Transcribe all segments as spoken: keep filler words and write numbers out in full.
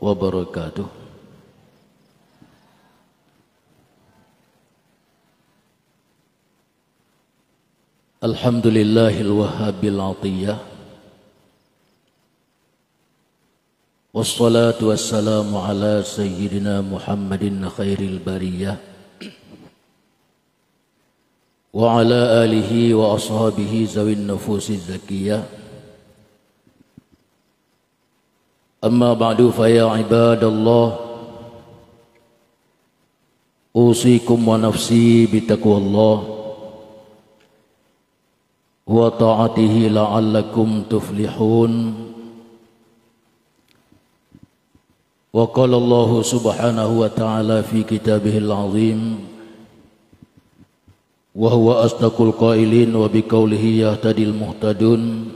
wabarakatuh. Alhamdulillahil wahhabil atiyah. Wassalatu wassalamu ala sayyidina Muhammadin khairil bariyah, wa ala alihi wa ashabihi zawin nufusiz zakiyah. Amma ba'du, fa ya ibadallah, usikum wa nafsi bitaqwallah wa ta'atihi la'allakum tuflihun. Wa qala Allahu subhanahu wa ta'ala fi kitabihil azim, wa huwa asdaqul qailin wa biqaulihi yahtadil muhtadun.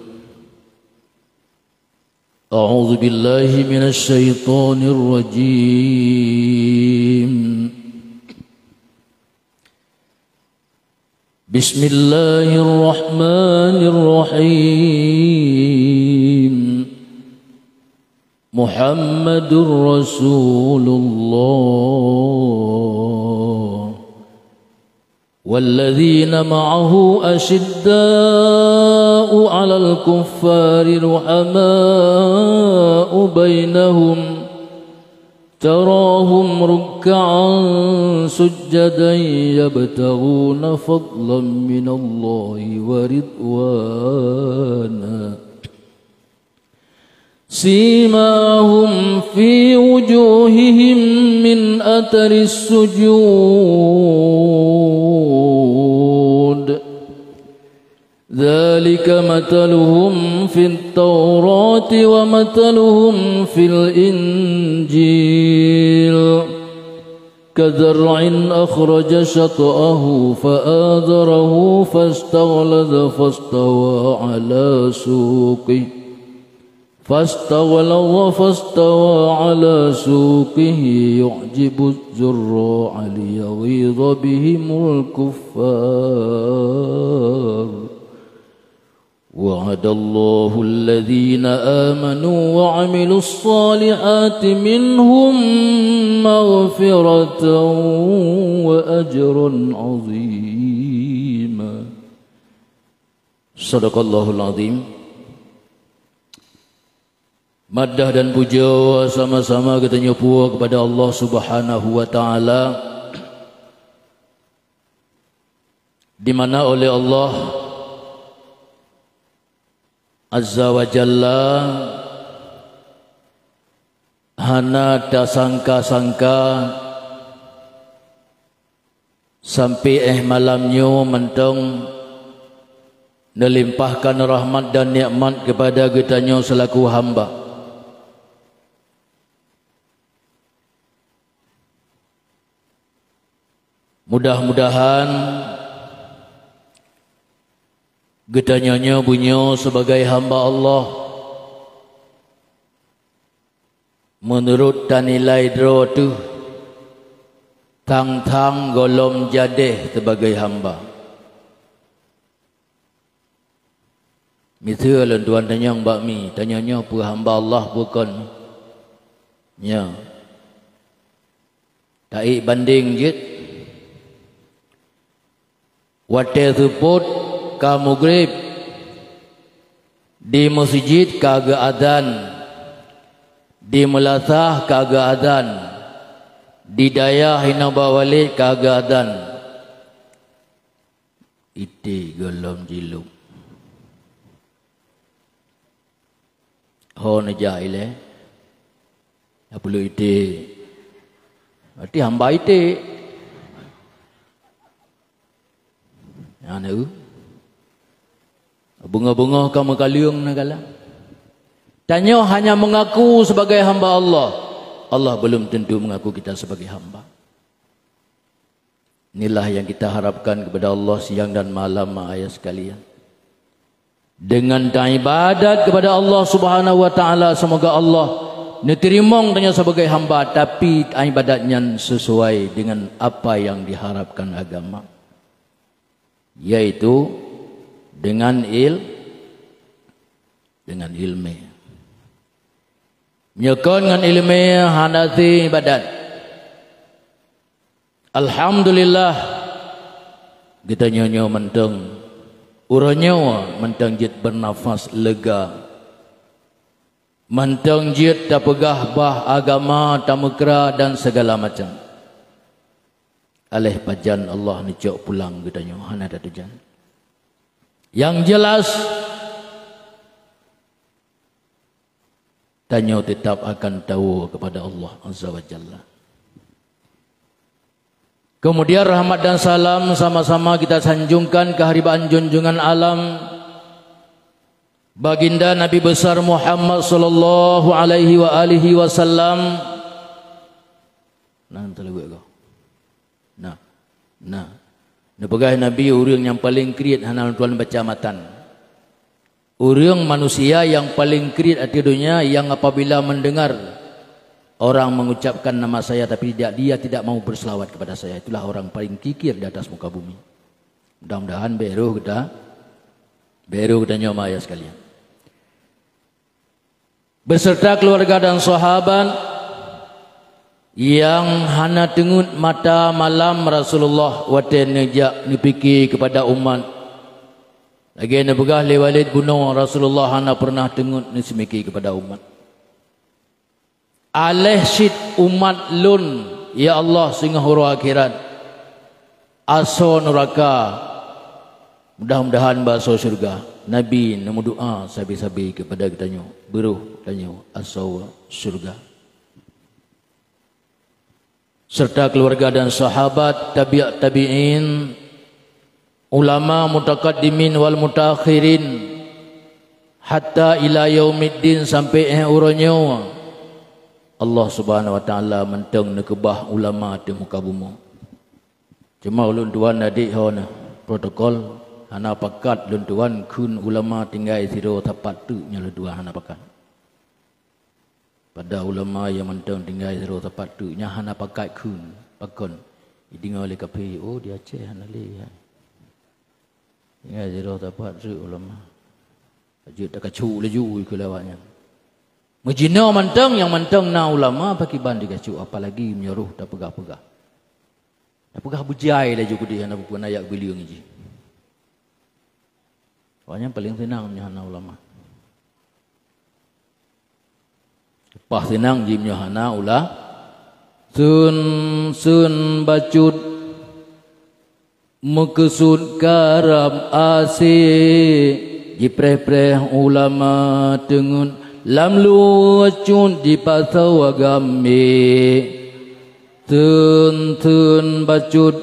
A'udzu billahi minasy syaithanir rajim. Bismillahirrahmanirrahim. Muhammadur Rasulullah. Walladzina ma'ahu asyidda'u 'alal kuffari ruhama'u bainahum. Tarahum ruk'an sujjadan yabtaghuna fadlan minallahi wa ridwana. Simahum fi wujuhihim min atharis sujud. Dzalika mathaluhum fit Taurati wa mathaluhum fil Injil. Kazar'in akhraja syat'ahu fa'adzarahu fastaghlaza fastawa 'ala suqihi. Fastaghlaza fastawa 'ala suqihi yu'jibuz zurra'a liyaghiza bihimul kuffar. Wa'adallahu alladhina amanu wa 'amilus salihati minhum maghfiratan wa ajran 'azima. Sadaqallahul azim. Madah dan puja sama-sama geutanyoe puwoe kepada Allah Subhanahu wa Ta'ala, di mana oleh Allah Azza wa Jalla hana tasangka-sangka sampai éh malam nyoe mantong neulimpahkan rahmat dan nikmat kepada geutanyoe selaku hamba. Mudah-mudahan geutanyoe nyoe beunyoe sebagai hamba Allah, meunurot tanilai droe teuh, thang-thang gohlom jadeh sebagai hamba. Miseue lôn tuan tanyong bak mi, tanyoe nyoe peue hamba Allah peue kon? Nyoe. Taék bandeng jeuet. Watée seupôt ka mugreb, di meuseujid ka geuazan, di meulasah ka geuazan, di dayah inoe bak Walid ka geuazan. Iték gohlom jilôb. Ho neujak ilée, na peuleueh iték. Berarti hamba iték. Nyan eu. Beungoh-beungoh ka meukaleueng na galak. Tanyoe hanya mengaku sebagai hamba Allah. Allah belum tentu mengaku kita sebagai hamba. Inilah yang kita harapkan kepada Allah siang dan malam, ma ayah sekalian. Dengan taibadat kepada Allah Subhanahu wa Ta'ala, semoga Allah neuteurimong tanyoe sebagai hamba, tapi ibadat nyan sesuai dengan apa yang diharapkan agama, yaitu dengan il-, dengan ilmu. Meunyoe kon ngon iéleumé hana ibadat. Alhamdulillah, geutanyoe nyoe mantong, uroe nyoe mantong jeuet beunafas lega. Mantong jeuet tapeugah bah agama, tameukra dan segala macam. Aléh pajan Allah neucok pulang geutanyoe, hana tatujan. Nyang jeulaih, tanyoe teutap akan tawoe keupada Allah Azza wa Jalla. Keumudian rahmat dan salam sama-sama kita sanjungkan keuharibaan junjungan alam, Baginda Nabi Besar Muhammad sallallahu alaihi wa alihi wasallam. Nah, teuleubek ko. Nah. Nah. Neupeugah Nabi ureuëng nyang paleng kriet hana lôn tuan baca matan. Ureuëng manusia nyang paleng kriet ateueh donya nyang apabila mendengar orang mengucapkan nama saya tapi tidak, dia tidak mau berselawat kepada saya, itulah orang paling kikir di atas muka bumi. Mudah-mudahan bék roh geuta-, bék roh geutanyoe ma ayah sekalian. Beserta keluarga dan sahabat nyang hana teungeut mata malam Rasulullah watée neujak neupike keupada umat. Lagée neupeugah lé Walid bunoe, Rasulullah hana peureunah teungeut neuseumike keupada umat. Aléh cit umat lôn, ya Allah, singoh uroe akhirat, asoe nuraka, mudah-mudahan bak asoe syeuruga. Nabi neumeudoá sabe-sabe keupada geutanyoe, beurôh tanyoe asoe syeuruga. Serta keluarga dan sahabat, tabi'ut tabi'in, ulama mutakaddimin wal mutaakhirin, hatta ila yaumiddin, sampai éh uroe nyoe Allah Subhanahu wa Taala mantong neukeubah ulama di muka bumoe. Cuma ulôn tuan adik ho na protokol, hana pakat lôn tuan kheun ulama tinggai sidroe sapat teuk nyoe, lôn tuan hana pakat. Pada ulama nyang mantong tinggai sidroe sapat teuk nyan hana pakat kheun. Pakon? Jideungoe lé kafé, "Oh, di Aceh hana lé." Tinggai sidroe sapat teuk ulama. Jeuet takacuk laju keu lawak nyan. Meujinoe mantong nyang mantong na ulama pakiban dikacuk, apalagi meunyoe roh tapeugah-peugah. Tapeugah beujai laju keudeh hana peue-peue na yak bileueng jih. Awaknyan paleng seunang meunyoe hana ulama. Leupah seunang jih meunyoe hana ula-, sun-sun bacut meukeusut karab asé, jipreh-preh ulama teungeut lam lucut jipasoe gambé. Theun-theun bacut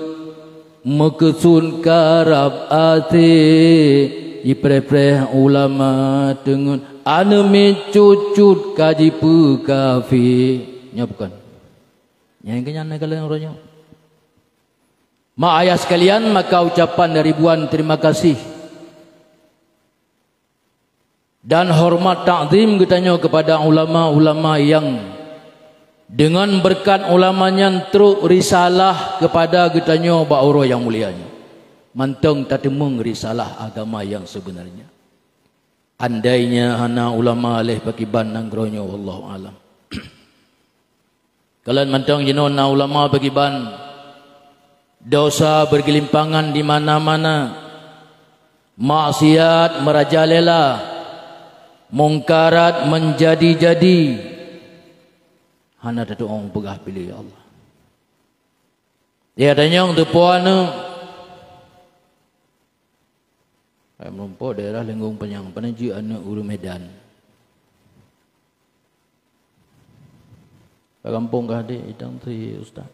meukeusut karab até, jipreh-preh ulama teungeut aneuk miet cut-cut ka jipeukafé. Nyoe bukon? Nyang keunyan na kalon uroe nyoe. Ma ayah sekalian, maka ucapan ribuan terima kasih dan hormat takzim geutanyoe keupada ulama-ulama nyang deungon beureukat ulama nyan trok risalah keupada geutanyoe bak uroe nyang mulia nyoe. Mantong tateumeung risalah agama nyang seubeunarnya. Andainya hana ulama lé pakiban nanggroe nyoe, wallahu alam. Kalon mantong jinoe na ulama pakiban, dosa bergelimpangan di mana-mana, maksiat merajalela, mungkarat menjadi-jadi. Hana tatu'oh peugah piléh, ya Allah. Ya, tanyong teupeue aneuk. Hai meureumpok daerah Linggong Panyang, pane jeuet aneuk ureuëng Medan. Ka gampông kah dek, idang si ustaz.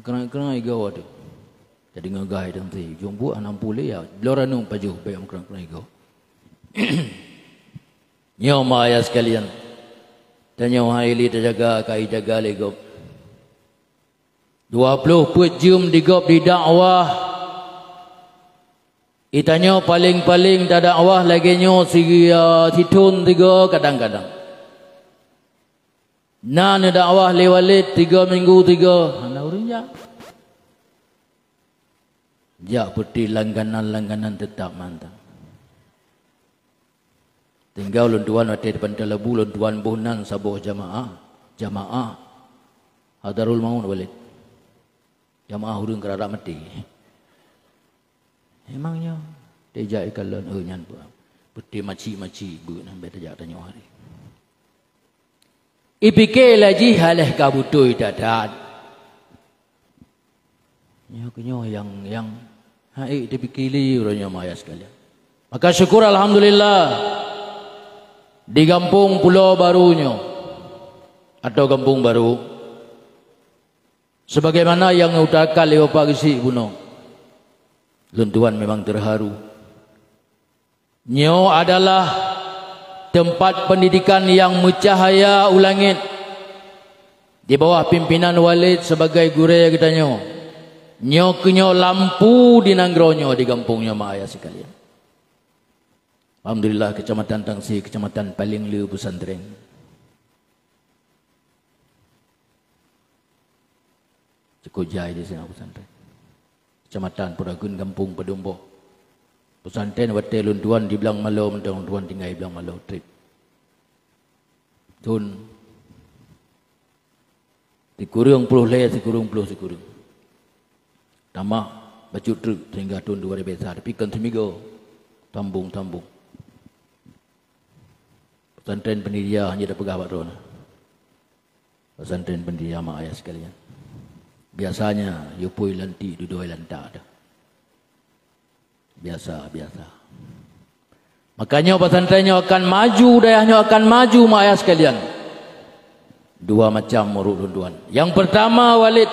Keurang-keurang igoe tu. Jadi ngagah idang si, jumbuek hana puléh ya, bloe ranueng pajoh bèk keurang-keurang igoe. Nyoe ma ayah sekalian. Tanyoe hai lé tajaga, ka ijaga lé gob. Dua ploh peuet jeuem di gob didakwah. Itanyoe paleng-paleng tadakwah lagèe nyoe si-, sithon tiga kadang-kadang. Na neudakwah lé Walid tiga minggu tiga, hana ureueng jak. Jak peuti langganan-langganan teutap mantong. Tinggai lôn tuan watèe di Pantai Labu, lôn tuan boh nan saboh jamaah, jamaah Hadarul Maut Walid. Jamaah ureueng keurara maté. Memang nyoe, teuh jak ikalon, eh, nyan peuet. Peuté maci-maci beuet nyan bèk tajak tanyoe hari. Ipike laju haleh ka beutôi that-that. Nyoe keunyoe nyang, nyang hai teupike lé uroe nyoe, mak ayah sekalian. Maka syukur alhamdulillah, di gampông Pulo Baru nyoe, atau Gampông Baru, sebagaimana nyang geutarakan lé Bapak Geuchik bunoe, lôn tuan memang terharu. Nyoe adalah teumpat peundidikan nyang meucahya u langét di bawah pimpinan Walid sebagai gurèe geutanyoe. Nyoe keunyoe lampu di nanggroe nyoe, di gampông nyoe, mak ayah sekalian. Alhamdulillah, Kecamatan Tangse, kecamatan paleng le pesantren. Cukôp jai di sinan pesantren. Kecamatan Peurageuen, gampông Padum Boh. Pesantren watèe lôn tuan di Blang Malo, mantong lôn tuan tinggai di Blang Malo trép. Thôn sikureueng ploh lhèe, sikureueng ploh sikureueng. Tamah bacut treuk sehingga thôn dua ribèe sa, tapi kon seumigoe. Tambong-tambong. Pesantren Pendiria hana tapeugah bak droeneuh. Pesantren Pendiria, mak ayah sekalian. Biasanya, yue pui lantik dudoe lantak dah. Biasa, biasa. Makanya pesantren nyoe akan maju, dayah nyoe akan maju, mak ayah sekalian. Dua macam meurok lôn tuan. Yang pertama, Walid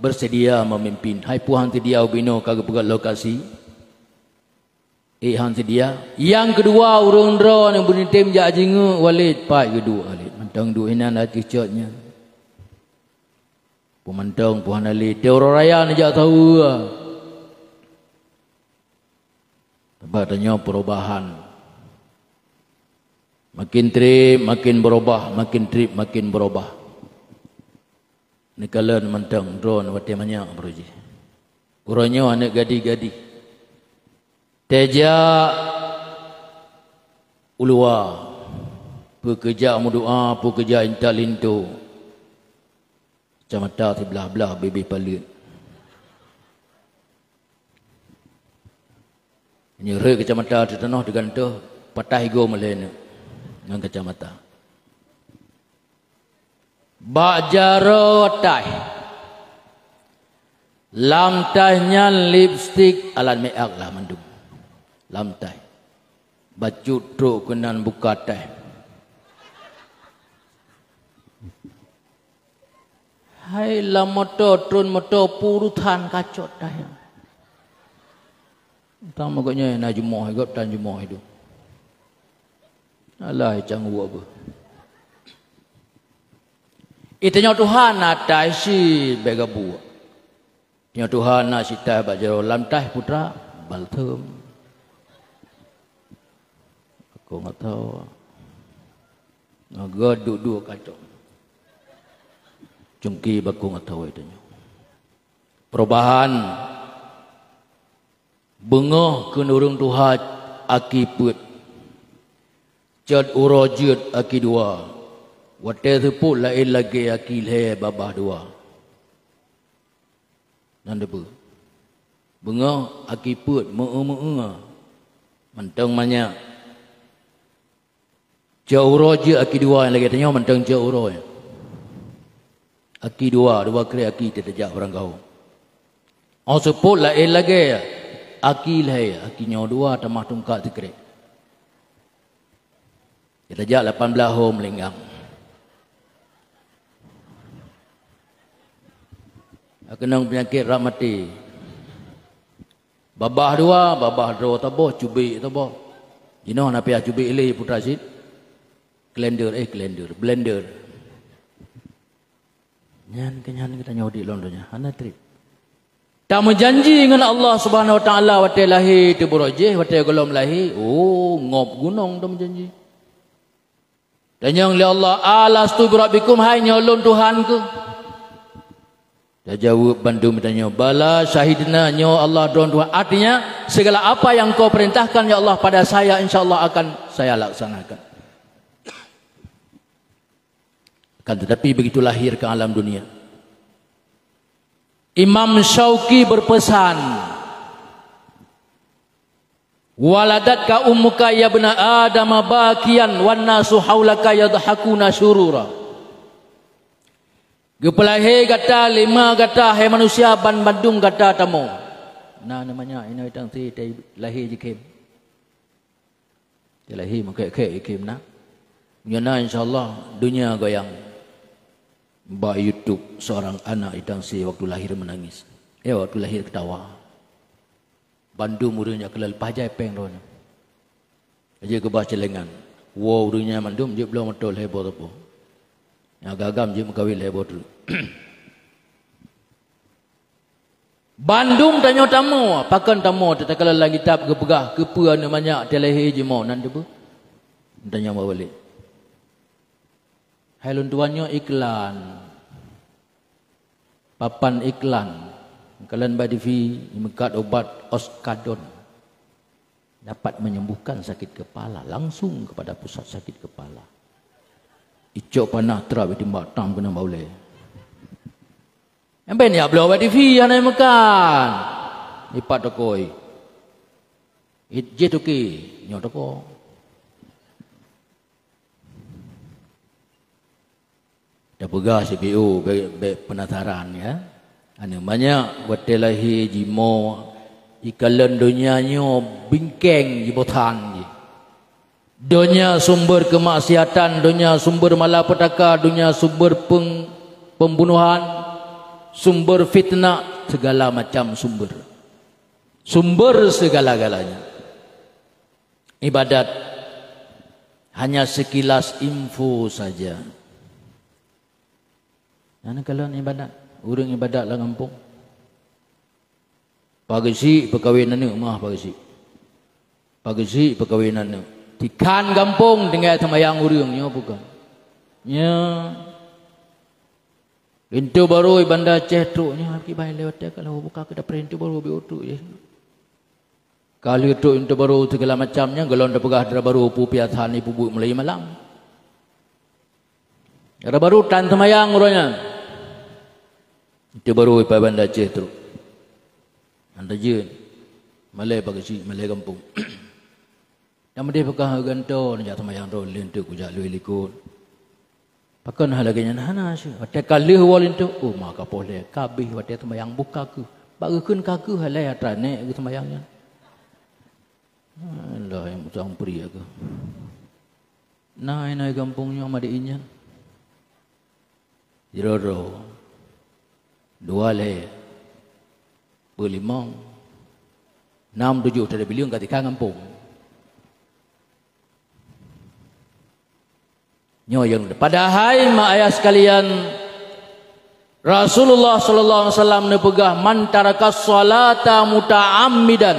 bersedia memimpin. Hai puhan seudia ubinoe ka geupeugah lokasi. Eh, han seudia. Nyang keudua, ureueng droe nyang beuneutem jak jingeuk Walid, pat geuduek Walid. Mantong duek inan ateueh cot nyan. Peue mantong, peue hana lé, teuh uroe raya neujak saweue. Sabab tanyoe perubahan. Makin trép, makin berubah, makin trép, makin berubah. Neukalon mantong droe watèe manyak baroe jih. Uroe nyoe aneuk gadih-gadih. Tajak u luwa, peu keu jak meudoa, peu keu jak intat linto. Kacamata siblah-blah, bibéh paleuet. Nyoe rhot kacamata teuh tanoh teugantoh, patah igoe meulhèe neuk ngon kacamata. Bak jaroe taih. Lam taih nyan lipstik, alat make up lah mandum. Lam taih. Bacut trok keunan buka taih. Hai lam moto, tron moto, puluhan kacot taih. Tang meugot nyoe na jumoh, gop tan jumoh idong. Alah, cang uwak beuh. Itanyoe Tuhan na taih si bèe gabuek. Tanyoe Tuhan na si taih bak jaroe lam taih putra balsem. Aku nggak tahu. Naga duduk kacau. Cungki baku nggak tahu itanyoe. Perubahan. Beungoh keu ureueng tuha aki peuet. Cot uroe jeuet aki dua. Watèe seupôt laén lagèe aki lhèe babah dua. Nyan teupeue. Beungoh aki peuet meu-eu-meu-eu. Mantong manyak. Cot uroe jeuet aki dua, nyang lagèe tanyoe mantong cot uroe. Aki dua, dua krek aki teuh tajak barangkaho. Óh seupôt laén lagèe, aki lhèe, aki nyoe dua tamah tungkat sikrek. Tajak lapan blaih ho meulinggang. Keunong peunyakét rhot maté. Babah dua, babah droe saboh, cubiek saboh. Jinoe na payah cubiek lé putra cit. Kalender, eh, kalender, blender. Nyan keuh nyan geutanyoe di lom donya, hana trép. Tameujanji ngon Allah Subhanahu Wa Taala watèe lahé teuh baroe jih, watèe gohlom lahé, oh, ngop gunong tameujanji. Tanyong lé Allah, "Alastu birabbikum, hai nyoe lôn Tuhan keuh?" Tajaweueb bandum tanyoe, "Bala syahidna, nyoe Allah droen Tuhan." Artinya, segala apa yang Engkau perintahkan, ya Allah, pada saya, insya Allah akan saya laksanakan. Akan tetapi, begitu lahir ke alam dunia, Imam Syauqi berpesan, "Waladatka ummuka ya ibna Adam bakiyan wan nasu haulaka yadhakuna syurura." Geupeulahé gata lé ma gata, hai manusia, ban bandum gata tamoe. Na, na manyak inoe tang si tai lahé jikhém. Tai lahé meukhém-khém jikhém na. Nyoe na, insya Allah, donya goyang. Bak YouTube, seorang anak itang si waktu lahir menangis. Eh, waktu lahir ketawa. Bandum ureuëng nyang keuleupah jai péng droeneuh. Jeuet keubah celengan. Woe ureuëng nyan mandum jeuet bloe moto lhée boh teupeu. Nyang agam jeuet meukawen lhée boh treuk. Bandum tanyoe tamoe, pakon tamoe, teuka lam kitab geupeugah keupeue aneuëk manyak teulahé jimoe nan teubeu. Tanyoe bawa balik. Hai lôn tuan nyoe iklan. Papan iklan. Kalon bak T V, meukat ubat Oskadon. Dapat menyembuhkan sakit kepala, langsung kepada pusat sakit kepala. Icok panah trap timbak tam keunan bak ulée. Emben ya bloe bak T V hana meukat. Ipat tokoi. Jih toke, nyoe toko. Tapeugah C P O, bék, bék penasaran, ya. Aneuëk manyak watée lahé jimoe, ikalon donya nyoe bingkeng jiboh that jih. Donya sumber kemaksiatan, donya sumber malapetaka, donya sumber peng-, pembunuhan, sumber fitnah, segala macam sumber. Sumber segala-galanya. Ibadat hanya sekilas info saja. Nyan kalon ibadat, ureuëng ibadat lam gampông. Pageusik peukawen aneuëk, meuah pageusik. Pageusik peukawen aneuëk. Tikhan gampông tinggai seumayang ureuëng nyoe bukan. Nya. Linto barô i Banda Aceh trok nyoe, kiban lewat ka lheueh buka keu dapur linto barô bi utok je. Ka lheueh trok linto barô segala macam nyan, golom tapeugah dara barô peue piasan ipubuet mulai malam. Dara barô tan seumayang uroe nyan. Linto barô i Banda Aceh trok. Anda jeuet. Malée pageusik, malée gampông. Nyang meudeh peugah gantoe neujak seumayang droe leunteu kujak lheueh likot. Pakon hal lagée nyan hana syeh. Watée ka lheueh woe leunteu, oh, ma ka poh lhée, ka abéh watée seumayang boh ka keuh. Bak geukheun ka keuh, hai lhée atra nék geuh seumayang nyan. Allah nyang musang pri aku. Na inai gampông nyoe madi inyan. Sidroe-droe, dua lhée, peulimong, nam tujoh teubileung ka tikha gampông. Nyoe nyang padahai ma ayah sekalian, Rasulullah sallallahu alaihi wasallam neupeugah, "Man taraka shalata muta'ammidan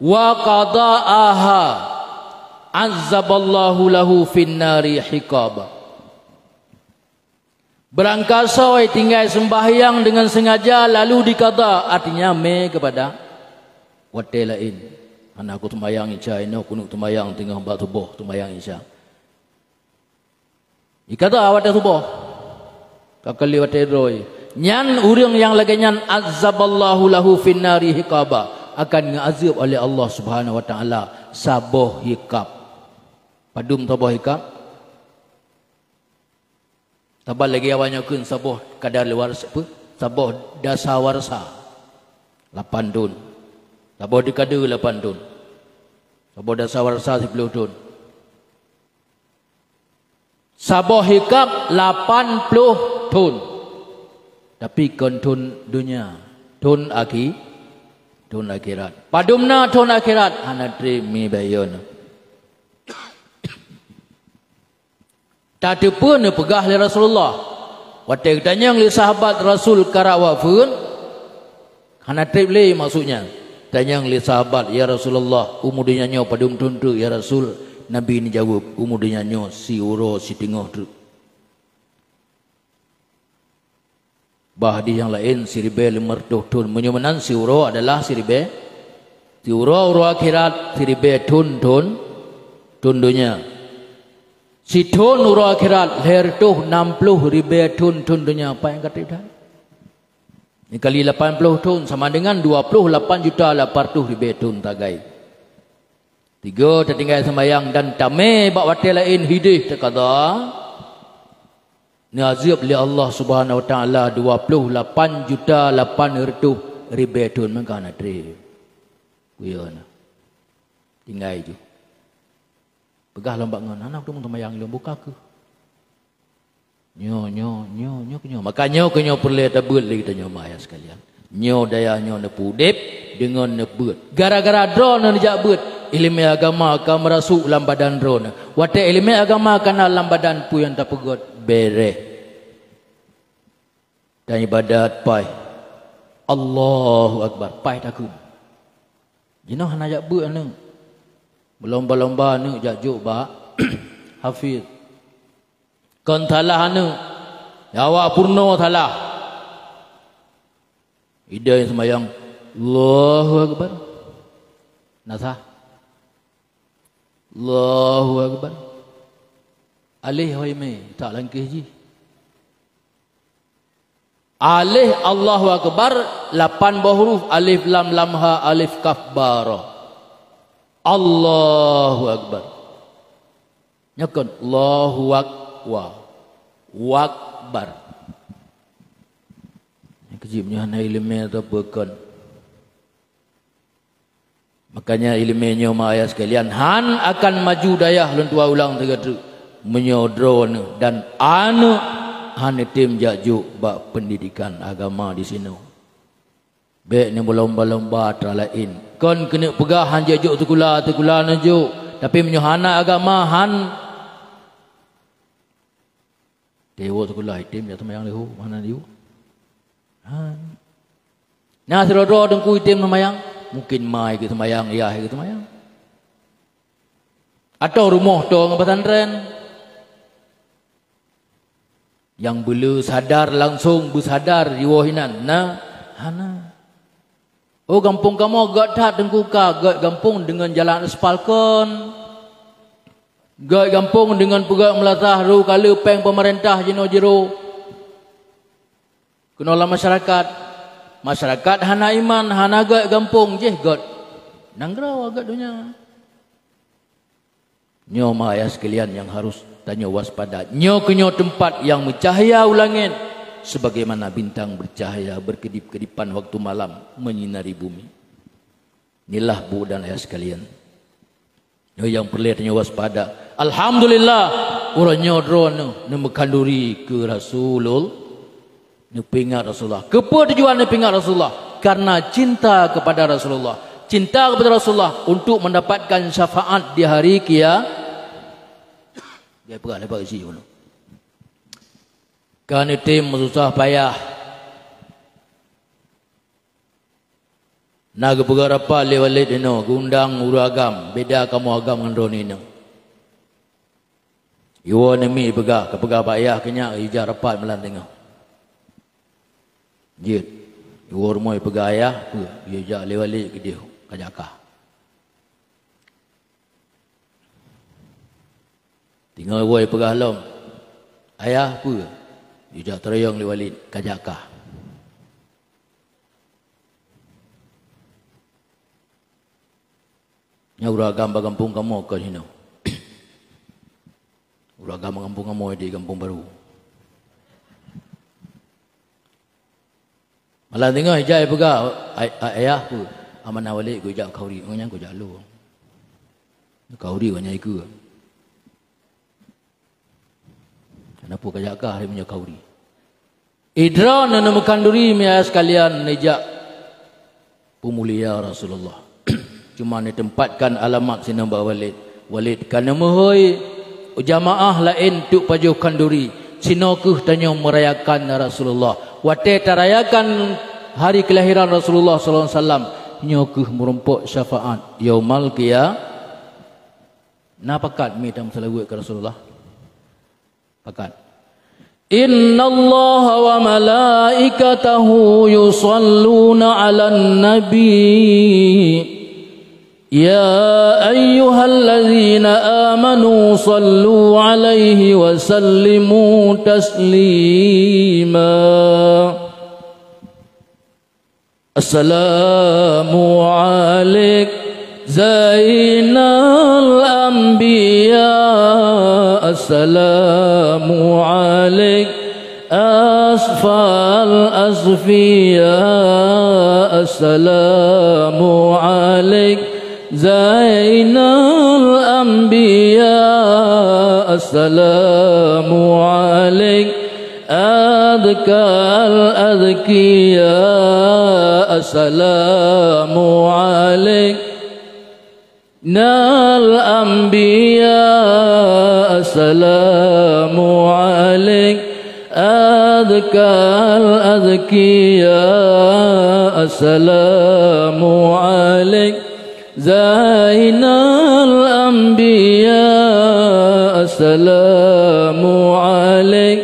wa qada'aha azzaballahu lahu fin nari hiqaba." Beurangkasoe tinggai seumbahyang deungon sengaja lalu dikada, artinya mé keupada watée laén. Hana ku seumayang Isya inoe, keuneuk seumayang teungoh bak suboh seumayang Isya. Dikada watée suboh, ka kali watée droe. Nyan ureuëng nyang lagée nyan azzaballahu lahu fin nari hiqaba, akan geuazeueb oleh Allah Subhanahu wa Taala saboh hikab. Padum saboh hikab? Saban lagée awaknyoe kheun saboh kadar luar apa? Saboh dasawarsa lapan thon. Saboh dekade lapan thon. Saboh dasawarsa siploh thon. Saboh hikab lapan ploh thon. Tapi kon thon donya, thon akhi, thon akhirat. Padum na thon akhirat, hana treb mi bayon. Tateupeue neupeugah lé Rasulullah. Watée geutanyong lé sahabat Rasul karab wafeuet, hana treb lé maksudnya. Tanyong lé sahabat, "Ya Rasulullah, umu donya nyoe padum thon treuk, ya Rasul?" Nabi neujaweueb, "Umu donya nyoe siuroe siteungoh treuk." Bah hadih nyang laén siribèe limong reutôh thon. Meunyoe meunan siuroe adalah siribèe, siuroe uroe akhirat siribèe thon, thon, thon donya. Sithon uroe akhirat lhèe reutôh nam ploh ribèe thon, thon donya. Apa nyang ka trép that? Dikali lapan ploh thon sama dengan dua ploh lapan juta lapan reutôh ribèe thon tagai. Tiga, tatinggai seumayang dan tamè bak watèe laén hideh takada, neuazeueb lé Allah Subhanahu wa Taala dua ploh lapan juta lapan reutôh ribèe thon meuka na trép. Kuyeue na. Tinggai ju. Peugah lom bak ngon, "Hana kuteumèe seumayang lôn, buka kheueh." Nyoe, nyoe, nyoe, nyoe keunyoe. Maka nyoe keunyoe peureulèe tabeuet lé geutanyoe, ma ayah sekalian. Nyoe dayah nyoe neupeuudép deungon neubeuet. Gara-gara droeneuh neujak beuet, ileumèe agama ka meurasuk lam badan droeneuh. Watèe ileumèe agama ka na lam badan, peue nyang tapeugèt, bèrèh. Dan ibadat paih. Allahu Akbar, paih takheun. Jinoe hana jak beuet aneuk. Beulomba-lomba aneuk jak jok bak hafiz. Kon salah aneuk, awak peurunoe salah. Ideh seumayang, Allahu Akbar. Na sah? Allahu Akbar. Aléh hôi mé, tak langkéh jih. Aléh Allahu Akbar, lapan boh huruf, alif lam lam ha, alif kaf ba ra. Allahu Akbar. Nyoe kon, Allahu Akwa. Wakbar. Nyang keujeuet nyoe hana ileumèe atau peue kon. Makanya ileumèe nyoe, ma ayah sekalian, han akan maju dayah lôn tuan ulang sigoe teuk meunyoe droeneuh dan aneuk hana tem jak jok bak pendidikan agama di sinoe. Bèk neubeulomba-lomba atra laén. Kon keuneuk peugah han jak jok sikula, sikula neujok, tapi meunyoe hana agama, han Teuwoe sikula item jak seumayang leuhô, mana diu? Ha. Na sidroe-droe teungku item seumayang, mungkin ma ikeu seumayang, yah ikeu seumayang. Atau rumoh toe ngon pesantren. Nyang beuleu sadar langsong beusadar jiwoe inan, na? Hana. Oh, gampông kamoe gèt that teungku ka, gèt gampông deungon jalan aspal kon. Gèt gampông deungon peugèt meulasah ru kaleue pèng peumeurintah jinoe jiro. Keunoe lam masyarakat, masyarakat hana iman, hana gèt gampông, jih gèt nanggroe gèt donya. Nyoe ma ayah sekalian nyang harus tanyoe waspada. Nyoe keunyoe teumpat nyang meucahya u langét sebagaimana bintang bercahaya berkedip-kedipan waktu malam menyinari bumi. Inilah bu dan ayah sekalian. Nyoe nyang peureulèe tanyoe waspada. Alhamdulillah, uroe nyoe droeneuh neumeukhanduri keu Rasulul-, Neupeuingat Rasulullah. Keupeue tujuan neupeuingat Rasulullah? Karena cinta kepada Rasulullah. Cinta kepada Rasulullah untuk mendapatkan syafaat di hari kia-, dia peugah leubeh isi dulu. Ka neutem susah payah. Na geupeugah rapat lé Walid inoe, geuundang ureueng agam, beda kamoe agam ngon droeneuh inoe. Iwoe namiet ipeugah, kapeugah bak ayah keu nyak, ijak rapat malam teungoh. Jeuet. Iwoe rumoh ipeugah ayah, peue? Ijak lé Walid keudeh, kajak kah. Teungoh iwoe ipeugah lom, "Ayah, peue?" Ijak teurayong lé Walid, kajak kah. Nyan ureueng agam bak gampông kamoe kon hinoe. Ureueng agam bak gampông kamoe di Gampông Baru. Malam teungoh ijak ipeugah, "Ay-, ay-, ayah, peue? Amanah Walid kujak khanduri, ngon nyan kujak lôn." Khanduri ngon nyan ikeue. Hana peue kajak kah, hari meunyoe khanduri. Idroeneuh neumeukan duri, mi ayah sekalian, neujak peumulia Rasulullah. Cuma neutempatkan alamat sinoe bak Walid. Walid ka neumeuhôi jamaah laén untuk pajoh khanduri. Sinoe kheueh tanyoe meurayakan Rasulullah. Watée tarayakan hari kelahiran Rasulullah sallallahu alaihi wasallam, nyoe kheueh meurumpok syafaat Yaumal Qiyamah. Na pakat mi tameuseulaweuet keu Rasulullah? Pakat. إن الله وملائكته يصلون على النبي، يا أيها الذين آمنوا صلوا عليه وسلموا تسليما. السلام عليك زين الأنبياء، السلام عليك أصفى الأصفياء، السلام عليك زين الأنبياء، السلام عليك أزكى الأزكياء، السلام عليك نال الأنبياء، السلام عليك أزكى الأزكياء، السلام عليك زين الأنبياء، السلام عليك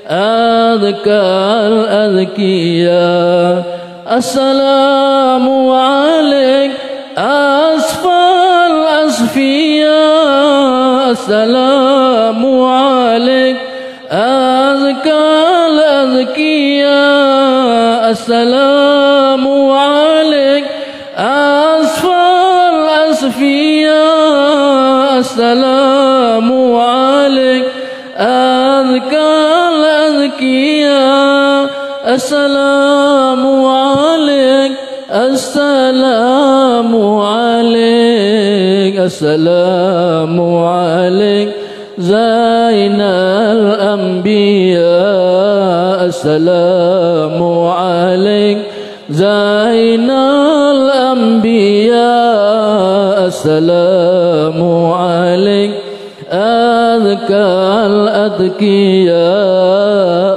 أزكى الأزكياء، السلام عليك أصفى الأصفياء، السلام عليك أزكى الأزكياء، السلام عليك أصفى الأصفياء، السلام عليك أزكى الأزكياء، السلام عليك، السلام عليك، السلام عليك زين الأنبياء، السلام عليك زين الأنبياء، السلام عليك أزكى الأزكياء،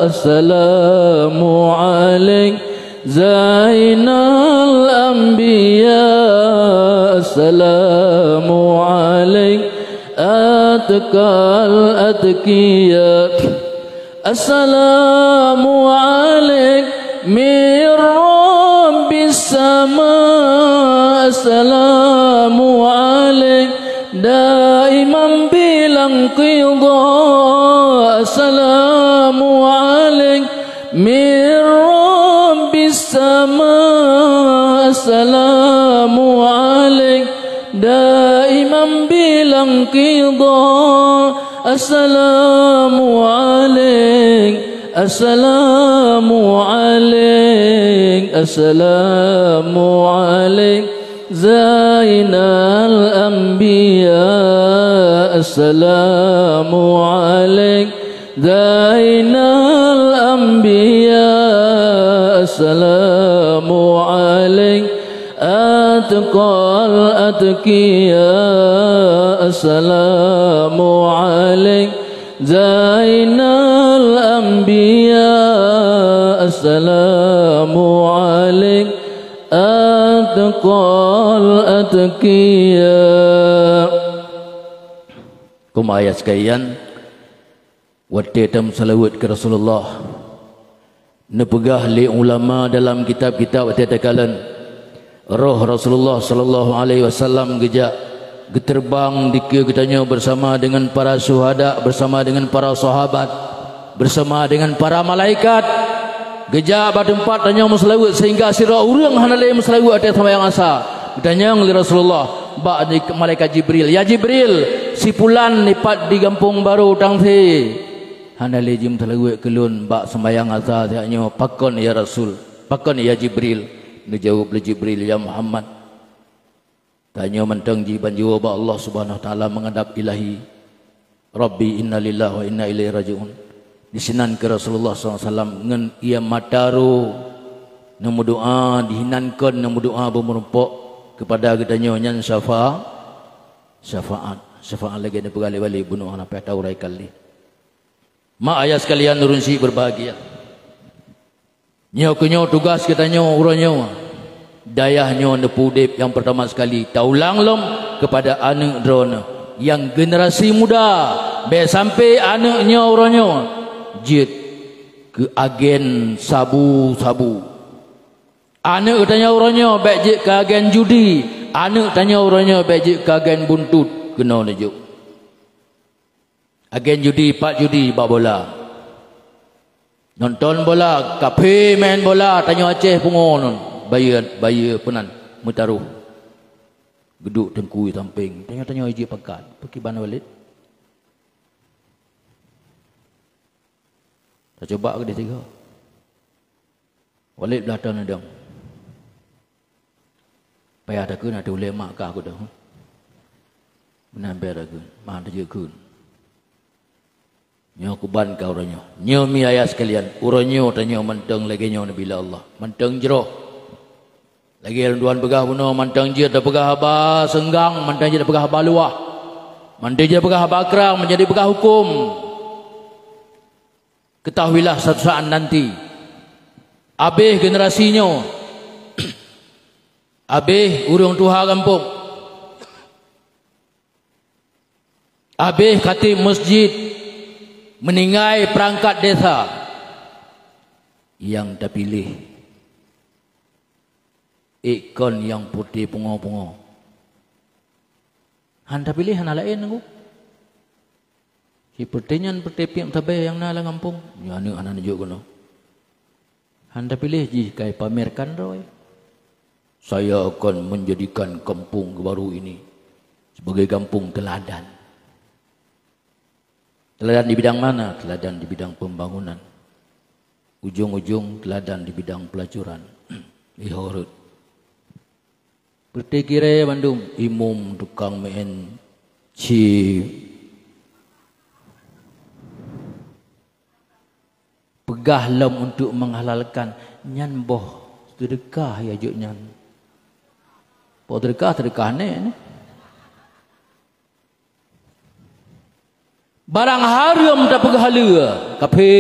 السلام عليك زين الأنبياء، السلام عليك أتقى الأتقياء، السلام عليك من رب السماء، السلام عليك دائما بلا انقضاء، السلام عليك من رب السماء، السلام عليك دائما بلا انقضاء، السلام عليك، السلام عليك، السلام عليك زين الأنبياء، السلام عليك زين الأنبياء، السلام عليك أتقى الأتقياء، السلام عليك زين الأنبياء، السلام عليك أتقى الأتقياء. Keumayan sekalian, watée tameuseulaweuet keu Rasulullah, neupeugah lé ulama dalam kitab-kitab watée takalon, roh Rasulullah sallallahu alaihi wasallam geujak, geuteureubang dikeue geutanyoe beusama deungon para syuhada, beusama deungon para sahabat, beusama deungon para malaikat. Geujak bak teumpat tanyoe meuseulaweuet, sehingga sidroe ureuëng hana lé meuseulaweuet watée seumayang asa. Geutanyong lé Rasulullah bak malaikat Jibril, "Ya Jibril, si pulan dipat di gampông barô tangse hana lé jimeuseulaweuet keu lôn bak seumayang asa siat nyoe, pakon ya Rasul? Pakon ya Jibril?" Geujaweueb lé Jibril, "Ya Muhammad, tanyoe mantong jiban jiwoe bak Allah Subhanahu wa Taala, meuhadab Ilahi, Rabbi, inna lillahi wa inna ilaihi raji'un." Disinan keu Rasulullah sallallahu alaihi wasallam ngon ié mata ro neumeudoá, dihinan kon neumeudoá beumeurumpok keupada geutanyoe nyan syafa-, syafaat. Syafaat lagée neupeugah lé wali bunoe hana payah taurai kali. Mak ayah sekalian, ureuëng syiek berbahagia. Nyoe keuh nyoe tugaih geutanyoe uroe nyoe. Dayah nyoe neupeu udeb nyang peurtama sekali taulang lom keupada aneuëk droeneueh nyang generasi muda, bék sampoe aneuëk nyoe uroe nyoe jeuet keu agen sabu-sabu. Aneuk tanyoe uroe nyoe bék jeuet keu agen judi, aneuk tanyoe uroe nyoe bék jeuet keu agen buntut, keunoe neujok. Agen judi, pat judi bak bola. Nonton bola, kaphé main bola, tanyoe Aceh pungo non. Bayeue, bayeue peunan, meutaroh. Geuduek teungku sampéng, tanyoe-tanyoe jih pakat. Pakriban Walid? Tacuba keudeh tiga. Walid blah ton neudong. Payah takheun ateueh ulée mak kah kudong. Meunan payah takheun, mah tajeuet kheun. Nyoe kuban ka uroe nyoe. Nyoe mi ayah sekalian, uroe nyoe tanyoe mantong lagée nyoe neubila Allah. Mantong jroh. Lagée lôn tuan peugah bunoe, mantong jeuet tapeugah haba seunggang, mantong jeuet tapeugah haba luwah. Mantong jeuet tapeugah haba krang, mantong jeuet tapeugah huköm. Ketahuilah satu saat nanti, abéh generasi nyoe, abéh ureuëng tuha gampông, abéh khatib masjid, meuninggai peurangkat desa, nyang tapiléh ék kon nyang putéh pungo-pungo. Han tapiléh hana laén, Teungku. Si putéh nyan putéh pieng tabée nyang na lam gampông, nyoe aneuk hana neujok keunoe. Han tapiléh jih ka ipamerkan droe. Saya akan menjadikan kampung baru ini sebagai kampung teladan. Teladan di bidang mana? Teladan di bidang pembangunan. Ujong-ujong teladan di bidang pelacuran. Iho rot. Peureute kirée bandum, imum, tukang meu'en, ci peugah lom untuk menghalalkan, nyan boh seudeukah ya jok nyan. Boh seudeukah, seudeukah nèk nèh. Barang hareuem tapeugah haleue, kaphé.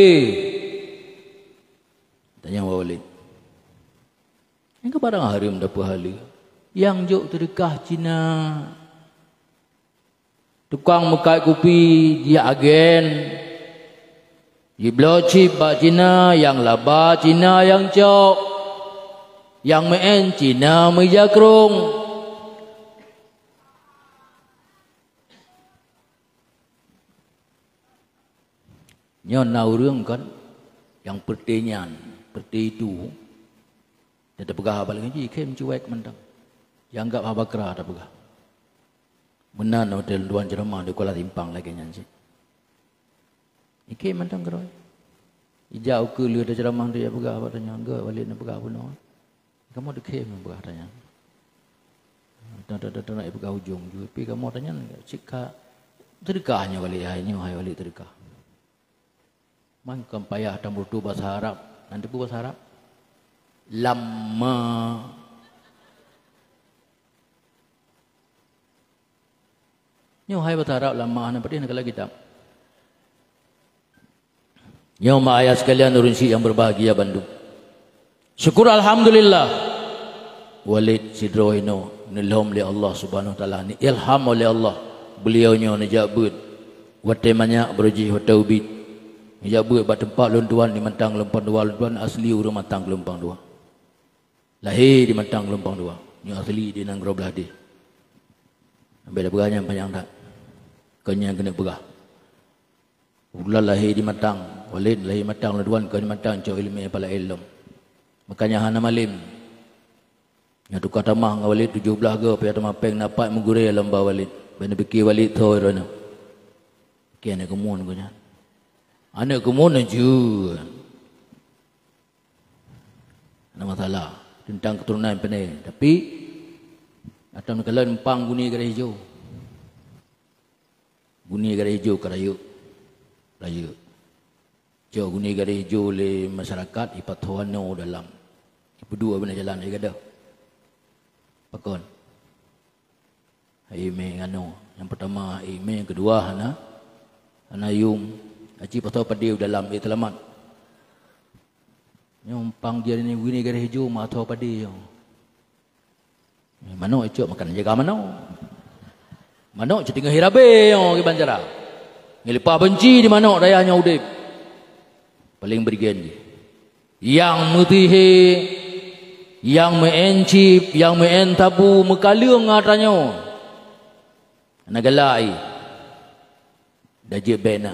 Tanyong bak Walid. Nyang keu barang hareuem tapeugah haleue. Nyang jok seudeukah Cina. Tukang meukat kupi jih agen. Jibloe chip bak Cina, nyang laba Cina nyang cok. Nyang meu'en Cina meuija krông. Nyoe na ureuëng kan, nyang peureute nyan, peureute itu, dan tapeugah haba lagée nyan jih, khém cuek mantong. Jianggab haba kra tapeugah. Meunan watée lôn tuan ceuramah di Kuala Simpang lagée nyan cit. Ikhém mantong keudroe. Ijak ukeue lheueh teuceuramah tu, jak peugah bak tanyoe, "Gét, Walid neupeugah bunoe." Kamoe teukhém neupeugah tanyan. Tan-tan-tan ipeugah ujong ju, pi kamoe tanyan cit ka teudeukah nyoe Walid, hai nyoe hai Walid teudeukah. Man kon payah tameurutu basa Arab. Nan teupeue basa Arab? Lamma. Nyoe hai basa Arab lamma, hana padeh na kalam kitab. Nyoe ma ayah sekalian ureuëng syiek nyang berbahagia bandum. Syukur alhamdulillah. Walid sidroe inoe neulhom lé Allah Subhanahu Wa Taala, ni ilham oleh Allah. Beliau nyoe neujak beuet watée manyak beurujih watée ubit. Neujak beuet bak teumpat lôn tuan di Mantang Geulumpang Dua, lôn tuan asli ureuëng Mantang Geulumpang Dua. Lahé di Mantang Geulumpang Dua, nyoe asli di Nanggroe Blahdeh. Sampai dah peugah nyan panyang that. Kon nyan keuneuk peugah. Ulôn lahé di Mantang, Walid lahé Mantang, lôn tuan kon di Mantang cok iéleumé pala ilom. Makanya hana malém. Nyang tukang tamah ngon Walid tujoh blaih goe, payah tamah péng na pat meugurée lom bak Walid. Ban pike Walid thoi droeneuh. Pike aneuk keumuen geuh nyan. Aneuk keumuen jeuet. Hana masalah teuntang keuturonan pane, tapi atau neukalon pang guni garéh ijo. Guni garéh ijo ka rayeuk. Rayeuk. Cok guni garéh ijo lé masyarakat, ipathoe anoe dalam. Ipeuduek bak jalan, ai gadoh. Pakon? Hai mé ngano. Nyang pertama hai mé, keudua hana, hana yum. Aci pathoe padé u dalam, ék seulamat. Nyoe pang jih ni guni garéh ijo, ma athoe padé nyoe. Manok icok makan jaga manok. Manok cit teungoh irabe nyoe kiban cara. Ngileupah beunci di manok dayah nyoe udeb. Paleng beurigen jih. Nyang meutihe, nyang meu'en cip, nyang meu'en tabu, meukaleueng atra nyoe. Hana galak ie. Dan jeuet bèk na.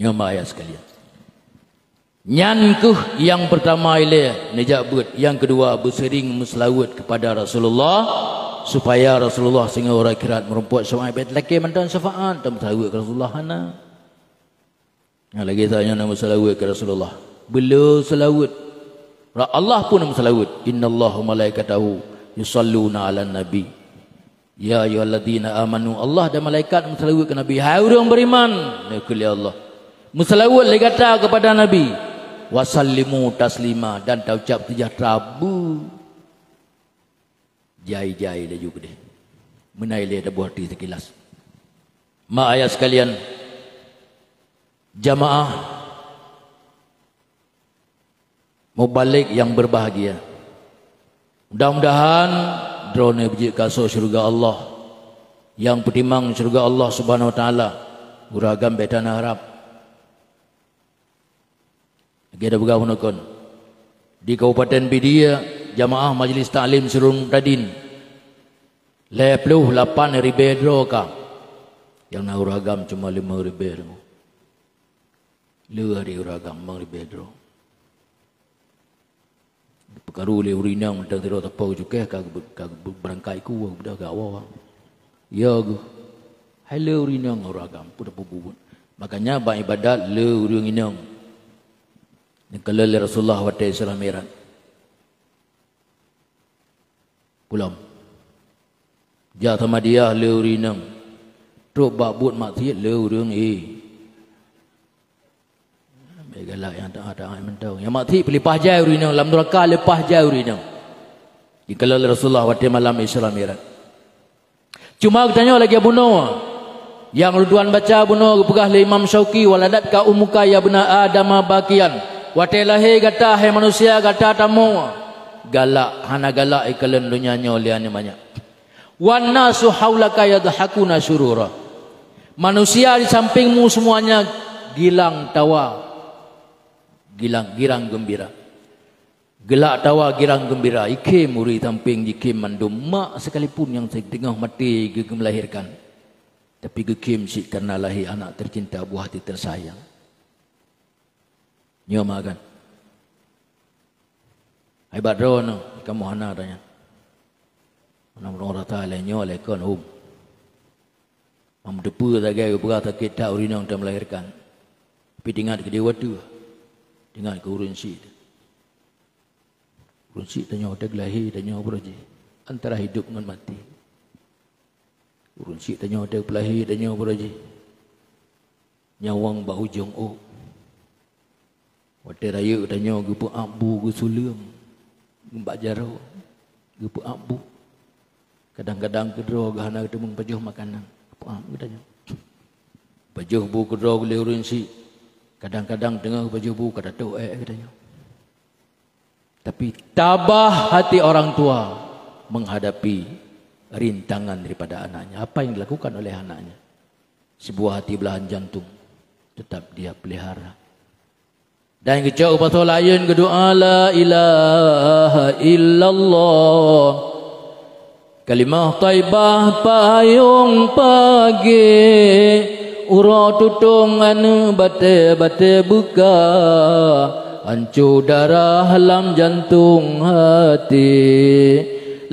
Nyoe ma ayah sekalian. Nyan keuh nyang peurtama ilèe neujak beuet, nyang keudua beuseuring meuseulaweuet keupada Rasulullah, supaya Rasulullah singoh uroe akhirat meurumpok syafaat, bèk talakèe mantong syafaat, tameuseulaweuet keu Rasulullah hana. Nyang lagèe tanyoe na meuseulaweuet keu Rasulullah. Beu le seulaweuet. Ra-, Allah pun na meuseulaweuet. "Innallaha wa malaikatahu yusalluna 'alan nabi. Ya ayyuhalladzina amanu," Allah dan malaikat meuseulaweuet keu Nabi. Hai ureueng beriman, neukheun lé Allah. Meuseulaweuet lé gata keupada Nabi. "Wa sallimu taslima," dan taucab seujahteura beu. Jai-jai laju keudeh. Meunan ilèe taboh até sikilas. Ma ayah sekalian, jamaah mubalek nyang berbahagia. Mudah-mudahan droeneuh beujeuet keu asoe syeuruga Allah. Nyang peutimang syeuruga Allah Subhanahu wa Taala, ureueng agam bèk tana harab. Lagèe tapeugah bunoe kon, di Kabupaten Pidie, jamaah Majelis Taklim Sirul Mubtadin, lhèe ploh lapan ribèe droe ka. Nyang na ureueng agam cuma limong ribèe teungoh. Le hari ureueng agam limong ribèe droe. Peukaru lé ureueng inong mantong sidroe sapo cukéh ka geu-, ka geu-, beurangkat iku, ka geubeudôh geuwoe. Ya geuh. Hai le ureueng inong ureueng agam, peue tapeubuet. Makanya bak ibadat le ureueng inong. Neukalon lé Rasulullah watèe Isra Mi'raj. Kulom. Jak Samadiyah le ureueng inong. Trok bak buet maksiet le ureueng, eh. Bèk galak nyang taat-taat mantong. Nyang maksiet peuleupah jai ureueng inong, lam nuraka leupah jai ureueng inong. Jikalon lé Rasulullah watèe malam Isra Mi'raj. Cuma geutanyoe lagèe bunoe. Nyang lôn tuan baca bunoe geupeugah lé Imam Syauqi, "Waladatka ummuka ya bna Adama bakian." Watèe lahé gata, hai manusia, gata tamoe. Galak, hana galak ikalon donya nyoe lé aneuk manyak. "Wan nasu haulaka yadhakuna syurura." Manusia di sampingmu semuanya gilang tawa, gilang, girang geumbira. Geulak tawa girang geumbira, ikhém ureueng sampéng jikhém mandum, mak sekalipun nyang teungoh maté geu-, geumeulahérkan. Tapi geukhém cit kareuna lahé anak teucinta, buah hati teusayang. Nyoe mak kan. Hai bak droeneuh, kamoe hana tanyan. Hana meunurot rasa lé nyoe lé kon hom. Meuteupeue sagai geupeugah sakét that ureueng inong teuma melahérkan. Tapi teuingat keu di watèe, teuingat keu ureueng syiek. Ureueng syiek tanyoe watèe geulahé tanyoe baroe jih, antara hidup ngon maté. Ureueng syiek tanyoe watèe geulahé tanyoe baroe jih, nyawöng bak ujong ôk. Watèe rayeuk tanyoe geupeuab bu geusuleueng bak jaroe, geupeuab bu. Kadang-kadang keudroe geuhana geuteumeung pajoh makanan, geupeuab geutanyoe. Pajoh bu keudroe lé ureueng syiek, kadang-kadang teungoh pajoh bu ka tatôk èk geutanyoe. Tapi tabah hati orang tua menghadapi rintangan daripada anaknya. Apa yang dilakukan oleh anaknya? Sebuah hati belahan jantung tetap dia pelihara. Dan geucok u pasoe laén geudoa, "La ilaha illallah." Kalimah thaibah payong pagée, uroe tutong aneuk batée-batée beuka, hanco darah lam jantong hati.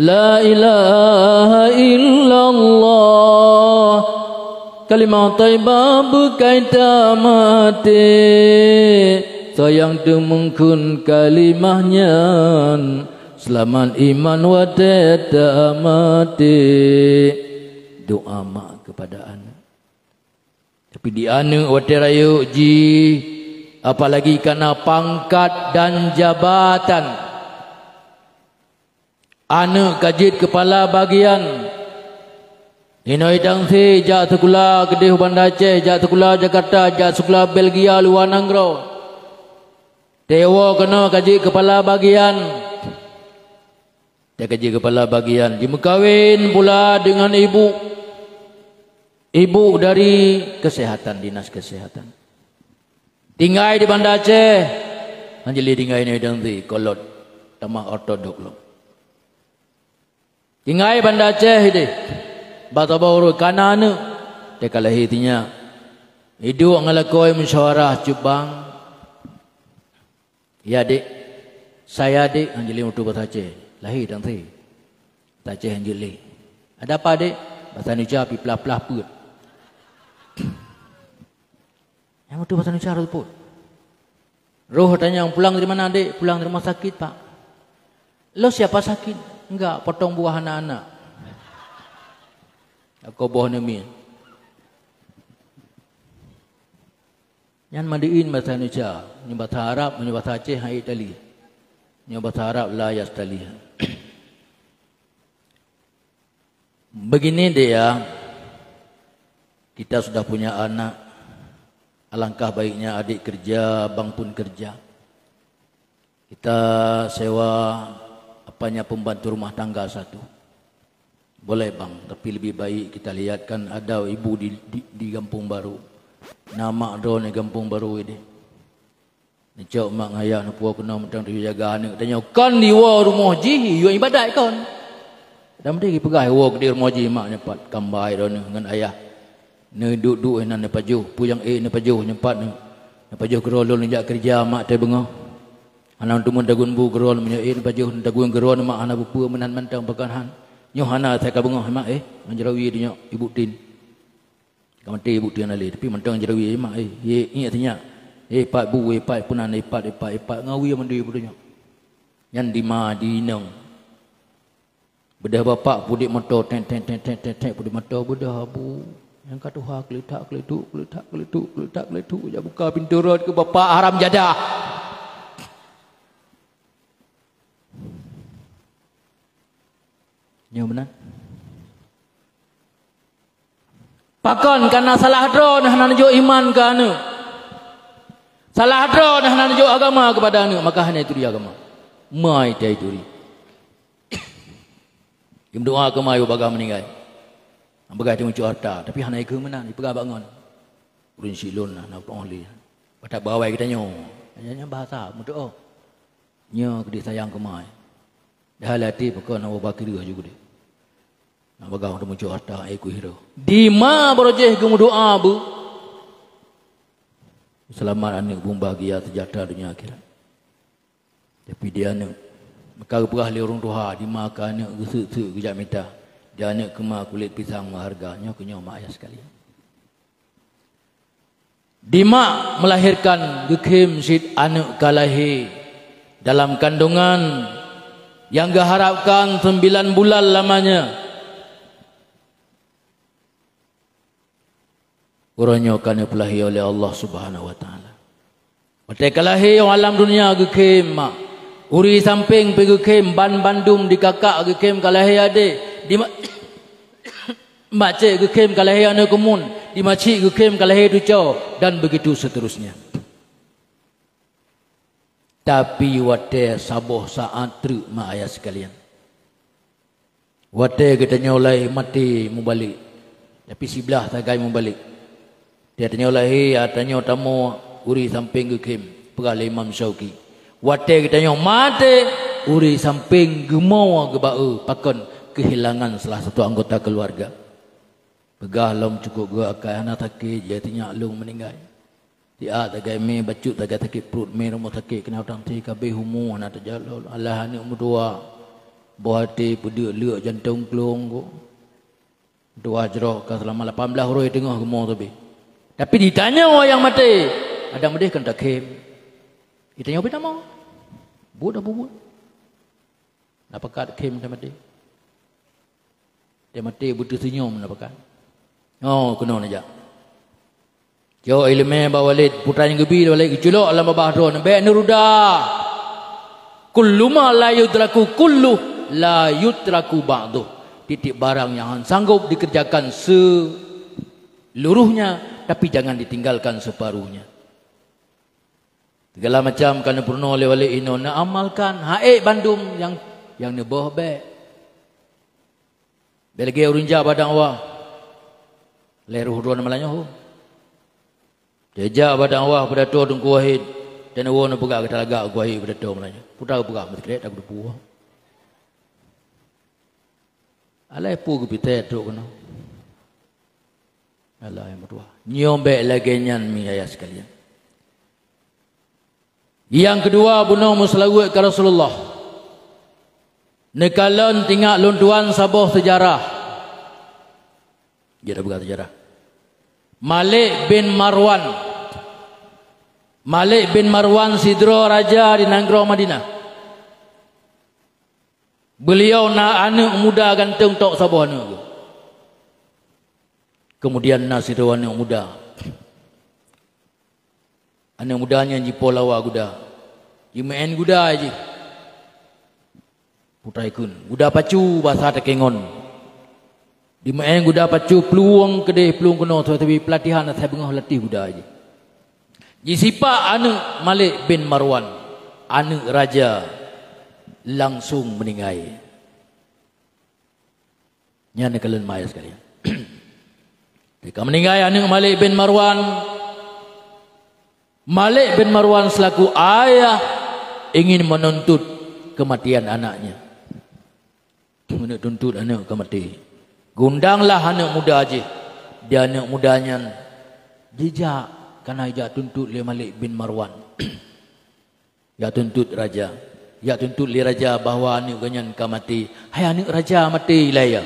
La ilaha illallah, kalimah thaibah beukai tamaté. Soe nyang teumeungkheun kalimah nyan, seulamat iman watée tamaté. Doa mak keupada aneuk. Tapi di aneuk watée rayeuk jih, apalagi kana pangkat dan jabatan. Aneuk ka jeuet keupala bagian. Inoe i Tangse jak sikula keudeh u Banda Aceh, jak sikula Jakarta, jak sikula Belgia luwa nanggroe. Teuwoe keunoe ka jeuet keupala bagian. Teuka jeuet keupala bagian, jimeukawen pula deungon ibu. Ibu dari kesehatan, dinas kesehatan. Tinggai di Banda Aceh, hanjeut lé tinggai nyoe dang di kolot tamah ortodok lom. Tinggai Banda Aceh ideh, bak saboh ureuëng kana aneuk, teuka lahé tinyak. Iduek ngon lakoe musyawarah cubang. Ya dek, saya dek, hanjeut lé mutu basa Aceh. Lahé dang di. Basa Aceh hanjeut lé. Ada apa dek? Basa Indonesia pi plah-plah peuet. Nyang beutôi basa Indonesia rot pun. Roh tanyong, "Pulang dari mana, Dek?" "Pulang dari rumah sakit, Pak." "Lo siapa sakit?" "Enggak, potong buah anak-anak." Aku boh neumi. Nyan madiin basa Indonesia, nyoe basa Arab, nyoe basa Aceh hai tali. Nyoe basa Arab la yastali. Begini deh ya, kita sudah punya anak, alangkah baiknya adik kerja, abang pun kerja. Kita sewa apanya pembantu rumah tangga satu. Boleh bang, tapi lebih baik kita lihatkan ada ibu di, di, di kampung baru. Nama drone di kampung baru ini. Neucok mak ngon ayah neupuwoe keunoe mantong teujaga aneuk tanyoe. Kon diwoe rumoh jih yue ibadat kon. Dan meusti jipeugah woe keudeh rumoh jih mak nyoe pat kambai droeneuh ngon ayah. Neuduek-duek inan neupajoh, peue nyang ék neupajoh nyoe pat neu-, neupajoh keudroe lôn neujak keureuja mak teuh beungoh. Hana teuma tagun bu keudroe meunyoe ék neupajoh tagun keudroe mak hana peue-peue meunan mantong pakon han. Nyoe hana asai ka beungoh mak éh, ngon jaroe dinyok ibu tin. Ka maté bukeuti hana lé, tapi mantong jaroe mak, eh, ye, ingat sinyak. Eh, pat bu, eh, pat punan, eh, pat, eh, pat, eh, pat, ngawi mandum budoe nyoe. Nyan dima di inong. Beudôh bapak pudek moto, tet, tet, tet, tet, tet, tet, pudek moto, beudôh abu. Nyang ka tuha keulitak, keulituk, keulitak, keulituk, keulitak, keulituk. Jak buka pintoe rot keu bapak haram jadah. Nyoe meunan. Pakon? Karena salah droe na hana neujok iman keu aneuk. Salah droe na hana neujok agama keupada aneuk, maka hana ituri agama. Mai tai ituri. Imeudoa keu mai bagah meuninggai. Bagah teuh muncul harta, tapi hana ikeu meunan, ipeugah bak ngon. Ureueng silon na, na peunoh lé. Batak bawai geutanyoe. Nyan bahasa meudoa. Nyoe keudeh sayang keu mai. Dah lati peuko na ubah kiri ju keudeh. Na bagah untuk muncul harta, eh, kuhiro. Dima barojeh geumeudoa bu. Seulamat aneuk bung bahagia sejahtera dunia akhirat. Tapi di aneuk, maka geupeugah lé ureueng tuha, dima ka aneuk geuseuk-seuk geujak mita. Di aneuk keuma kulét pisang meuharga. Nyoe keu nyoe mak ayah sekalian. Dimak melahirkan geukhém cit aneuk ka lahé dalam kandungan nyang geuharapkan sembilan bulan lamanya. Uroe nyoe ka neupeulahé oleh Allah Subhanahu wa Taala. Watée ka lahé u alam dunia geukhém mak, uri sampéng pih geukhém, ban bandum di kakak geukhém ka lahé adé, di ma-, Mak cék geukhém ka lahé aneuk keumun, di macik geukhém ka lahé tuco, dan begitu seterusnya. Tapi watée saboh saát treuk mak ayah sekalian. Watée geutanyoe lahé maté mubalek, tapi siblaih sagai mubalek. Watée tanyoe lahé, tanyoe tamong uri sampéng geukhém, peugah lé Imam Syauqi. Watée geutanyoe maté, uri sampéng geumoe geuba-e pakon keuhilangan salah satu anggota keuluwarga. Peugah lom cukôp geuh akai hana sakét, jih tinyak lôn meuninggai. Siat sagai mé, bacut sagai sakét pruet mé, rumoh sakét keunoe tang sie kabeh umu hana teujalol. Alah aneuk meutuwa, boh até peudeuk leuk jantong klong ko. Dua jroh ka seulama lapan blaih uroe teungoh geumoe sabe. Tapi ditanyoe nyang maté, adak meudeh kon takhém. Ditanyoe pih tamoe. Buet apa buet? Na pakat khém tamaté. Tamaté beuteusenyom na pakat. Oh, keunoe neujak. Cok ileumé bak Walid, putra nyang geubi Walid geuculok lam babah droeneuh, bék neuruda. Kullu ma la yudraku kulluh, la yutraku ba'duh. Tieb-tieb barang nyang hana sanggob dikerjakan seluruhnya, tapi jangan ditinggalkan separuhnya. Segala macam ka neupeurunoe lé Walid inoe, neuamalkan, han ék bandum nyang, nyang neuboh bék. Bék lagée ureuëng jak bak dakwah, lhée roh droeneuh malam nyoe. Teuh jak bak dakwah pidato Teungku Wahid, teuh neuwoe neupeugah gata lagak Teungku Wahid pidato meunan nyoe. Peue tapeugah meusikrek taku teupeue. Alai peue geupitée trok keunoe. Alai meutuah. Nyoe bék lagée nyan mi ayah sekalian. Nyang keudua bunoe meuseulaweuet keu Rasulullah. Neukalon tingat lôn tuan saboh seujarah. Jeuet tapeugah seujarah. Malik bin Marwan. Malik bin Marwan sidroe raja di nanggroe Madinah. Beuliau na aneuëk muda ganteng tok saboh aneuëk geuh. Keumudian na sidroe aneuëk muda. Aneuëk muda nyan jipoh lawa guda. Jimeu'én guda jih. Putai kheun, guda pacu basa takengon. Jimeu'én guda pacu plueng keudeh plueng keunoe, tapi peulatihan asai beungoh latih guda jih. Jisipak aneuëk Malik bin Marwan, aneuëk raja, langsong meuninggai. Nyan keuh lôn maya sekalian. Ketika meuninggai aneuëk Malik bin Marwan, Malik bin Marwan selaku ayah ingin menuntut kematian anaknya. Meuneuk tuntut aneuëk ka maté. Gundanglah aneuëk muda jih. Di aneuëk muda nyan jijak kana ijak tuntut lé Malik bin Marwan. Jak tuntut raja. Jak tuntut lé raja bahwa aneuëk geuh nyan ka maté. Hai aneuëk raja maté ilaya.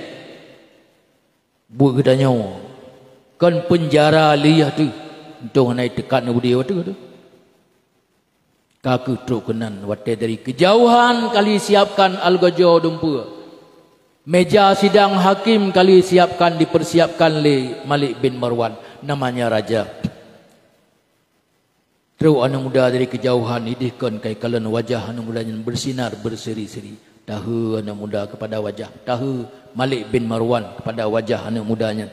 Buet geutanyoe kon peunjara lé yah teuh. Untông hana iteukat neubudi watée teuh. Ka kheueh trok keunan watée dari keujauhan kali siapkan algojo dumpeue. Meja sidang hakim kali siapkan dipersiapkan lé Malik bin Marwan namanya raja. Trok aneuëk muda dari keujauhan ideh kon kai kalon wajah aneuëk muda nyan bersinar berseri-seri. Tahe aneuëk muda kepada wajah, tahe Malik bin Marwan kepada wajah aneuëk muda nyan.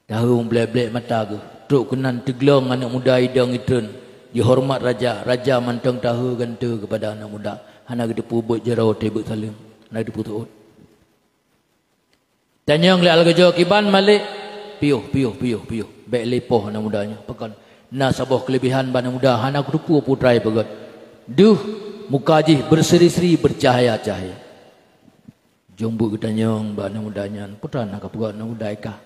Tahe meublek-blek mata geuh. Trok keunan teuglong aneuëk muda idong itreun. Jihoreumat raja, raja mantong tahe gante kepada aneuëk muda. Hana geuteupeue beuet jaroe teuh beuet saleuem, hana geuteupeue seuôt. Tanyong lé algojo kiban Malik, piôh, piôh, piôh, piôh. Bék lé poh aneuëk muda nyoe. Pakon na saboh keuleubehan bak aneuëk muda hana kuteupue putra ipeugét. Deuh muka jih berseri-seri bercahaya-cahaya. Jong buet geutanyong bak aneuëk muda nyan, putra na kapeugét aneuëk muda ikah.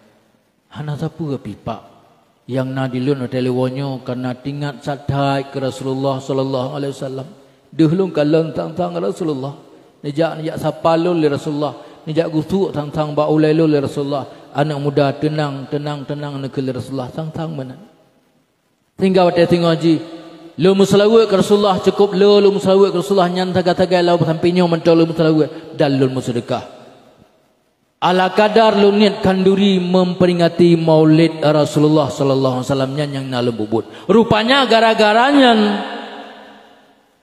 Hana sapeue pih pak. Nyang na di lôn watée lewat nyoe kareuna tingat that-that keu Rasulullah sallallahu alaihi wasallam. Deuh lôn kalon sang-sang Rasulullah. Neujak, neujak sapa lôn lé Rasulullah. Neujak gusuk sang-sang bak ulée lôn lé Rasulullah. Aneuëk muda teunang, teunang, teunang neukheun lé Rasulullah sang-sang meunan. Sehingga watée singoh jih lôn meuseulaweuet keu Rasulullah, cukôp le lôn meuseulaweuet keu Rasulullah nyan sagai-sagai lam sampéng nyoe mantong lôn meuseulaweuet dan lôn meuseudeukah. Ala kadar lôn niet khanduri memperingati Maulid Rasulullah sallallahu alaihi wasallam nyan nyang na lôn peubuet. Rupanya gara-gara nyan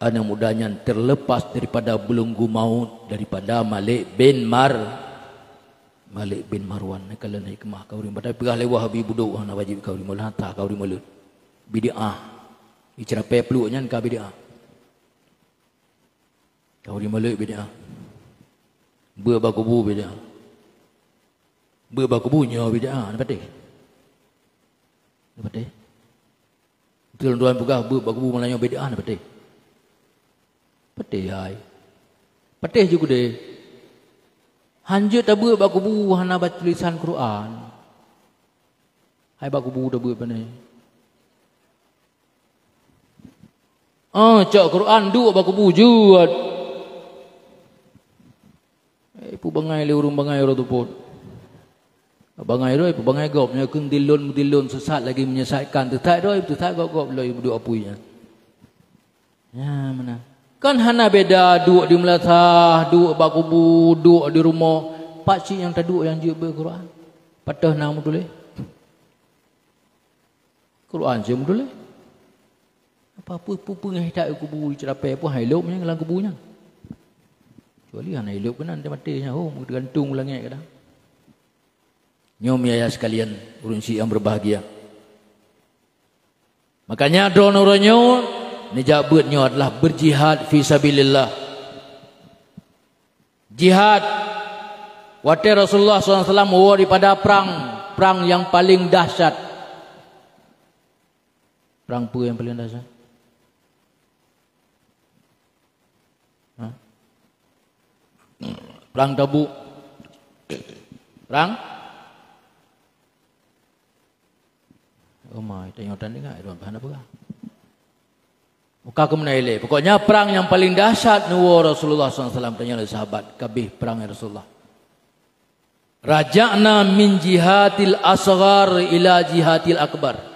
aneuëk muda nyan terlepas daripada beulunggu maut daripada Malik bin Mar Malik bin Marwan. Nyan kalon hikmah kauri. Padahai peugah lé Wahabi budok hana wajéb kauri, meulah hata kauri mulod. Bid'ah. Iceurapée pluek nyan ka bid'ah. Kauri mulod bid'ah. Beuet bak kubu bid'ah. Beuet bak kubu nyoe bid'ah, na patéh? Na patéh? Beutôi lôn tuan peugah beuet bak kubu malam nyoe bid'ah, na patéh? Patéh hai. Patéh jih keudeh. Hanjeuet tabeuet bak kubu hana baca tulisan Quran. Hai bak kubu tabeuet pane? Ah, cok Quran duek bak kubu jeuet. Eh, ipeue bangai lé ureuëng bangai uroe teupot. Bangai droe, ipeue bangai gob, nyoe keueng dilon meudilon sesat lagi menyesatkan. Teusat droe, teusat gob-gob lom iduek apui nyan. Nyan meunan. Kan hana beda duek di meulasah, duek bak kubu, duek di rumoh. Pat cit nyang taduek nyang jeuet beuet Quran. Pat teuh na meutuléh? Quran cit meutuléh. Apa peue-peue peungéh that kubu iceurapée pun hai lop nyang lam kubu nyan. Kecuali hana ilop keunan teumaté nyan, oh, meugantung u langét kadang. Nyoe mi ayah sekalian, ureuëng syiek nyang berbahagia. Makanya droeneuh uroe nyoe neujak beuet nyoe adalah berjihad fi sabilillah. Jihad. Watée Rasulullah sallallahu alaihi wasallam woe daripada prang, prang nyang paleng dahsyat. Prang peue nyang paleng dahsyat? Ha? Prang Tabuk. Prang? Oh mai, tanyoe tan ingat, hana peugah. Muka keumeuna ilée. Pokoknya prang nyang paleng dahsyat neuwoe Rasulullah sallallahu alaihi wasallam, tanyong lé sahabat, "Ka abéh prang, ya Rasulullah?" "Raja'na min jihadil asghar ila jihadil akbar."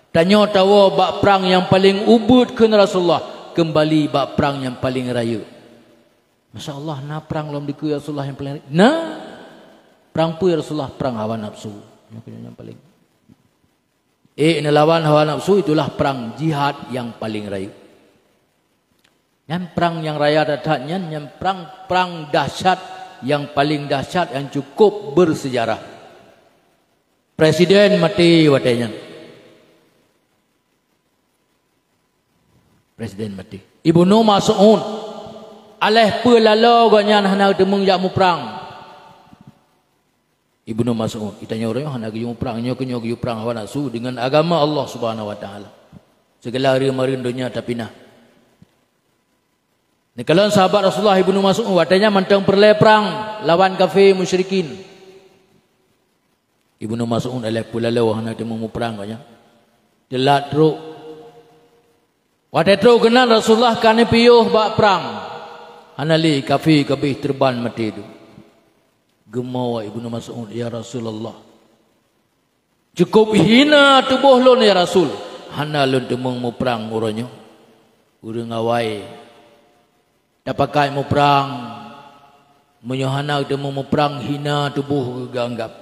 Tanyoe tawoe bak prang nyang paleng ubit kheun Rasulullah, keumbali bak prang nyang paleng rayeuk. "Masya Allah, na prang lom dikeue ya Rasulullah nyang paleng rayeuk?" "Na." "Prang peue ya Rasulullah?" "Prang hawa nafsu." Nyoe keuh nyang paleng. Eh, neulawan hawa nafsu itulah prang jihad nyang paleng rayeuk. Nyan prang nyang raya that-that nyan, nyan prang, prang dahsyat nyang paleng dahsyat nyang cukup bersejarah. Presiden maté watée nyan. Presiden maté. Ibnu Mas'ud, aléh peue laloe gobnyan hana teumong jak muprang. Ibnu Mas'ud, geutanyoe ureuëng hana geuyue muprang, nyoe keuh nyoe geuyue prang hawa nafsu deungon agama Allah Subhanahu wa Taala. Sigala reuem-reuem donya tapinah. Neukalon sahabat Rasulullah Ibnu Mas'ud, watée nyan mantong peureulée prang lawan kafé musyrikin. Ibnu Mas'ud aléh peue laloe hana teumong muprang gobnyan. Teulat trok. Watée trok keunan Rasulullah ka neupiôh bak prang. Hana lé kafé ka abéh teurban maté tu. Geumoe Ibnu Mas'ud, "Ya Rasulullah, cukup hina tuboh lôn ya Rasul, hana lôn teumong muprang uroe nyoe. Ureuëng awai tapakat muprang, meunyoe hana teumong muprang hina tuboh geuanggab.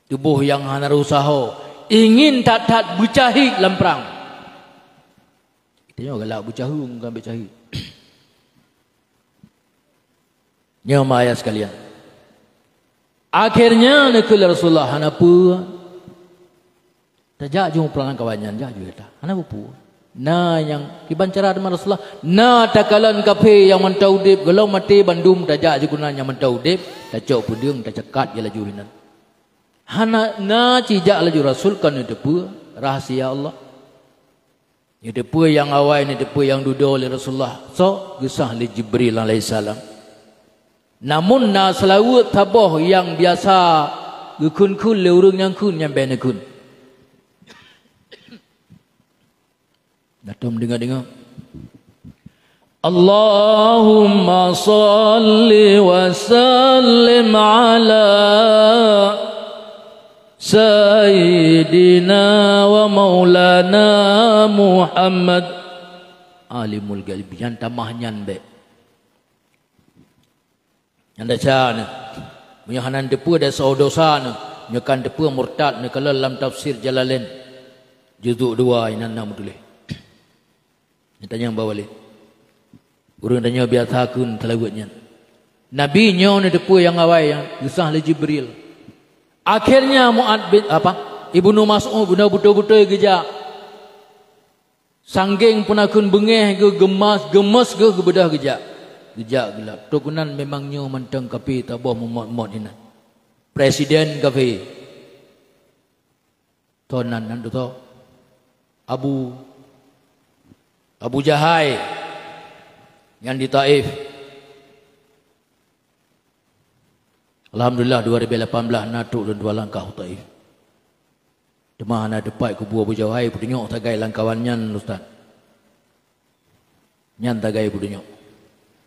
Tuboh nyang hana reusaho, ingin that-that beucahit lam prang." Tanyoe galak beucaheueng, bukan beucahit. Nyoe ma ayah sekalian. Akhirnya neukheun lé Rasulullah, "Hana peue. Tajak ju muprang kawan nyan, jak ju gata. Hana peue-peue." Na nyang kiban cara teuma Rasulullah, na takalon kafé nyang mantong udeb, gohlom maté bandum tajak ju keunan nyang mantong udeb, tacok peudeueng, tacakat je laju hinan. Hana na cijak laju Rasul kon neuteupeue rahasia Allah. Neuteupeue nyang awai, neuteupeue nyang dudoe lé Rasulullah, sok geusah lé Jibril alaihissalam. Namun na seulaweuet saboh nyang biasa geukheun-kheun lé ureuëng nyang kheun nyan bèk neukheun. Datum deungoe-deungoe. Allahumma salli wa sallim ala Sayyidina wa maulana Muhammad. Alimul ghaib, nyang tamah nyan bèk. Nyang desya nyoe. Meunyoe hana neuteupeue desya dosa nyoe, nyoe kan teupeu murtad neukalon lam tafsir Jalalain. Juzuk dua inan na meutuléh. Neutanyong bak walid. Ureuëng tanyoe biasa kheun seulaweuet nyan. Nabi nyoe neuteupeue nyang awai nyang geusah lé Jibril. Akhirnya Mu'ad bin, apa, Ibnu Mas'ud beuna beutôi-beutôi geujak. Sanggeng puna kheun beungéh geuh geumas, geumes geuh geubeudôh geujak. Geujak geulak. Trok keunan memang nyoe mantong kapi taboh meumot-mot inan. Presiden kapi. Toh nan, nan tu toh. Abu, Abu Jahai nyang di Taif. Alhamdulillah, dua ribu lapan belas na trok lôn dua langkah u Taif. Teuma hana teupat kubu Abu Jahai, peutunyok sagai lam kawan nyan, Ustaz. Nyan sagai peutunyok.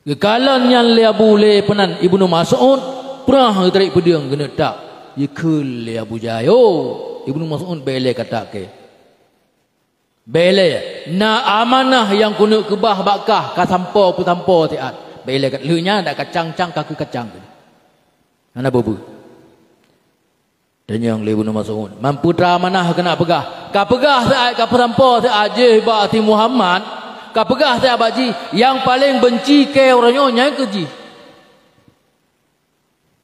Geukalon nyan lé Abu lé peunan Ibnu Mas'ud, prah geutarék peudeueng keuneuk tak. Jikheun lé Abu Jahai, "Oh, Ibnu Mas'ud bèk lé katak kèe. Bèk lé, na amanah nyang keuneuk keubah bak kah, ka sampoe peusampoe siat. Bèk lé kat lheueh nyan dak kacang-cang ka keu kacang." Hana beubeuet. Tanyong lé Ibnu Mas'ud, "Man peue teuma amanah keuneuk peugah? Ka peugah siat, ka peusampoe siat jih bak si Muhammad, ka peugah siat bak jih, nyang paleng beunci kèe uroe nyoe nyan keuh jih.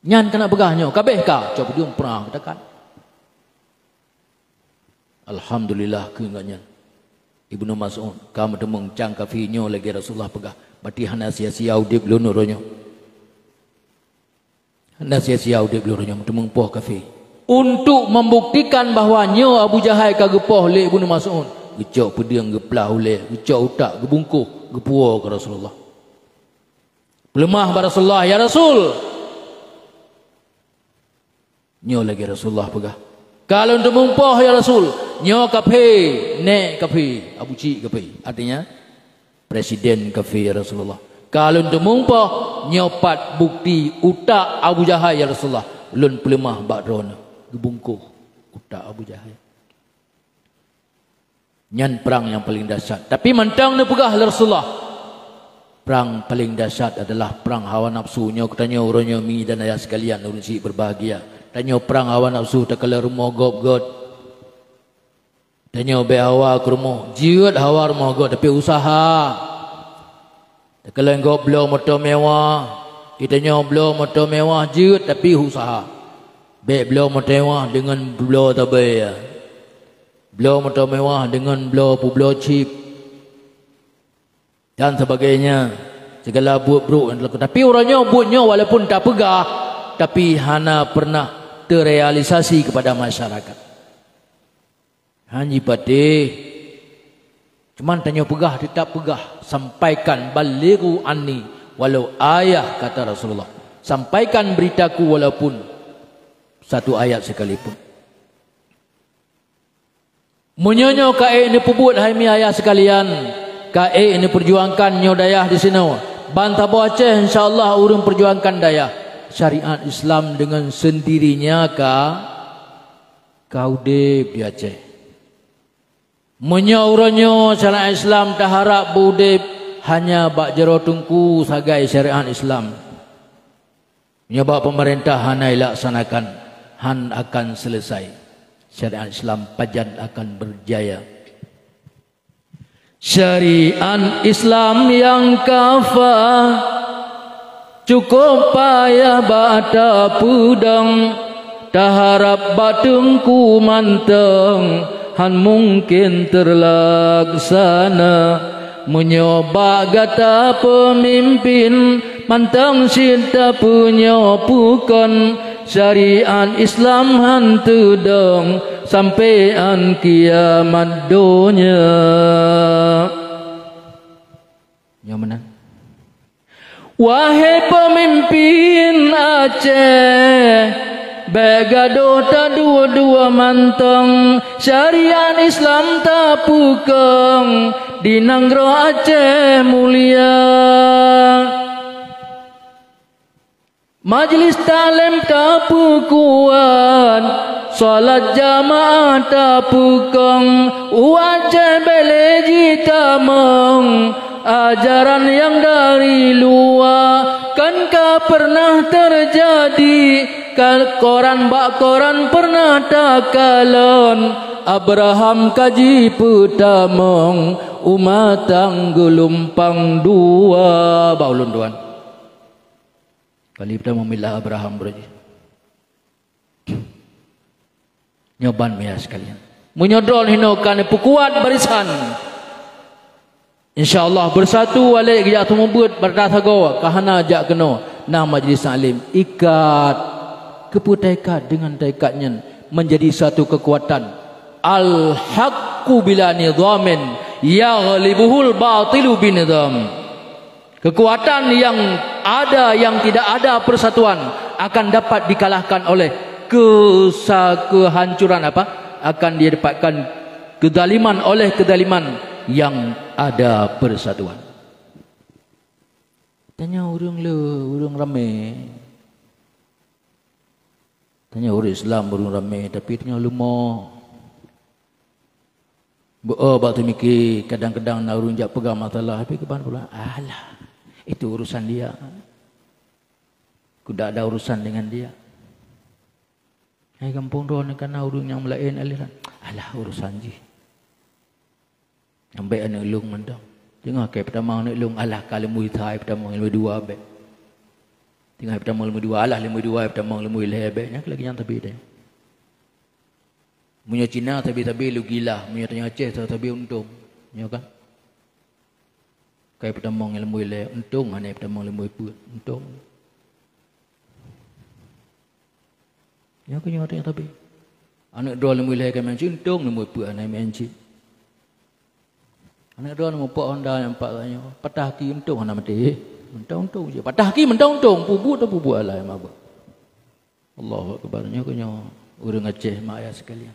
Nyan keuneuk peugah nyoe, ka abéh ka, cok peudeueng prah geutakat." Alhamdulillah kheun gobnyan. Ibnu Mas'ud, ka meuteumong cang kafi nyoe lagèe Rasulullah peugah, berarti hana sia-sia udeb lôn uroe nyoe. Hana sia-sia udeb lôn uroe nyoe meuteumong poh kafi. Untuk membuktikan bahwa nyoe Abu Jahai ka geupoh lé Ibnu Mas'ud, geucok peudeueng, geuplah ulée, geucok utak, geubungkôh, geupuwoe keu Rasulullah. Peuleumah bak Rasulullah, "Ya Rasul," nyoe lagée Rasulullah peugah, "Ka lôn teumeung poh, ya Rasul, nyoe kafé, nék kafé, Abu Syik kafé." Artinya, presiden kafé, ya Rasulullah. "Ka lôn teumeung poh, nyoe pat bukti utak Abu Jahal, ya Rasulullah. Lôn peuleumah bak droeneuh." Geubungkôh utak Abu Jahal. Nyan prang nyang paleng dahsyat. Tapi mantong neupeugah lé Rasulullah, prang paleng dahsyat adalah prang hawa nafsu. Nyoe geutanyoe uroe nyoe, mi dan ayah sekalian, ureuëng syiek berbahagia. Tanyoe prang hawa nafsu takalon rumoh gob göt. Tanyoe bék hawa keu rumoh, jeuet hawa rumoh göt, tapi useuha. Takalon gob bloe moto mewah, geutanyoe bloe moto mewah jeuet, tapi useuha. Bék bloe moto mewah deungon bloe tabée. Bloe moto mewah deungon bloe peubloe chip, dan sebagainya. Segala buet brok nyang teulaku. Tapi uroe nyoe buet nyoe walaupun tapeugah, tapi hana pernah terealisasi kepada masyarakat. Hana jipatéh. Cuman tanyoe peugah, teutap peugah, sampaikan, "Balighu anni walau ayah," kata Rasulullah. "Sampaikan beritaku walaupun satu ayat sekalipun." Meunyoe nyoe ka ék neupeubuet, hai mi ayah sekalian, ka ék neupeujuangkan nyoe dayah disinoe, ban saboh Aceh, insya Allah, ureuëng peujuangkan dayah. Syariat Islam dengan sendirinya ka, ka udeb di Aceh. Meunyoe uroe nyoe syariat Islam taharab beu udeb hanya bak jaroe teungku sagai syariat Islam, meunyoe bak peumeurintah hana ilaksanakan, han akan selesai. Syariat Islam pajan akan berjaya. Syariat Islam nyang kafa, cukup payah bak tapeudong, taharab bak teungku mantong, han mungken teulaksana. Meunyoe bak gata peumimpin, mantong cit tapeunyoe peukon, syariat Islam han teudong sampoe 'an kiamat donya. Nyoe meunan. Wahai peumimpin Aceh, bék gadôh taduek-duek mantong, syariat Islam tapeukong di nanggroe Aceh mulia. Majlis taklim tapeukuat, salat jamaah tapeukong, u Aceh bék lé jitamong ajaran nyang dari luwa. Kan ka pernah teujadi, ka koran bak koran pernah takalon, Abraham ka jipeutamong u Matang Geulumpang Dua. Bak ulôn tuan. Kali peutamong milah Abraham beureuji. Nyoe ban, mi ayah sekalian. Meunyoe droeneuh hinoe ka neupeukuat barisan, insya Allah beusatu walek geujak seumeubeuet bak sagoe, ka hana jak keunoe na majlis taklim. Ikat, keupeue taikat, deungon taikat nyan menjadi satu kekuatan. Al-haqqu bila nidhamin yaghlibuhul batilu binidham. Kekuatan yang ada, yang tidak ada persatuan, akan dapat dikalahkan oleh kesa-, kehancuran apa? Akan didapatkan kezaliman oleh kezaliman yang ada persatuan. Tanyoe ureuëng le, ureuëng ramé. Tanyoe ureuëng Islam ureuëng ramé, tapi tanyoe leumo. Beu-o bak teumiki, kadang-kadang na ureuëng jak peugah masalah, tapi keuban pula, "Alah, itu urusan dia. Ku dak ada urusan dengan dia." Hai gampông droeneuh ka na ureuëng nyang meulaén aliran, "Alah, urusan jih." Ambek aneuëk lôn mantong. Teungoh kai peutamong aneuëk lôn, alah ka leumui sa, ai peutamong leumui dua bék. Teungoh ai peutamong leumui dua, alah leumui dua, ai peutamong leumui lhée bék. Nyan lagée nyan sabe deh. Meunyoe Cina sabe-sabe lugilah, meunyoe tanyoe Aceh sabe-sabe untông. Nyoe kan? Kai peutamong leumui lhée, untông hana peutamong leumui peuet, untông. Nyoe keuh nyoe teuh nyang sabe. Aneuëk droe leumui lhée ka meucit, untông leumui peuet hana meucit. Aneuk droeneuh mupok honda nyang pat nyoe, patah aki untông hana maté. Mantong untông je. Patah aki mantong untông, peubuet teuh peubuet alai mabök. Allahu Akbar. Nyoe keuh nyoe ureuëng Aceh, mak ayah sekalian.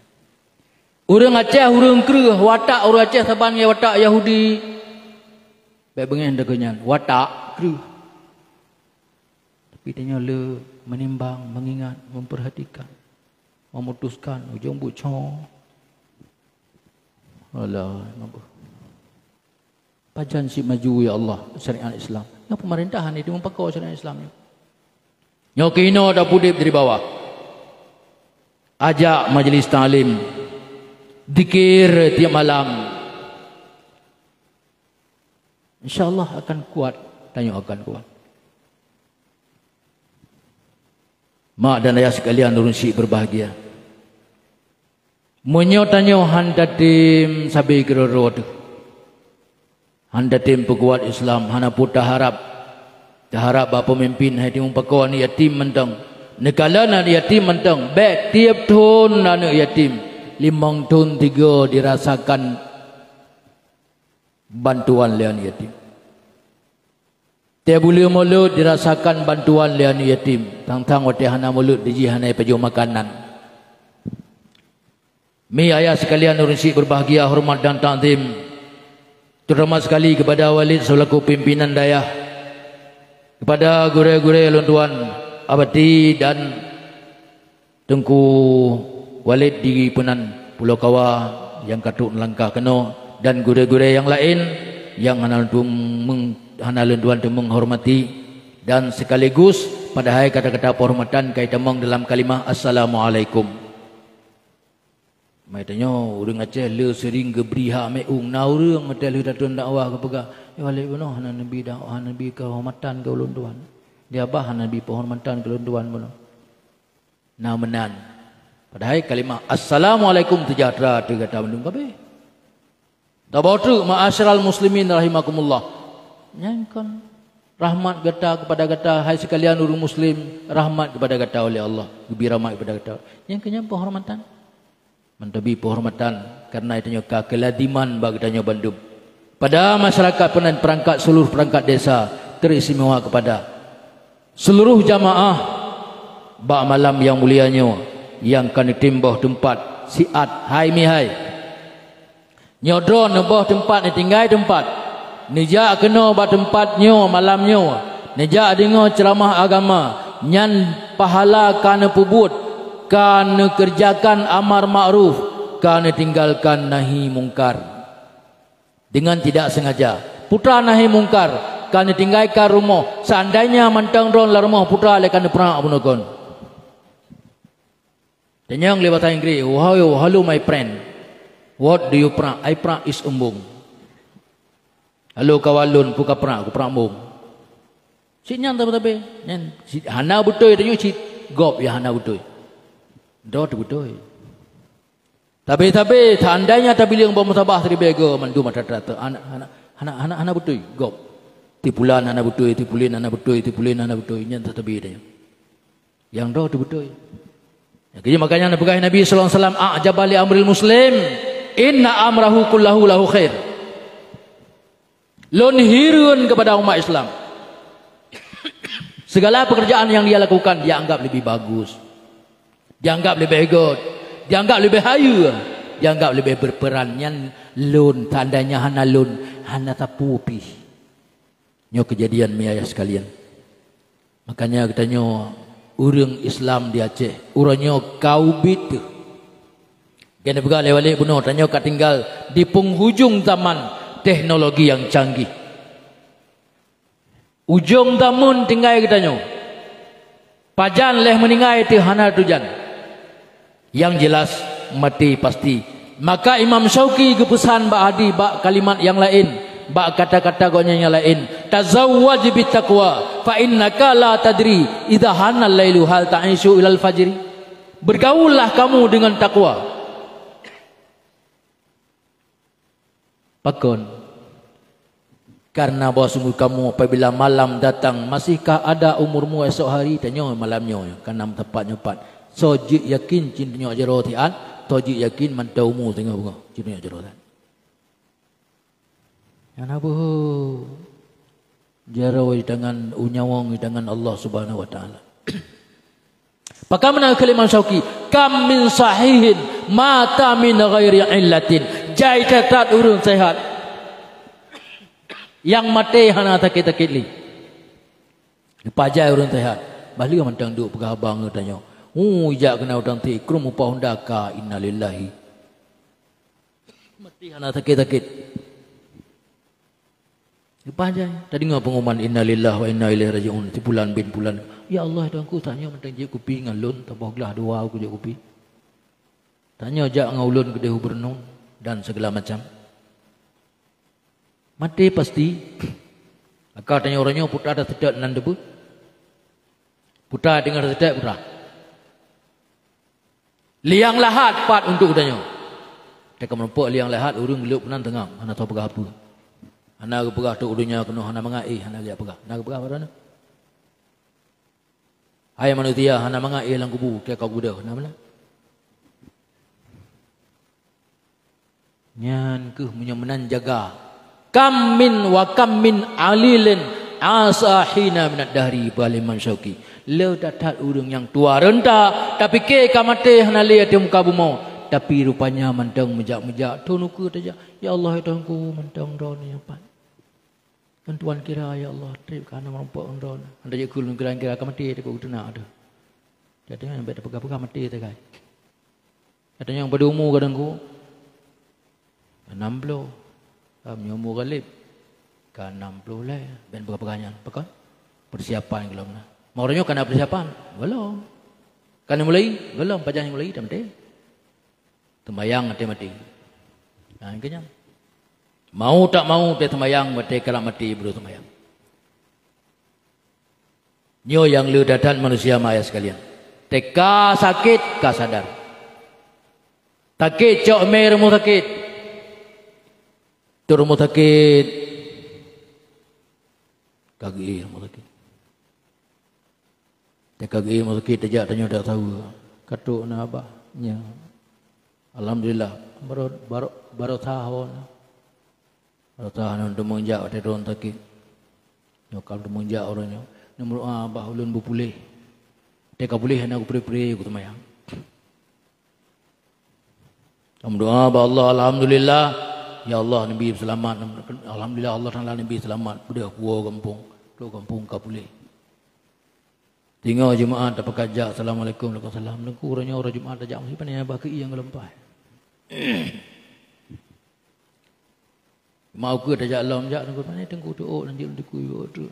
Ureuëng Aceh ureuëng kreueh, watak ureuëng Aceh saban ngon watak Yahudi. Bék beungéh teuh keu nyan, watak kreueh. Tapi tanyoe le menimbang, mengingat, memperhatikan, memutuskan, ujong buet cong. Alah, maböh. Pajan cit maju, ya Allah, syariat Islam? Nyoe pemerintahan itu meupakoe syariat Islam nyoe. Nyoe keunoe tapeuudeb dari bawah. Ajak majelis taklim, zikir tiap malam. Insya Allah akan kuat, tanyoe akan kuat. Mak dan ayah sekalian, ureuëng syiek berbahagia. Meunyoe tanyoe han tatem sabe keudroe-droe teuh, han tatem peukuat Islam, hana peue taharab. Taharab bak peumimpin, hai timu pakoe aneuk yatim mantong. Neukalon aneuk yatim mantong, bék tieb thon aneuk yatim, limong thon tiga dirasakan bantuan lé aneuk yatim. Tieb buleuen mulod dirasakan bantuan lé aneuk yatim, tang-tang watée hana mulod dijih hana jipajoh makanan. Mi ayah sekalian, ureuëng syiek berbahagia, hormat dan takzim, terutama sekali kepada Walid selaku pimpinan dayah, kepada gurée-gurée lôn tuan, Abati dan Teungku Walid di Peunan Pulo Kawa nyang ka trok neulangkah keunoe, dan gurée-gurée nyang laén nyang hana lôn tueng-, hana lôn tuan teumeung hormati, dan sekaligus padahai kata-kata penghormatan ka itamong dalam kalimah assalamualaikum. Mai tanyoe ureuëng Aceh le seuring geubri hak méueng, na ureuëng watée lheueh tateun dakwah geupeugah, "Eh, Walid bunoe hana neubi dakwah, hana neubi keuhormatan keu ulôn tuan. Di Abah hana neubi penghormatan keu ulôn tuan bunoe." Na meunan. Padahai kalimah assalamualaikum sejahtera teuh gata mandum kabeh. Tabah treuk, ma'asyiral muslimin rahimakumullah. Nyan kon rahmat gata kepada gata, hai sekalian ureuëng muslim, rahmat kepada gata oleh Allah, geubri rahmat kepada gata. Nyan keuh nyan penghormatan. Mantong bi penghormatan karena tanyoe ka keulaziman bak geutanyoe bandum. Pada masyarakat Peunan, perangkat seluruh perangkat desa, teristimewa kepada seluruh jamaah bak malam nyang mulia nyoe nyang ka neutem boh teumpat siat hai mihai. Nyoe droeneuh boh teumpat neutinggai teumpat, neujak keunoe bak teumpat nyoe malam nyoe, neujak deungoe ceuramah agama, nyan pahala ka neupeubuet, ka neukeureujakan amar makruf, ka neutinggalkan nahi mungkar. Dengan tidak sengaja, putra nahi mungkar, ka neutinggaikan rumoh, seandainya mantong droeneuh lam rumoh putra lé ka neupeurak bunoe kon. Tanyong lé basa Inggris, "Oh, hello, hello, my friend. What do you prak?" "I prak is embung." "Halo kawan lôn, peue kaprak?" "Kuprak embung." Cit nyan tabe-tabe. Nyan cit hana beutôi tanyoe cit gob ya hana beutôi. Droe teuh beutôi. Tabe-tabe, seandainya tabileung boh musabah siribèe go mandum atra-atra teuh, hana, hana, hana, hana beutôi gob. Tipulan hana beutôi, tipulen hana beutôi, tipulen hana beutôi, nyan tabe tanyoe. Nyang droe teuh beutôi. Jadi makanya neupeugah Nabi sallallahu alaihi wasallam, "A'jaba li amril muslim, inna amrahu kullahu lahu khair." Lôn hireuen kepada umat Islam. Segala pekerjaan yang dia lakukan, dia anggap lebih bagus. Dia anggap lebih hebat. Dia anggap lebih hayeue. Dia anggap lebih berperan. Nyan lôn, seandainya hana lôn, hana sapeue pih. Nyoe keujadian mi ayah sekalian. Makanya geutanyoe ureuëng Islam di Aceh, uroe nyoe ka ubit teuh. Keuneuk peugah lé Walid bunoe, tanyoe ka tinggal di penghujung zaman teknologi yang canggih. Ujong zaman tinggai geutanyoe. Pajan lheueh meuninggai teuh hana tujan. Yang jelas, maté pasti. Maka Imam Syauqi geupeusan bak hadih, bak kalimat nyang laén, bak kata-kata gobnyan nyang laén, "Tazawwaj bit taqwa, fa innaka la tadri idza hanal lailu hal ta'isyu ilal fajri." Bergaullah kamu dengan takwa. Pakon? Karena bahwa sungguh kamu apabila malam datang, masihkah ada umurmu esok hari? Tanyoe malam nyoe, ka nam teumpat nyoe pat. Soe jeuet yakin cit tanyoe jaroe siat, soe jeuet yakin mantong umu singoh beungoh cit tanyoe jaroe siat. Hana beuhe. Jaroe di tangan, u nyawöng di tangan Allah Subhanahu wa Taala. Pakon meunan kheun Imam Syauqi, "Kam min sahihin mata min ghairi illatin." Jai that-that ureuëng seuhat nyang maté hana sakét-sakét lé. Leupah jai ureuëng seuhat, bah lheueh mantong duek peugah haba ngon tanyoe. Hu, jak keunan u Tangti, krum upah honda ka, innalillahi. Maté hana sakét-sakét. Leupah jai, tadeungoe pengumuman, "Innalillahi wa inna ilaihi raji'un, si pulan bin pulan." "Ya Allah, Tuhanku, tanyoe mantong jép kupi ngon lôn, saboh glah dua kujép kupi. Tanyoe jak ngon ulôn keudeh u Beureunong," dan segala macam. Maté pasti. Maka tanyoe uroe nyoe peue taseutôt nan teubeuet? Peue tadeungoe taseutôt, peue ta Liang lahat pat untuk geutanyoe. Teuka meurumpok liang lahat, ureuëng geuleueb keunan teungam, hana soe peugah peue. Hana geupeugah trok u donya keunoe hana mangat éh, hana geujak peugah. Hana geupeugah baroe nyoe. Hai manusia, hana mangat éh lam kubu, teuka geubeudôh, hana meunan. Nyan kheueh meunyoe meunan jaga. "Kam min wa kam min alilin asa hina minad dahri," peugah lé Imam Syauqi. Le that-that ureuëng nyang tuha reunta, tapike ka maté hana lé ateueh muka bumoe, tapi rupanya mantong meujak-meujak, thon ukeue tajak, "Ya Allah, ya Tuhanku, mantong droeneuh nyang pat. Ngon tuan kira, ya Allah, treb ka hana meurumpok ngon droeneuh." Hana jeuet keu lôn kira-kira ka maté, takot geuteunak teuh. Jadi, nyan bèk tapeugah-peugah maté sagai. Gata nyang padum umu kadang ku? Ka nam ploh. Ka meunyoe umu Ghalib, ka nam ploh lhèe. Bèk peugah-peugah nyan. Pakon? Persiapan gohlom na. Meunyoe ka na persiapan, gohlom. Ka na mulai, gohlom. Pajan mulai, dah maté. Seumayang até maté. Nah, keu nyan. Mau tak mau, teuh seumayang, watèe karab maté, baru seumayang. Nyoe nyang le that-that manusia, mak ayah sekalian. Teuka sakét, ka sadar. Sakét, cok mé rumoh sakét. Trok rumoh sakét. Ka geuéh rumoh sakét. Teuka geuéh rumoh sakét, tajak tanyoe dak saweue. Ka trok na babah. Nyoe. Alhamdulillah. Baroe, baroe, baroe saho na. Rata hana teumeung jak watèe droen sakét. Nyoe ka teumeung jak uroe nyoe. Neumeudoa bah ulôn beupuléh. Watèe ka puléh hana kupré-pré, kuseumayang. Neumeudoa bak Allah, "Alhamdulillah, ya Allah, neubi seulamat. Alhamdulillah, Allah Taala neubi seulamat. Peudeuh puwoe gampông, trok gampông ka puléh." Teungoh Jumaat tapakat jak, "Assalamualaikum." "Waalaikumsalam." Teungku, uroe nyoe uroe Jumaat tajak meusipan, nyan bah keu ié nyang geulumpah. Mau keu tajak lom jak, teungku, pane teungku tuok, nanti teungku yue tu.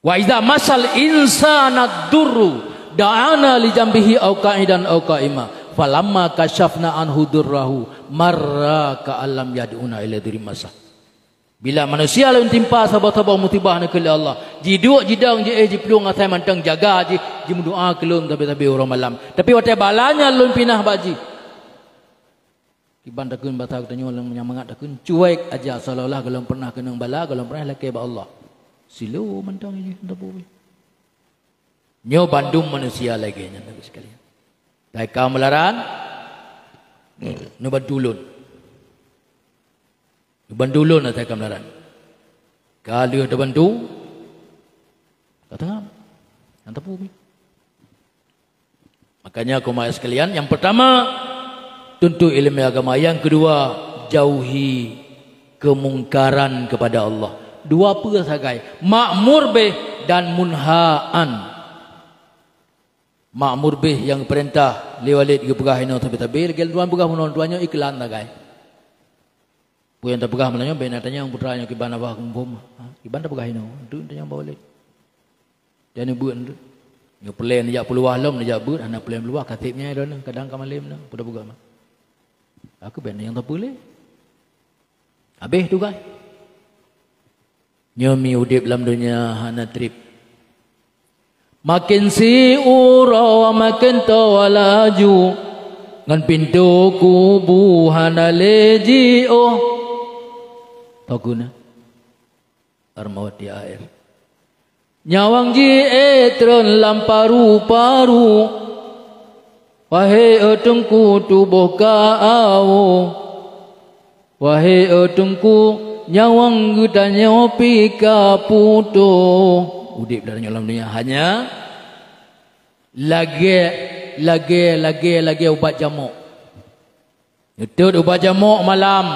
"Wa idza masal insana durru da'ana li jambihi au qa'idan au qa'ima, falamma kasyafna anhu durrahu marra ka'allam yad'una ila durri masa." Bila manusia lôn timpa saboh-saboh musibah neukheun lé Allah, jiduek jidong jiéh jiplueng asai mantong jaga jih, jimeudoa keu lôn sabe-sabe uroe malam. Tapi watèe bala nyan lôn pinah bak jih, kiban takheun basa geutanyoe nyang mangat takheun cuek aja, seolah-olah gohlom pernah keunong bala, gohlom pernah lakèe bak Allah. Silo mantong jih, hana peue. Nyoe bandum manusia lagèe nyan, Teungku sekalian. Teuka meularan, neubantu ulôn. Neubantu ulôn, teuka meularan. Ka lheueh teubantu, ka teungam. Nyang teupeu. Makanya, keumae sekalian, yang pertama, tuntut ilmu agama. Yang kedua, jauhi kemungkaran kepada Allah. Dua peue sagai, ma'mur bih dan munha an. Ma'mur bih nyang geupeurintah lé Walid geupeugah inoe sabe-sabe, lagèe tuan peugah bunoe, tuan nyoe iklan sagai. Peue nyang tapeugah malam nyoe, bèk na tanyong putra nyoe kiban abah keumpom. Ha, kiban tapeugah inoe, tu tanyong bak Walid. Jan neubeuet tu. Nyoe peureulèe neujak peuluwah lom, neujak beuet, hana peureulèe peuluwah, ka sép nyan droeneuh, kadang ka malem nyoe, peue tapeugah mah. Aku bèk na nyang tapeue lé. Habéh tugaih. Nyoe mi udép lam donya hana trép. Maken siuroe maken toe laju, ngon pintoe kubu hana lé jiôh. Toh guna? Armawati air. Nyawöng jiéh trön lam paru-paru, wahé e Teungku tuboh ka awoe. Wahé e Teungku, nyawöng geutanyoe pih ka putôh. Udeb tanyoe lam donya hanya lagée, lagée, lagée, lagée ubat jamok. Neutôt ubat jamok malam,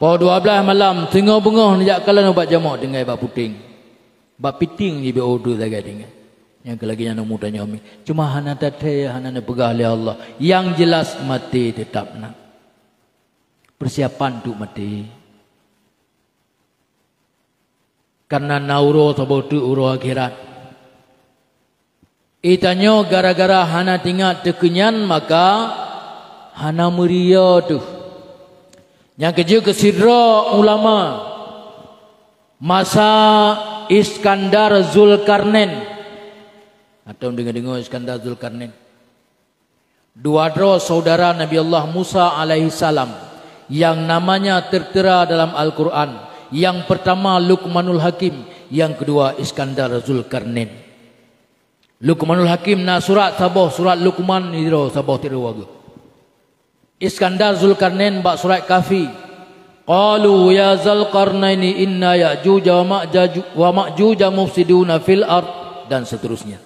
poh dua blaih malam, singoh beungoh neujak kalon ubat jamok tinggai bak puténg. Bak piténg jibeuôh deuh sagai tinggai. Nyang keu lagée nyan umu tanyoe mi. Cuma hana tathée, hana neupeugah lé Allah. Nyang jeulaih maté teutab na. Peusiapan untuk maté. Kareuna na uroe saboh teuk uroe akhirat. Geutanyoe gara-gara hana teuingat teukeunyan maka hana meuriyo teuh. Nyang keujeuet keu sidroe ulama masa Iskandar Zulkarnain. Atau deungoe-deungoe Iskandar Zulkarnain. Dua droe saudara Nabi Allah Musa alaihissalam yang namanya tertera dalam Al-Quran. Yang pertama Luqmanul Hakim, yang kedua Iskandar Zulkarnain. Luqmanul Hakim na surat saboh, surat Luqman nidroe saboh tiroe geuh. Iskandar Zulkarnain bak surat Kahfi. Qalu ya Zulkarnaini inna Ya'juj wa Ma'juj wa Ma'juj mufsiduna fil ard, dan seterusnya.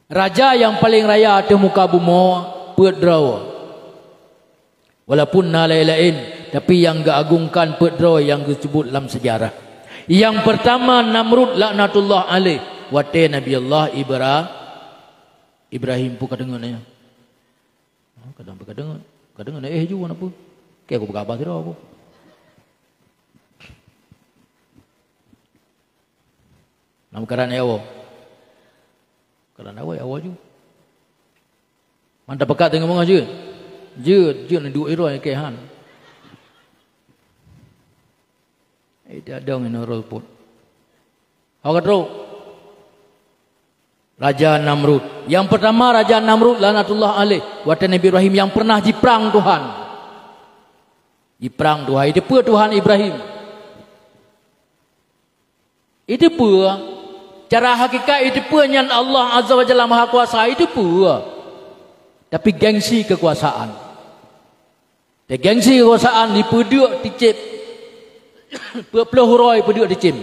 Raja nyang paleng raya ateueh muka bumoe peuet droe. Walaupun na laén-laén, tapi nyang geuagungkan peuet droe nyang geuseubut lam seujarah. Nyang peurtama Namrud laknatullah alaih watée Nabi Allah Ibra-, Ibrahim peue ka deungon nyan. Kadang peue ka deungon, ka deungon éh ju na peue. Keu aku peugah bah sidroe aku. Lam keuadaan nyoe. Keuadaan awai awai ju. Mantap pekat teungoh beungoh jeuet. Jeuet, jeuet neuduek iroe keu han. Eh, dia dong inoe rol pun. Awak trok. Raja Namrud. Yang pertama Raja Namrud laknatullah alaih. Watée Nabi Ibrahim nyang pernah jiprang Tuhan. Jiprang Tuhan. Itu peue Tuhan Ibrahim. Itu peue? Cara hakikat itu peue nyan Allah Azza wa Jalla Maha Kuasa itu peue? Tapi gengsi kekuasaan. Teu gengsi kekuasaan dipeuduek ticém. Peuet ploh uroe peuduek ticém.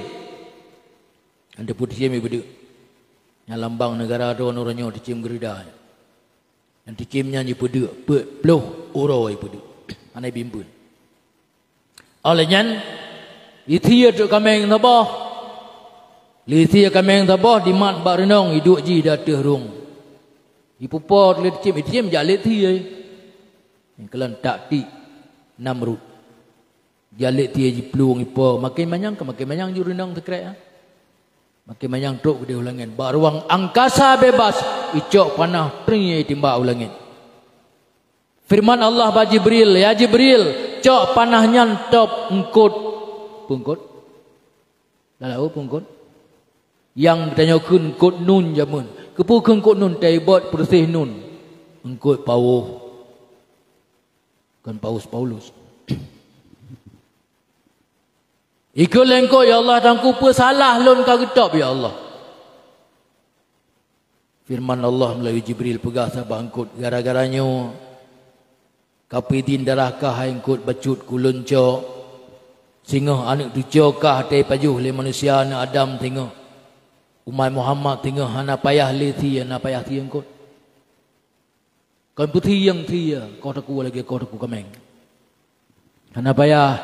Ada peuticém peuduek. Nyang lambang negara droe nyoe ticém geurida. Dan ticém nyan jipeuduek peuet ploh uroe jipeuduek. Hana bimbul. Óh lheueh nyan, jithie trok kaméng saboh. Lheueh thie kaméng saboh jimat bak reunong, jiduek jih di ateueh rhueng. Jipupo lé ticém, ticém jak lé thie. Nyang keulon taktik Namrud. Jalek tie jiplueng ipo, makin manyang ke makin manyang ju reunong teukrek, ha. Makin manyang trok keudeh u langét. Bak ruang angkasa bebas, icok panah trie timbak u langét. Firman Allah bak Jibril, "Ya Jibril, cok panah nyan top eungkot." Peue eungkot? Dah laôt peue eungkot? Nyang geutanyoe kheun eungkot nun jameun. Keupeue kheun eungkot nun? Taibot peureuséh nun. Eungkot Paulus. Kon Paus Paulus. Ikheun lé eungkot, "Ya Allah, Tuhanku, peue salah lôn ka geutôb, ya Allah?" Firman Allah meulalu Jibril peugah sabab eungkot, "Gara-gara nyoe, kapeudin darah kah hai eungkot bacut keu lôn cok. Singoh aneuëk tucoe kah teupajoh lé manusia aneuëk Adam singoh. Umat Muhammad singoh hana payah lé sie, hana payah sie eungkot." Kon peuthieng thie, koh takue lagée koh takue kaméng. Hana payah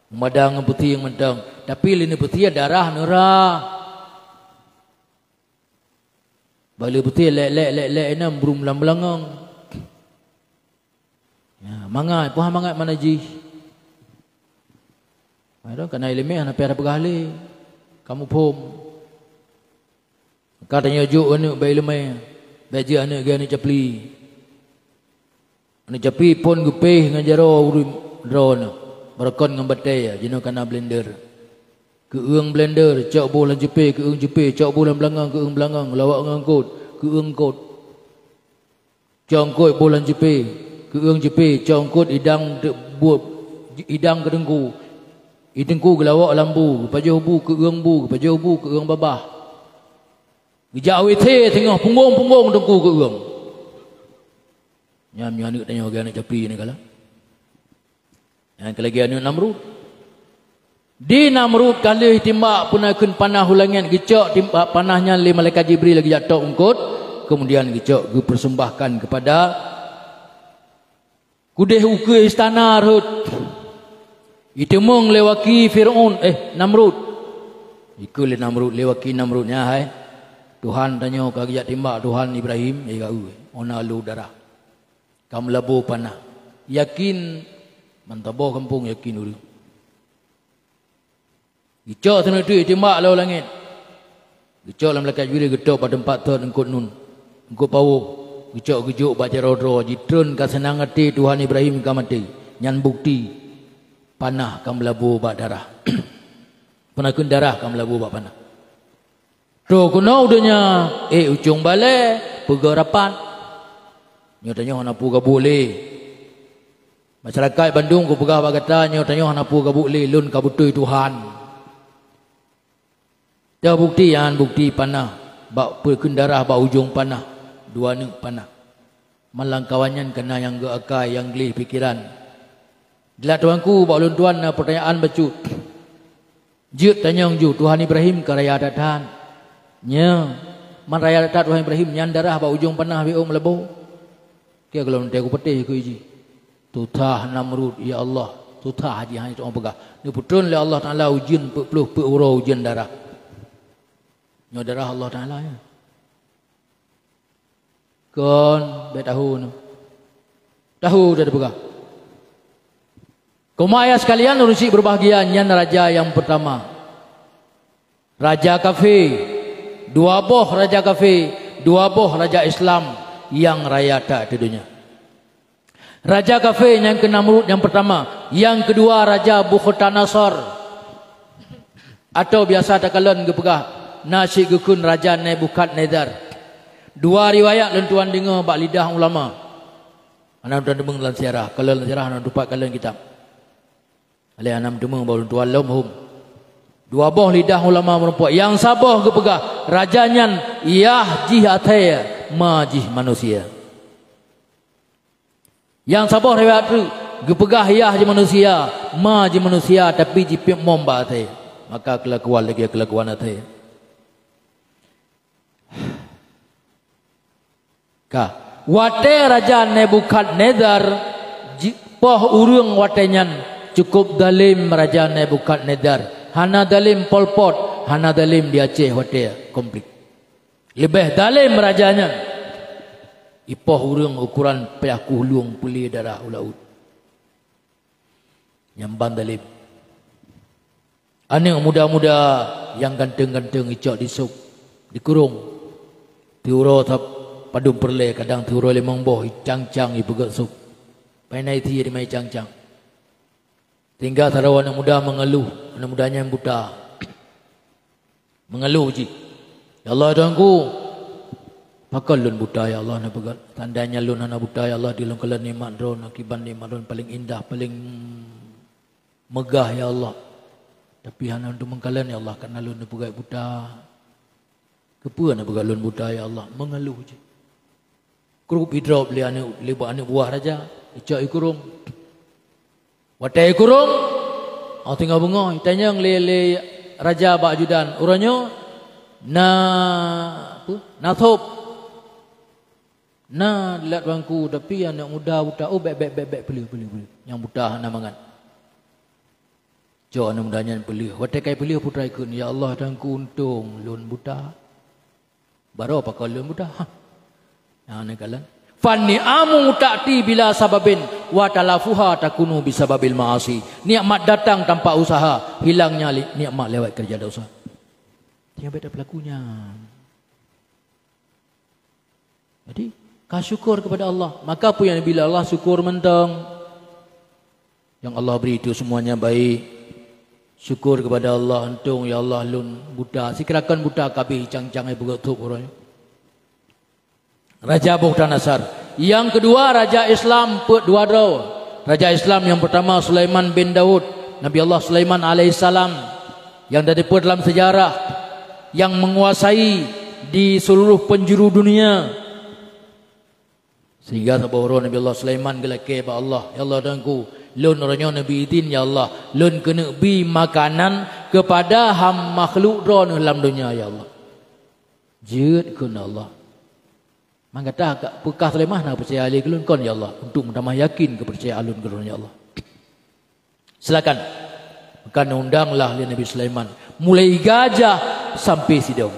meumada ngon peuthieng mantong, tapi lé neupeuthieng darah neura. Bak lé peuthieng lek-lek lek-lek inong brum lam beulangong. Ya, mangat, peue mangat mana jih? Aduh, kana iéleumé hana payah tapeugah lé. Kamu phom. Ka tanyoe jok aneuëk bak iéleumé, bék jeuet aneuëk geuh aneuëk capli. Aneuëk capli phon geupéh ngon jaroe ureuëng droeneueh, beureukat ngon batée, jinoe kana blender. Keueueng blender, cok boh lam cupé, keueueng cupé, cok boh lam beulangong, keueueng beulangong, lawok ngon eungkot, keueueng eungkot. Cok eungkot boh lam cupé, keueueng cupé, cok eungkot idang te-, buet, idang keu teungku. Di teungku geulawok lam bu, geupajoh bu, keueueng bu, geupajoh bu, keueueng babah. Geujak W C teungoh punggong-punggong teungku keueueng. Nyan meunyoe aneuëk tanyoe geuh aneuëk capli ni kala. Nyang keu lagèe aneuk Namrud. Di Namrud ka lheueh timbak peunaikheun panah u langèt, geucok timbak panah nyan lé malaikat Jibril lagèe jak top eungkôt, keumudian geucok geuperseumbahkan keupada keudeh ukeue istana rhot. Iteumeung lé waki Fir'aun, eh, Namrud. Ikeue lé Namrud, lé waki Namrud nyan, "Hai, Tuhan tanyoe ka geujak timbak Tuhan Ibrahim, eh, ka eu, ona lôn darah. Ka meulaboh panah. Yakin, ban saboh gampông yakin ureueng." Geucok sinoe teuk timbak lam langèt. Geucok lam malaikat Jibril geutôp bak teumpat thon eungkôt nun, eungkôt pawoh. Geucok geujok bak jaroe droe, jitreun ka seunang até Tuhan Ibrahim ka maté. Nyan bukti panah ka meulaboh bak darah. Peunaikheun darah ka meulaboh bak panah. Troh keunoe u donya, eh, ucong balèe, peugah rapat. Nyoe tanyoe hana peue gabuek lé. Masyarakat bandum kupeugah bak gata, nyoe tanyoe hana peue gabuek lé, lôn ka beutôi Tuhan. Teuh bukti, nyan bukti panah, bak peukheun darah bak ujong panah, dua neuk panah. Malam kawan nyan ka na nyang geuakai, nyang gleh pikeran. Dilat tuanku, bak ulôn tuan na peutanyaan bacut. Jeuet tanyong ju, Tuhan Ibrahim ka raya that-that. Nyo, man raya that-that Tuhan Ibrahim, nyan darah bak ujong panah beu meulaboh. Keu gohlom teuh kupeuteh keu jih. Tuthah Namrud, ya Allah, tuthah jih hana teupeugah. Neupeutron lé Allah Taala ujeuen peuet ploh peuet uroe ujeuen darah. Nyoe darah Allah Taala, ya. Kon, bèk tahu nyoe. Tahu dah dipeugah. Keu umat ayah sekalian, ureueng syiek berbahagia, nyan raja nyang pertama. Raja kafé, dua boh raja kafé, dua boh raja Islam nyang raya that di donya. Raja kafé nyang keu Namrud nyang pertama, nyang keudua Raja Bukhtanasor, atau biasa takalon geupeugah na cit geukheun Raja Nebukadnezar. Dua riwayat lôn tuan deungoe bak lidah ulama. Hana lôn tuan deungoe lam sejarah, kalon lam sejarah hana lôn tupat kalon kitab. Lé hana meuteumé bak ulôn tuan lom hom. Dua boh lidah ulama meurumpok. Nyang saboh geupeugah, raja nyan yah jih athée, ma jih manusia. Nyang saboh riwayat treuk geupeugah yah jih manusia, ma jih manusia, tapi jipeuet mom bak athée. Maka keulakuan lagée keulakuan athée. Ka, watée Raja Nebukadnezar jipoh ureuëng watée nyan, cukup dalem Raja Nebukadnezar. Hana dalem Pol Pot, hana dalem di Aceh watée konflik. Leubeh dalem raja nyan. Ipoh ureuëng ukuran payah kuh lueng peulé darah u laôt. Nyang ban dalem. Aneuëk muda-muda nyang ganteng-ganteng icok disôk, dikurong. Tiuroe that padum peureulée, kadang tiuroe limong boh, icang-cang ipeugét sôk. Pai na itie dimai cang-cang. Tinggai sidroe aneuëk muda meungeuluh, aneuëk muda nyan buta. Meungeuluh jih, "Ya Allah, Tuhanku, pakon lôn buta, ya Allah," neupeugah. "Seandainya lôn hana buta, ya Allah, dilôn kalon nikmat droe, akibat nikmat droe paleng indah, paleng meugah, ya Allah. Tapi hana lôn meukalon, ya Allah, karena lôn neupeugét buta. Keupeue neupeugét lôn buta, ya Allah?" Meungeuluh jih. Krup idrop lé aneuëk, lé aneuëk buah raja, icok ikurong. Watée ikurong, oh teungoh beungoh, itanyong lé, lé raja bak ajudan, "Uroe nyoe na, peue? Na sôb?" "Na, dilat Tuhanku, tapi aneuëk muda buta." "Oh, bék, bék, bék, bék, peuleueh, peuleueh, peuleueh. Nyang buta hana mangat." Cok aneuëk muda nyan peuleueh. Watée ka ipeuleueh, putra ikheun, "Ya Allah, Tuhanku, untông lôn buta." Baroe pakon lôn buta. Ha. Nah, neukalon. "Fan ni'amu ta'ti bila sababin, wa talafuha takunu bisababil ma'asi." Nikmat datang tanpa usaha, hilangnya li-, nikmat lewat kerja dosa. Dia beda pelakunya. Jadi, ka syukur kepada Allah. Maka peue nyang bila Allah, syukur mantong. Yang Allah beri itu semuanya baik. Syukur kepada Allah, untông, ya Allah, lôn buta. Sikira kon buta kabeh, cang-cang ai beugok thôk uroe nyoe. Raja Bukhtanasar. Yang kedua, raja Islam peuet dua droe. Raja Islam yang pertama, Sulaiman bin Daud. Nabi Allah Sulaiman alaihissalam. Yang tadi peuet dalam sejarah. Yang menguasai di seluruh penjuru dunia. Sehingga saboh uroe Nabi Allah Sulaiman geulakée bak Allah, "Ya Allah, Tuhanku, Lôn uroe nyoe neubi idhin, ya Allah, lôn keuneuk bi makanan keupada ham makhluk Droeneuh lam donya, ya Allah. Jeuet kheun Allah. Mangkata ka, peugah Sulaiman, hana peucaya lé keu lôn kon, ya Allah, untuk meutamah yakin keupercayaan lôn keu Droeneuh, ya Allah. Silakan. Maka neuundanglah lé Nabi Sulaiman. Mulai gajah sampai sidong.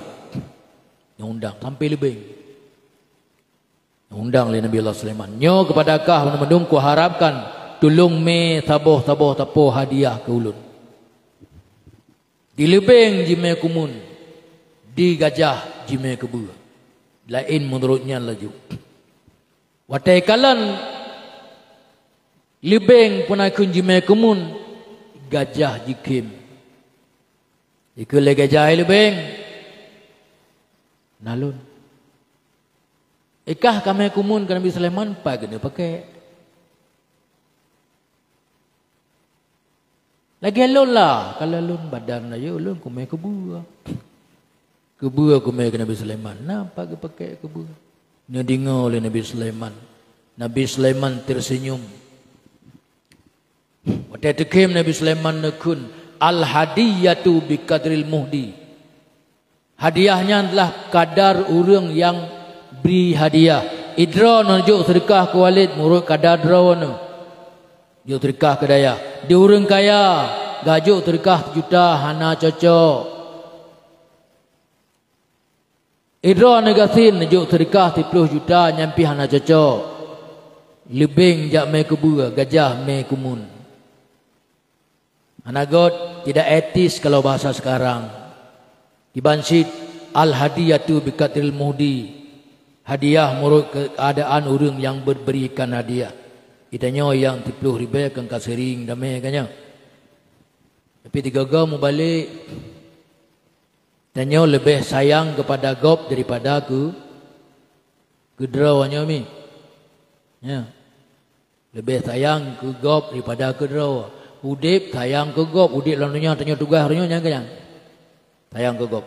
Neuundang sampai leubeng. Neuundang lé Nabi Allah Sulaiman. Nyoe keupada kah banmandum kuharapkan tulông mé saboh-saboh sapo hadiah keu ulôn. Di leubeng jimé keumun, di gajah jimé keubeue. Laén meunurot nyan laju. Watée kalon leubeng peunaikheun jimé keumun, gajah jikhém. Ikheun lé gajah, "Hai leubeng, na lôn." "Ikah kamé keumun keu Nabi Sulaiman, pat keuneuk pakèk?" "Lagèe lôn lah, kalon lôn badan rayeuk lôn kumé keubeue." "Keubeue kumé keu Nabi Sulaiman, na pat geupakèk keubeue?" Neudeungoe lé Nabi Sulaiman. Nabi Sulaiman terseunyum. Watée teukhém Nabi Sulaiman neukheun, "Al-hadiyatu biqadril muhdi." Hadiah nyan adalah kadar ureuëng nyang bri hadiah. Idroeneuh jok seudeukah keu Walid meunurot kadar droeneuh. Jok seudeukah keu dayah. Di ureuëng kaya, gajok seudeukah seujuta hana cocok. Idroeneuh gasien neujok seudeukah siploh juta nyan pih hana cocok. Leubeng jak mé keubeue, gajah mé keumun. Hana göt, tidak etis kalau bahasa sekarang. Kiban cit, al-hadiyatu biqadril muhdi. Hadiah meunurot keuadaan ureuëng nyang beuberikan hadiah. Geutanyoe nyang siploh ribèe kan ka seuring damé kan nyan. Tapi tiga-tiga mubalek, tanyoe leubeh sayang keupada gob daripada keu, keu droe nyoe mi. Ya. Leubeh sayang keu gob daripada keu droe. Udeb sayang keu gob, udeb lam donya tanyoe tugaih uroe nyoe nyan keu nyan. Sayang keu gob.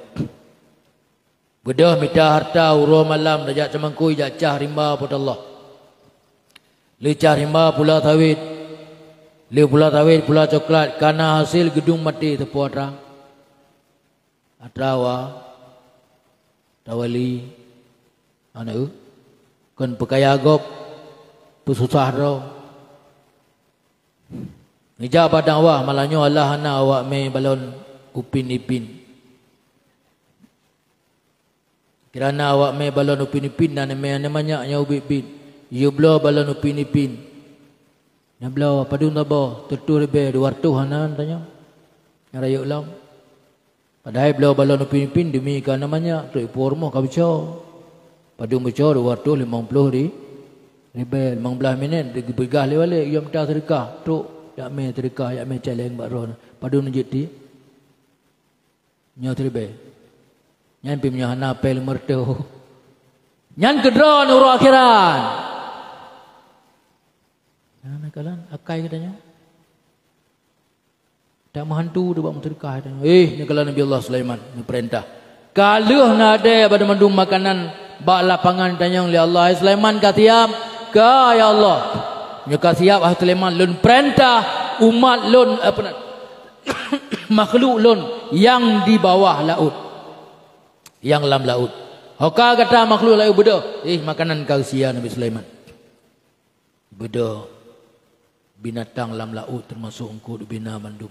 Beudôh mita hareuta uroe malam tajak teumangkui jak cah rimba Po teu Allah. Lé cah rimba pula sawét. Lé pula sawét, pula coklat, ka na hasé geudong maté teupeue atra. Atawa, atawa li, aneuk, kon peukaya gob, peususah droe. Neujak bak dakwah, malam nyoe Allah hana awak mé balon upin ipin. Kira na awak mé balon upin ipin, na neumé aneuk manyak nyang ubit-bit. Yue bloe balon upin ipin. Na bloe, padum saboh, teutuh ribèe, dua reutôh hana tanyoe. Nyang rayeuk lom. Padahai bloe balon upin ipin demi ka na manyak, trok ipuwoe rumoh ka beuco. Padum beuco, dua reutôh limong ploh ri-, ribèe, limong blah minét, geupeugah lé Walid, yue mita seudeukah, trok, jak mé seudeukah, jak mé cèlèng bak droeneuh. Padum neujeuet ti? Nyoe siribèe. Nyan pih meunyoe hana pèng lima reutôh. Nyan keu droeneuh uroe akhiran. Nyan kalon akai geutanyoe. Tak meuhantu teuh bak meuseudeukah geutanyoe. Eh, nyan kalon Nabi Allah Sulaiman neupeurintah. Ka lheueh na dèe banmandum makanan bak lapangan tanyong lé Allah, "Hai Sulaiman, ka siap?" "Ka, ya Allah." "Nyoe ka siap, hai Sulaiman, lôn peurintah umat lôn, eh, peuna-, makhluk lôn nyang di bawah laôt, nyang lam laôt. Ho ka gata makhluk laôt beudôh, eh, makanan ka geusia Nabi Sulaiman." Beudôh binatang lam laôt teumasok eungkôt ubena mandum.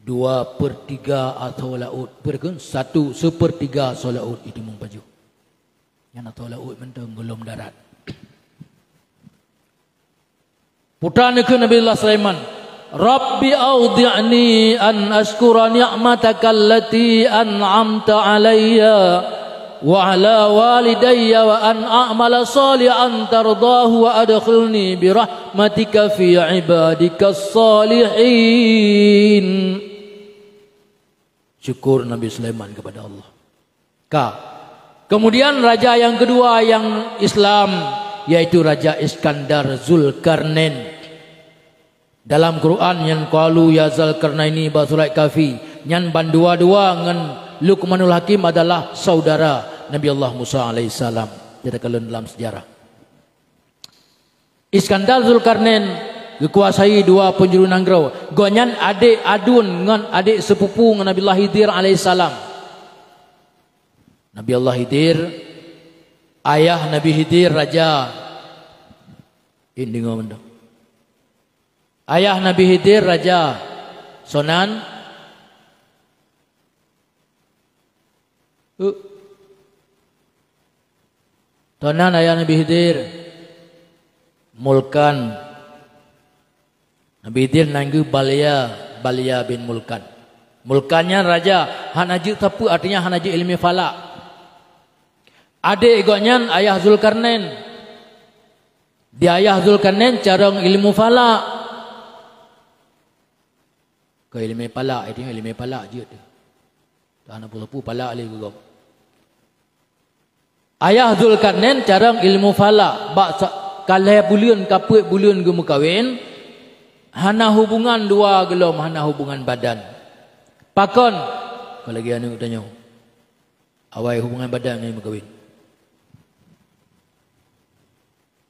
Dua per tiga asoe laôt, peue kheun satu sepertiga asoe laôt jitimbong pajoh. Nyan asoe laôt mantong, gohlom darat. Putra neukheun Nabi Allah Sulaiman, "Rabbi auzi'ni an asykura ni'mataka allati an'amta 'alayya wa 'ala walidayya wa an a'mala shalihan tardahu wa adkhilni bi rahmatika fi ibadikas shalihin." Syukur Nabi Sulaiman kepada Allah. Ka. Kemudian raja yang kedua yang Islam, yaitu Raja Iskandar Zulkarnain. Dalam Quran nyan qalu ya Zulkarnaini bak surat Kahfi, nyan bandua-dua ngon Luqmanul Hakim adalah saudara Nabi Allah Musa alaihissalam. Kita kalon dalam sejarah. Iskandar Zulkarnain geukuasai dua peunjuru nanggroe. Gobnyan adék aduen ngon adék seupupu ngon Nabi Allah Khidir alaihissalam. Nabi Allah Khidir, ayah Nabi Khidir raja. Indeungoe mantong. Ayah Nabi Khidir raja. Sonan. Sonan ayah Nabi Khidir, Mulkan. Nabi Khidir nan geuh Balya, Balya bin Mulkan. Mulkan nyan raja, hana jeuet sapeue, artinya hana jeuet ileumèe falak. Adék gobnyan ayah Zulkarnain. Di ayah Zulkarnain carông ileumèe falak. Keu ileumèe palak, eh, teungoh ileumèe palak jeuet teuh. Hana peue-peue palak lé geugob. Ayah Zulkarnain carông ileumèe falak, bak sa-, ka lhèe buleuen, ka peuet buleuen geumeukawen, hana hubungan luwa geulom, hana hubungan badan. Pakon? Ka lagèe aneuk tanyoe. Awai hubungan badan ngon meukawen.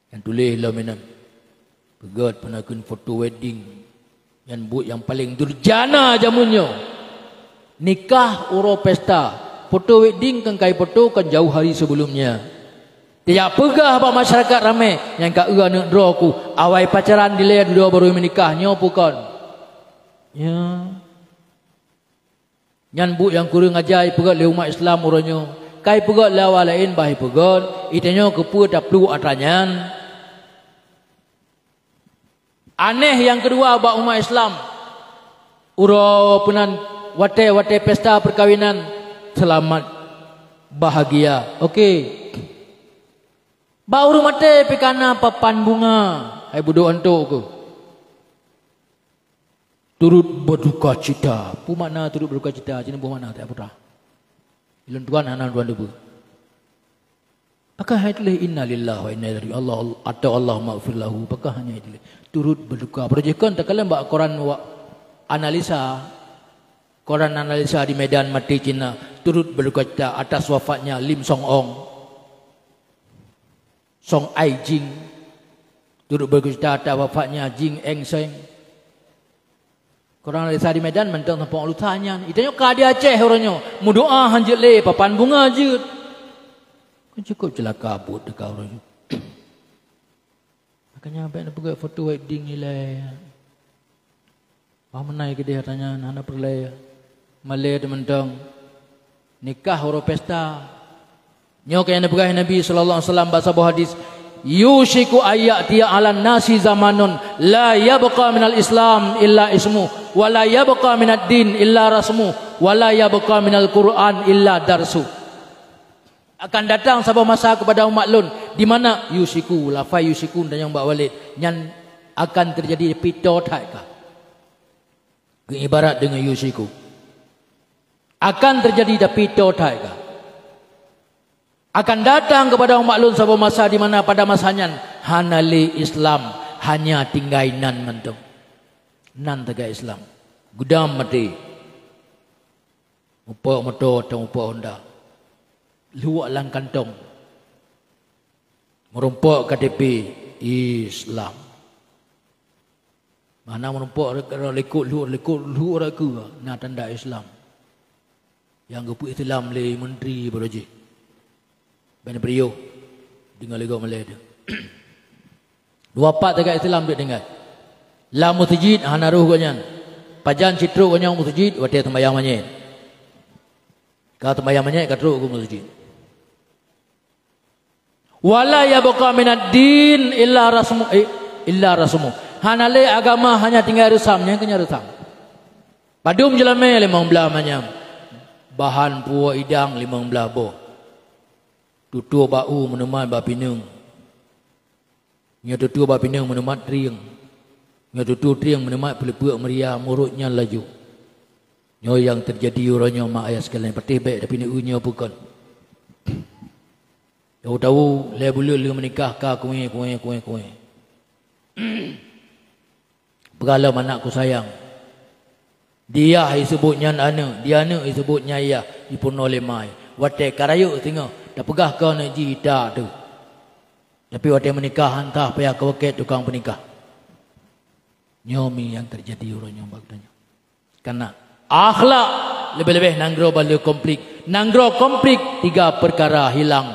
Nyang tuléh lom inan. Peugöt peunakeun foto wedding. Nyan buet nyang paleng durjana jameun nyoe. Nikah uroe pesta. Foto wedding kan kai foto kan jauh hari sebelumnya. Tajak peugah bak masyarakat ramé, nyang ka eu aneuk droe ku, awai pacaran dilèe dudoe barô meunikah, nyoe peue kon? Ya. Nyan buet nyang kureueng aja ipeugöt lé umat Islam uroe nyoe. Ka ipeugöt lé awak laén bah ipeugöt, itanyoe keupeue tapluek atra nyan. Aneh nyang keudua bak umat Islam. Uroe peunan watèe-watèe pesta peukawinan, seulamat, bahagia. Oke. Bak ureueng maté pih ka na papan bunga, hai budok antok keuh. Turut beudukacita. Peue makna turut beudukacita? Sineubôh makna, Teungku Putra. Ulôn tuan hana lôn tuan teupeue. Pakon han tuléh, "Innalillahi wa inna ilaihi raji'un." Allah, atau "Allahummaghfir lahu." Pakon hana tuléh? Turut berduka. Peureujeukon takalon bak koran wa-, analisa. Koran analisa di Medan maté Cina. Turut berdukacita atas wafatnya Lim Song Ong. Song Ai Jing. Turut berdukacita atas wafatnya Jing Eng Seng. Koran analisa di Medan mantong sampoe lusa nyan. Itanyoe ka di Aceh uroe nyoe. Meudoa han jeuet lé, papan bunga jeuet. Kan cukup celaka buet teuka uroe nyoe. Makanya bèk neupeugöt foto wedding ilèe. Bah meunan keudéh atra nyan hana peureulèe. Malèe teuh mantong. Nikah uroe pesta. Nyoe keuh nyang neupeugah Nabi sallallahu alaihi wasallam bak saboh hadis, "Yushiku ayyatiya 'alan nasi zamanun la yabqa minal Islam illa ismu, wa la yabqa minad din illa rasmu, wa la yabqa minal Qur'an illa darsu." Akan datang saboh masa keupada umat lôn, di mana yushiku, lafai yushiku tanyong bak Walid, nyan akan teujadi pih toe that ka. Geuibarat deungon yushiku. Akan teujadi tapi toe that ka. Akan datang keupada umat lôn saboh masa di mana pada masa nyan hana lé Islam, hanya tinggai nan mantong. Nan teuga Islam. Gudam maté. Mupok moto atau mupok honda. Luwak lam kantong. Meurumpok K T P Islam. Mana meurumpok re-, re-, likot luwak, likot luwak re-, ke na tanda Islam. Nyang geupeu Islam lé menteri baroe jih. Ban beliau deungon lé gob malèe teuh. Dua pat teuga Islam deuh tinggai. Lam meuseujid hana roh gobnyan. Pajan sitrok gobnyan meuseujid watèe seumayang manyét. Ka seumayang manyét ka trok keu meuseujid. Wala yabqa minad din illa rasmu, eh, illa rasmu. Hana lé agama hanya tinggai reusam, nyang keuh nyan reusam. Padum jeulamèe limong blaih manyam. Bahan puwoe idang limong blaih boh. Tutoe bak u meuneumat bak pineung. Nyoe tutoe bak pineung meuneumat trieng. Nyoe tutoe trieng meuneumat peuleupeuk meuria murot nyan laju. Nyoe nyang teujadi uroe nyoe mak ayah sekalian, patéh bèk tapi neu nyoe peue kon. Tahu-tahu lhèe buleuen lheueh meunikah ka kuéh, kuéh, kuéh, kuéh. Peugah lom anak ku sayang. Di yah iseubut nyan aneuk, di aneuk iseubut nyan yah, ipeurunoe lé ma. Watèe ka rayeuk singoh, tapeugah keu aneuk jih ita teuh. Tapi watèe meunikah han tah payah keu wakèe tukang peunikah. Nyoe mi nyang teujadi uroe nyoe bak tanyoe. Karena akhlak leubeh-leubeh nanggroe bak lheueh konflik. Nanggroe konflik tiga peukara hilang.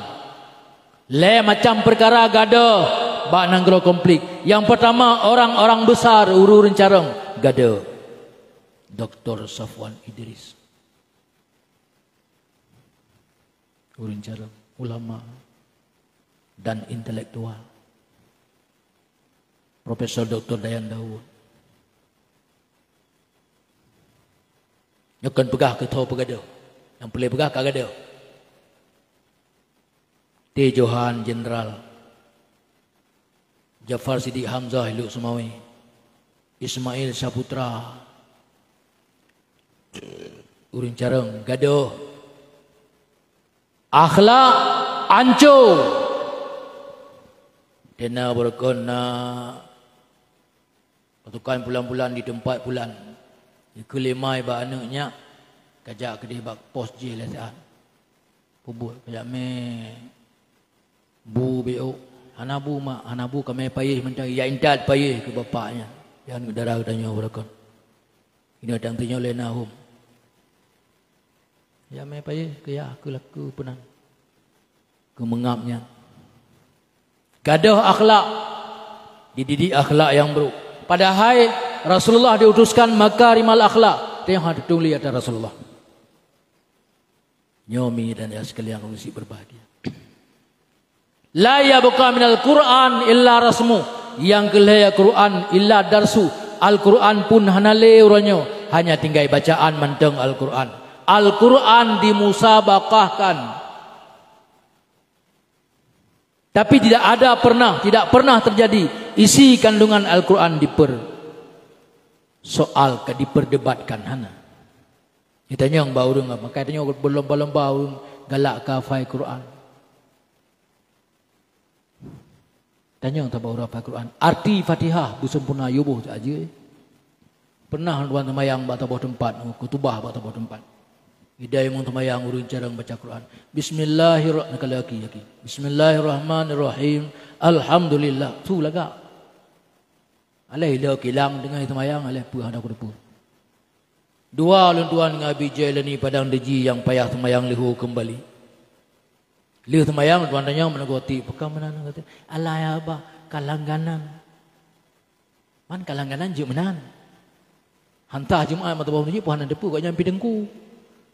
Lhée macam peukara gadôh bak nanggroe konflik. Nyang peurtama, orang-orang besar, ureuëng-ureuëng carông gadôh. Doktor Safwan Idris. Ureuëng carông, ulama, dan intelektual. Profesor Doktor Dayan Daud. Nyoe kon peugah keu tho peugadôh. Nyang peureulée peugah ka gadôh. T. Johan Jenderal. Jafar Siddiq Hamzah Hiluk Seumawe. Ismail Saputra. Ureuëng carông gadôh. Akhlak ancô. Dena beureugon na pasukan pulan-pulan di teumpat pulan. Dikeulimai bak aneuëk nyak, kajak keudeh bak pos jih lé saat. Peubuet kajak mé bu béok. Hana bu mak, hana bu kamé payéh mantong, ya intat payéh keu bapak nyan. Nyang dara geutanyoe beureugon. Inoe dang tanyoe lé na hom. Ya mé payéh keu ya keu laku peunan. Keu meungab nyan. Gadôh akhlak. Dididik akhlak nyang brôk. Padahai Rasulullah diutuskan makarimal akhlak. Teuh hana teutueng lé atra Rasulullah. Nyoe mi dan ya sekalian ureuëng syiek berbahagia. La yabqa minal Qur'an illa rasmu. Nyang keu lhée Quran illa darsu. Al-Quran pun hana lé uroe nyoe, hanya tinggai bacaan mantong Al-Quran. Al-Quran dimusabaqahkan. Tapi tidak ada pernah, tidak pernah terjadi isi kandungan Al-Quran dipersoal, ka diperdebatkan, hana. Ditanyong bak ureuëng, maka tanyong berlomba-lomba ureuëng galak ka hafai Quran. Tanyong tabak ureuëng hafai Quran. Arti Fatihah beusempurna yoh boh aja. Pernah tuan seumayang bak saboh teumpat, khutubah bak saboh teumpat. Idai mong seumayang ureuëng carông baca Quran. Bismillahirrahmanirrahim. Bismillahirrahmanirrahim. Alhamdulillah. Su lagak. Alah ila kilang teungoh seumayang, alah peue hana kuteupeu. Dua lôn tuan ngon Abi Jailani padang deuji nyang payah seumayang leuho keumbali. Lheueh seumayang tuan tanyong meuneugotik, peue ka meunan? Alah ya bah, ka langganan. Man ka langganan jeuet meunan. Hantah Jumaat mata bawah niji pih hana teupeu gobnyan pih teungku.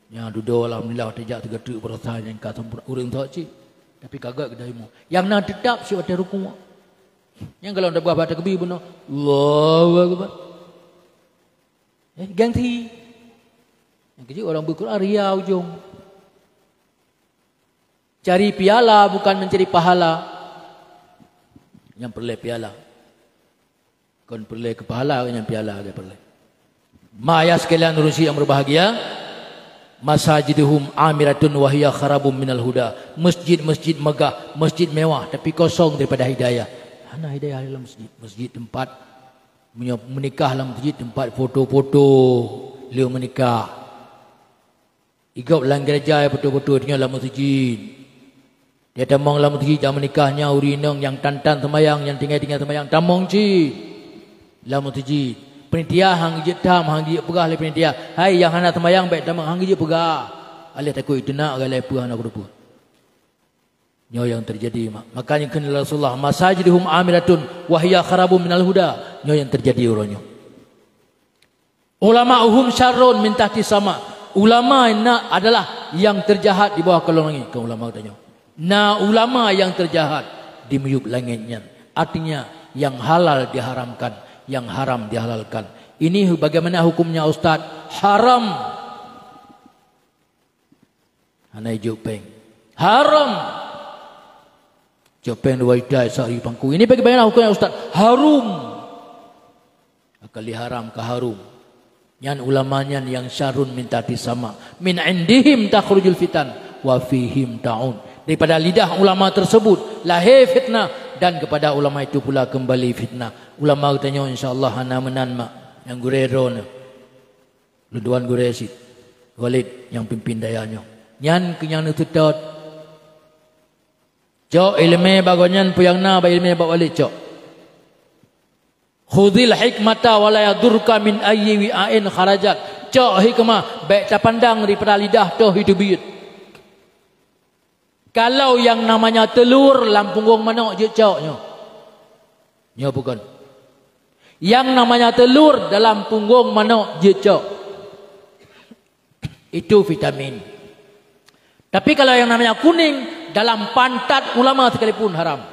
Nya dudoe alhamdulillah watée jak teuga teuk beurasa nyang ka sempurna ureuëng thok cit. Tapi ka gét keudai mu. Nyang na teutap siat watée rukuk. Nyang kalau dak bah bak takbir bunoe, Allahu Akbar. Eh, gengsi. Nyang keujeuet orang beuquran ria ujong. Cari piala bukan mencari pahala. Nyang peureulée piala. Kon peureulée keu pahala, nyang piala lagée peureulée. Ma ya sekalian ureuëng syiek nyang berbahagia, masajiduhum amiratun wa hiya kharabum minal huda. Masjid-masjid megah, masjid mewah tapi kosong daripada hidayah. Hana hidayah dalam masjid. Masjid tempat meunyoe meunikah lam masjid, tempat foto-foto lheueh meunikah. Igob lam gereja ya beutôi-beutôi teungoh lam meuseujid. Dia tamong lam meuseujid nyang meunikah nyan ureuëng inong nyang tan-tan seumayang, nyang tinggai-tinggai seumayang tamong cit lam meuseujid. Panitia han geujeuet tham, han geujeuet peugah lé panitia, "Hai nyang hana seumayang bék tamong," han geujeuet peugah. Alah takot iteunak galai peue hana kuteupeu. Nyoe nyang teujadi mak. Makanya kheun Rasulullah, "Masajiduhum amiratun wa hiya kharabun minal huda." Nyoe nyang teujadi uroe nyoe. Ulama'uhum syarrun min tahti sama. Ulama na adalah nyang terjahat di bawah kolong langit. Keu ulama geutanyoe. Na ulama nyang terjahat di miyueb langét nyan. Artinya, nyang halal diharamkan, nyang haram dihalalkan. Ini bagaimana hukumnya, Ustaz? Haram. Hana ijok péng. Haram. Jok péng dua juta, sehari pangku. Ini bagaimana hukumnya, Ustaz? Harum. Kali haram ka harum. Nyan ulama nyan nyang syarrun min tahti sama. Min indihim takhrujul fitan wa fihim ta'un. Daripada lidah ulama tersebut lahé fitnah dan kepada ulama itu pula kembali fitnah. Ulama geutanyoe insya Allah hana meunan mak nyang gurée droeneuh. Lôn tuan gurée cit, Walid nyang pimpin dayah nyoe. Nyan keuh nyang neuseutôt. Cok iéleumé bak gobnyan peue nyang na bak iéleumé bak Walid cok. "Khudzil hikmata wa la yadurruka min ayyi wi'ain kharajat." Cok hikmah, bèk tapandang daripada lidah toh iteubiet. Kalau yang namanya telur lam punggong manok jeuet cok nyoe. Nyoe bukon. Yang namanya telur dalam punggong manok jeuet cok. Itu vitamin. Tapi kalau yang namanya kuning, dalam pantat ulama sekalipun haram.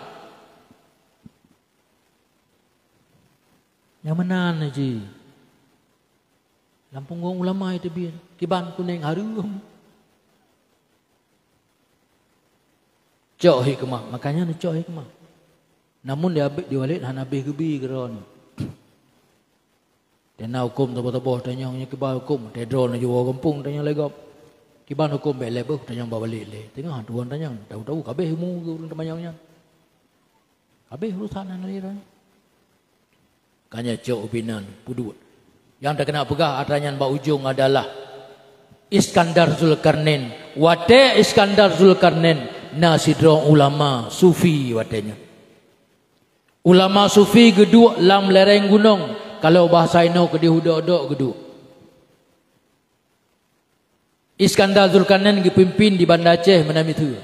Nyang meunan ji. Lam punggong ulama iteubiet, kiban kunéng hareuem. Cok hikmah, makanya neucok hikmah. Namun di abéh, di Walid hana abéh geubi keudroe nyoe. Tena huköm toboh-toboh tanyong nyoe kiban huköm, teuh droe neujoe gampông tanyong lé gob. Kiban huköm bèk lé beuh tanyong bak Walid lé. Teungoh tuan tanyong, tahu-tahu ka abéh ilmu ureueng teumanyong nyan. Habéh urusan nyan lé. Ka nyan cok ubé nan peuduek. Nyang takeuneuk peugah atra nyan bak ujong adalah Iskandar Zulkarnain. Watèe Iskandar Zulkarnain na sidroe ulama sufi watèe nyan. Ulama sufi geuduek lam lereng gunong, kalau bahasa inoe keudéh u dok-dok geuduek. Iskandar Zulkarnain geupimpin di Banda Aceh meunan miseue.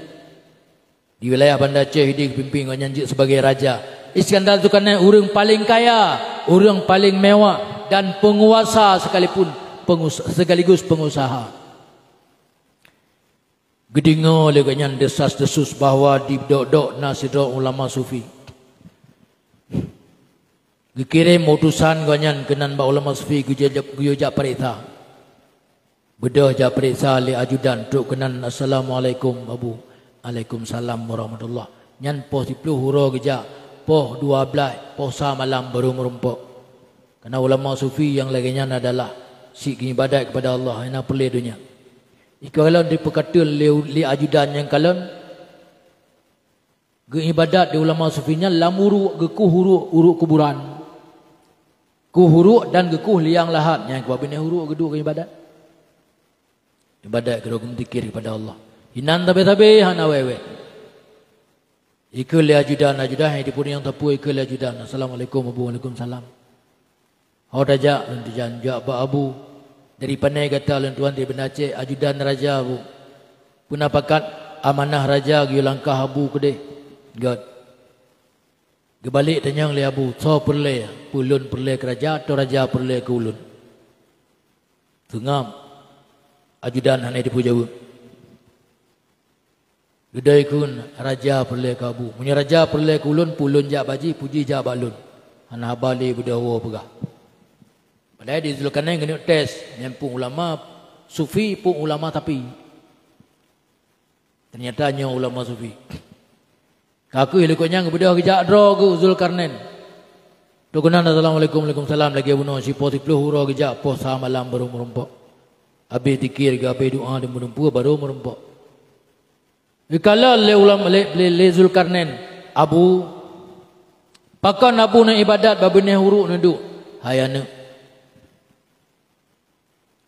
Di wilayah Banda Aceh idéh geupimpin gobnyan jeuet sebagai raja. Iskandar Zulkarnain ureueng paleng kaya, ureueng paleng mewah, dan peunguasa sekalipun, pengus-, sekaligus pengusaha. Geudeungoe lé gobnyan desas-desus bahwa di dok-dok na sidroe ulama sufi. Geukirém utosan gobnyan keunan bak ulama sufi geuyue jak, geuyue jak pareksa. Beudôh jak pareksa lé ajudan trok keunan, "Assalamualaikum, Abu." "Alaikumsalam warahmatullah." Nyan poh siplôh uroe geujak, poh dua blaih, poh sa malam barô meurumpok. Karena ulama sufi nyang lagèe nyan adalah syiek geuibadat kepada Allah, hana peureulèe donya. Ika lôn dipeukateun lé, lé ajudan nyang kalon, geuibadat di ulama sufi nyan lam uruek, geukoh uruek, uruek kuburan. Koh uruek dan geukoh liang lahat, nyang keubah binéh uruek geuduek geuibadat. Ibadat keudroe geumeudzikir kepada Allah. Inan sabe-sabe hana wèt-wèt. Ikheun lé ajudan, ajudan hai tipu nyang sapeue ikheun lé ajudan. "Assalamualaikum, Abu." "Waalaikumsalam." "Ho tajak?" "Lôn tujuan jak bak Abu." "Dari pane gata?" "Lôn tuan dari Banda Aceh, ajudan raja, Abu." "Peue na pakat?" "Amanah raja geuyue langkah Abu keudéh." Gèt. Geubalek tanyong lé Abu, "Soe peureulèe? Peue lôn peureulèe keu raja, atawa raja peureulèe keu ulôn?" Seungab. Ajudan hana jipeujaweueb. Geudai kheun, "Raja peureulèe keu Abu. Meunyoe raja peureulèe keu ulôn, peue lôn jak bak jih, peue jih jak bak lôn." Hana haba lé beudôh woe peugah. Padahai di Zulkarnain geuneuk tes, nyan peue ulama sufi, peue ulama sapi. Teunyata nyoe ulama sufi. Ka kheueh likot nyan geubeudôh geujak droe geuh Zulkarnain. Trok keunan, "Assalamualaikum." "Waalaikumsalam." Lagèe bunoe sipoh siplôh uroe geujak, poh sa malam barô meurumpok. Abéh dzikir geuh, abéh doa di meudumpeue barô meurumpok. Geukalon lé ulama, lé, lé, lé Zulkarnain, "Abu, pakon Abu na ibadat bak binéh uruek neuduek?" "Hai aneuk."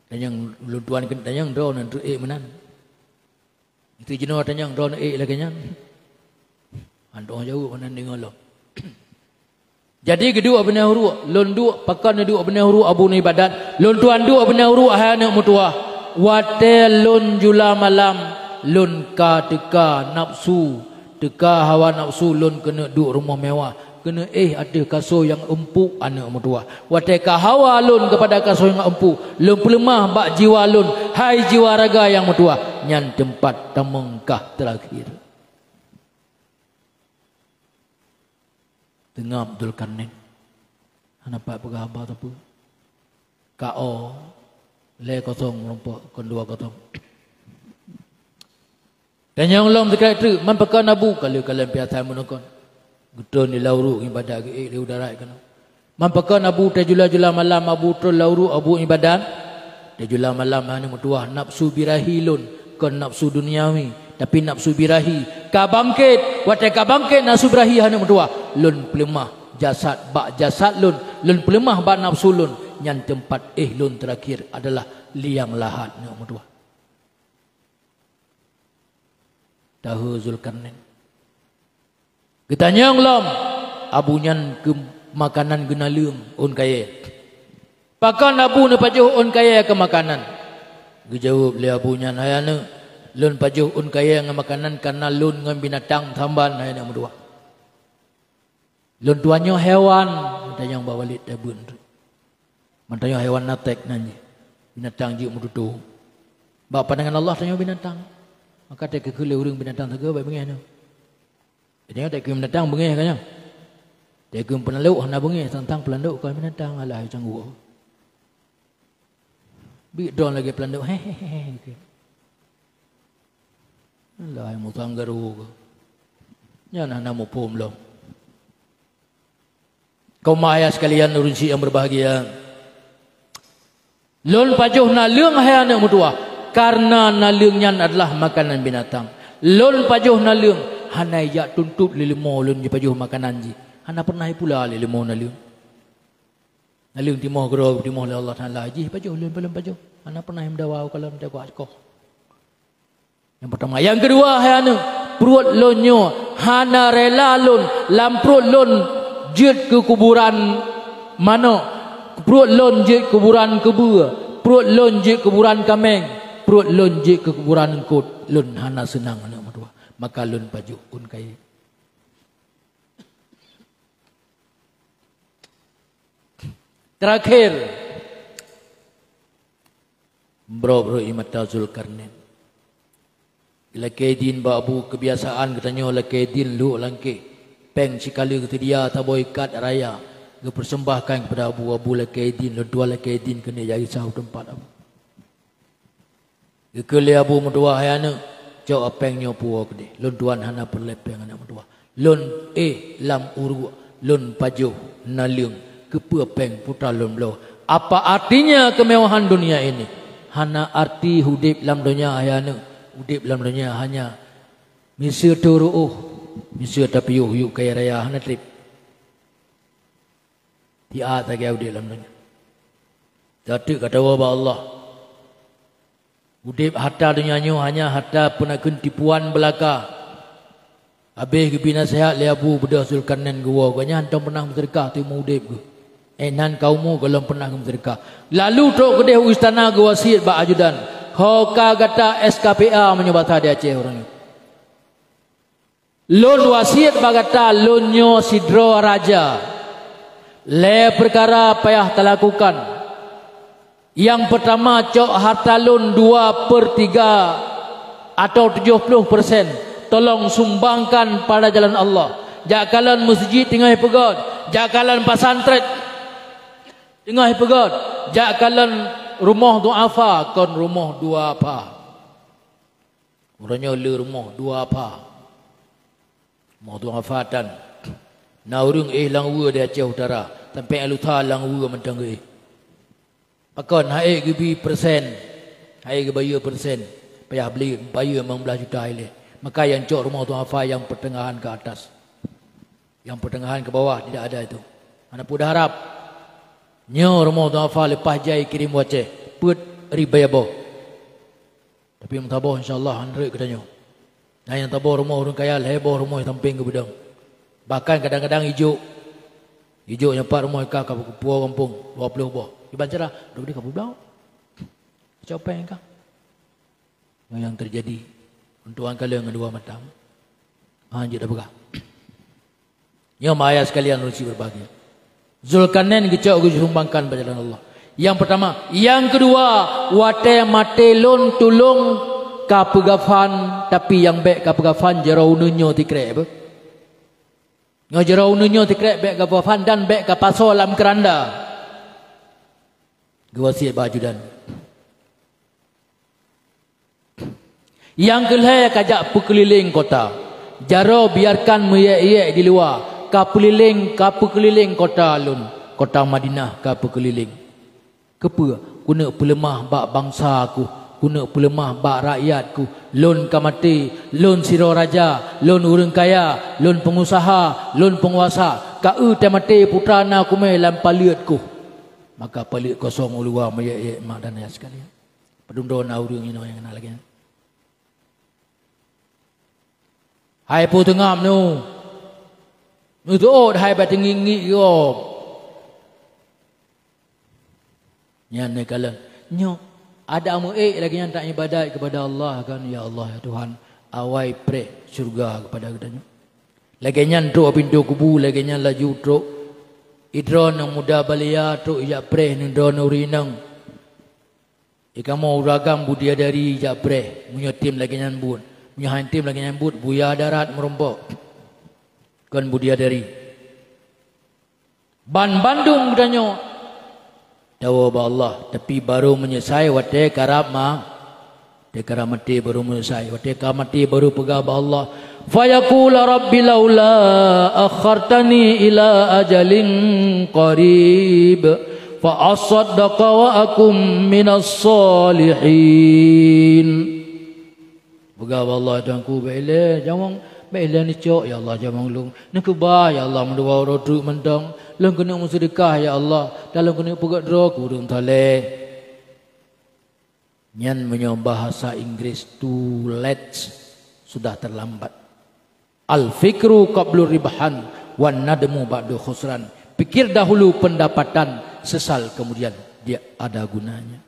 Tanyong lôn tuan keuneuk tanyong droeneuh ék meunan. Itu jinoe tanyong droeneuh ék lagèe nyan. Hantom jaweueb meunan deungoe lom. Jadi geuduek binéh uruek, lôn duek, pakon neuduek binéh uruek Abu na ibadat, lôn tuan duek binéh uruek hai aneuk meutuwah. Watèe lôn jula malam, lôn ka teuka nafsu, teuka hawa nafsu lôn keuneuk duek rumoh mewah. Keuneuk éh ateueh kasoe nyang eumpuk aneuk meutuwah. Watèe ka hawa lôn keupada kasoe nyang eumpuk, lôn peuleumah bak jiwa lôn, hai jiwa raga nyang meutuwah, nyan teumpat tamong kah teurakhir. Teungab Zulkarnain. Hana pat peugah haba sapeue. Ka o, lhèe kosong meurumpok, kon dua kosong. Tanyong lom sikrek treuk, "Man pakon Abu?" Ka lheueh kalon piasan meunan kon. Geutron di lam uruek ngibadat geuék lé udara keunoe. "Man pakon Abu tajula-jula malam Abu tron lam uruek Abu ibadat?" "Tajula malam hai aneuk meutuwah, nafsu birahi lôn, kon nafsu duniawi, tapi nafsu birahi ka bangkét. Watèe ka bangkét nafsu birahi hai aneuk meutuwah, lôn peuleumah jasad bak jasad lôn, lôn peuleumah bak nafsu lôn, nyan teumpat éh lôn teurakhir adalah liang lahat aneuk meutuwah." Tahe Zulkarnain. Geutanyong lom, Abu nyan keu makanan geunaleueng ôn kayée. Pakon Abu neupajoh ôn kayée keu makanan? Geujaweueb lé Abu nyan, "Hai aneuëk, lôn pajoh ôn kayée ngon makanan kareuna lôn ngon binatang meusaban, hai aneuëk meutuwah. Lôn tuan nyoe hewan," mantong nyang ba Walid tabeuet. "Mantong nyoe hewan natek nan jih, binatang jeuet meututoe. Bak pandangan Allah tanyoe binatang. Maka teukeukheun lé ureuëng binatang sagoe bék beungéh nyoe." Jadi, nyoe takheun binatang beungéh ka nyoe. Takheun peulandok hana beungéh, sang-sang peulandok kon binatang, alah, cangguek. Bit droe lagée peulandok, "He, he, he, he," gitu. Alah, musang garu ke. Nyan hana muphom lom. Kaum ayah sekalian, ureuëng syiek yang berbahagia. Lôn pajoh naleueng hai aneuëk meutuwah, kareuna naleueng nyan adalah makanan binatang. Lôn pajoh naleueng, hana ijak tuntot lé leumo lôn jipajoh makanan jih. Hana pernah ipula lé leumo naleueng. Naleueng timoh keudroe, timoh lé Allah Taala jih pajoh lôn, lôn pajoh. Hana pernah imeudawa u kalon teuka koh. Nyang peurtama. Nyang keudua, hai aneuëk, pruet lôn nyoe hana rela lôn lam pruet lôn jeuet keu kuburan manök, pruet lôn jeuet kuburan keubeue, pruet lôn jeuet kuburan kaméng, pruet lôn jeuet keu kuburan eungkot. Lôn hana seunang, aneuëk meutuwah. Maka lôn pajoh ôn kayée. Terakhir, brok-brok ie mata Zulkarnain. Lakée idin bak Abu, keubiasaan geutanyoe lakée idin lhok lam keh. Péng sikali geuseudia saboh ikat raya, geupersembahkan keupada Abu. Abu lakée idin, lôn tuan lakée idin keuneuk jak gisa u teumpat Abu. Geukheun lé Abu meutuwah, "Hai aneuëk, cok péng nyoe puwoe keudeh. Lôn tuan hana peureulée péng, aneuëk meutuwah. Lôn éh lam uruek, lôn pajoh naleueng, keupeue péng putra lôn bloe? Apa artinya kemewahan dunia ini? Hana arti udeb lam donya, hai aneuëk. Udeb lam donya hanya miseue teuruôh, miseue tapiôh yub kayée raya, hana treb." Siat lagée udeb lam donya. Tateuk ka tawoe bak Allah. Udeb harta donya nyoe hanya harta peunakeun tipuan beulaka. Habéh geubri naseuhat lé Abu, beudôh Zulkarnain geuwoe, gobnyan hántom pernah meuseudeukah teuma udeb geuh. Eh, nan ka umu gohlom pernah geumeuseudeukah. Lalu trok keudeh u istana geuwasiet bak ajudan, "Ho ka gata S K P A meunyoe basa di Aceh uroe nyoe." Lôn wasiet bak gata, lôn nyoe sidroe raja. Lhée peukara payah talakukan. Nyang peurtama, cok harta lôn dua per tiga atau tujoh ploh persen, tolong sumbangkan pada jalan Allah. Jak kalon meuseujid teungoh peugét, jak kalon pesantren teungoh peugét, jak kalon rumoh duafa kon rumoh duafa. Uroe nyoe le rumoh duafa. Rumoh duafa tan. Na ureuëng éh lam weue di Aceh Utara, sampoe lusa lam weue mantong geuéh. Pakon, han ék geubri persen, han ék geubayeue persen, payah bri bayeue limong blaih juta ilée. Maka nyang cok rumoh duafa nyang peuteungahan ke atas. Nyang peuteungahan ke bawah tidak ada itu. Hana peue harab. Nyoe rumoh duafa leupah jai kirém u Aceh, peuet ribèe boh. Tapi meusaboh, insya Allah, han rhot geutanyoe. Na nyang saboh rumoh ureuëng kaya, lhée boh rumoh sampéng geubeudong. Bahkan kadang-kadang ijok. Ijok nyang pat rumoh ka, ka puwoe gampông, dua ploh boh. Iban cara, dua ploh ka peubloe. Copeng ka. Nyoe nyang teujadi. Untuk angka leueng dua mata. Ha, jeuet tapeugah. Nyoe, ayah sekalian, ureuëng syiek berbahagia. Zulkarnain geucok geusumbangkan bak jalan Allah. Nyang peurtama. Nyang keudua, watée maté lôn tulông ka peugafan, tapi nyang bék ka peugafan jaroe uneuen nyoe sikrek beuh. Nyoe jaroe uneuen nyoe sikrek bék ka peugafan dan bék ka pasoe lam keuranda. Geuwasiet bak ajudan. Nyang keulhée ka jak peukeulileng kota. Jaroe biarkan meuyék-yék di luwa, ka peulileng, ka peukeulileng kota lôn, kota Madinah ka peukeulileng. Keupeue? Keuneuk peuleumah bak bansa kuh, keuneuk peuleumah bak rakyat kuh. Lôn ka maté, lôn sidroe raja, lôn ureuëng kaya, lôn peungusaha, lôn peunguasa. Ka eu teumaté putra na kumé lam paleuet kuh. Maka paleuet kosong u luwa meuyék-yék mak dan ayah sekalian. Padum droe na ureuëng inoe nyang na lagée nyan. Hai peue teungam nyoe? Neuseuôt hai bak teungiek-ngiek gob. Nyan neukalon. Nyoe, adak meuék lagée nyan taibadat keupada Allah kan, "Ya Allah, ya Tuhan, awai preh syeuruga keupada geutanyoe." Lagée nyan trok pintoe kubu, lagée nyan laju trok. Idroe nyang muda balia trok ijak preh neudroe nuri inong. Di kamoe ureueng agam budiadari ijak preh, meunyoe tem lagée nyan buet. Meunyoe han tem lagée nyan buet, buya darat meurumpok. Kon budiadari. Ban bandum geutanyoe tawoe bak Allah, tapi barô meunyeusai watée karab ma-, watée karab maté barô meunyeusai, watée ka maté barô peugah bak Allah, "Fayaqula Rabbi laula akhartani ila ajalin qarib, fa asaddaqa wa akum minas salihin." Peugah bak Allah, "Tuhanku, bék ilée jamong, bék ilée neucok, ya Allah, jamong lôn. Neukeubah, ya Allah, meudua uroe treuk mantong. Lôn keuneuk meuseudeukah, ya Allah, dan lôn keuneuk peugét droe keu ureueng saleh." Nyan meunyoe bahasa Inggris, too late, sudah terlambat. Al-fikru qablu ribhan, wan nadmu ba'du khusran. Pikir dahulu pendapatan, sesal kemudian dia ada gunanya.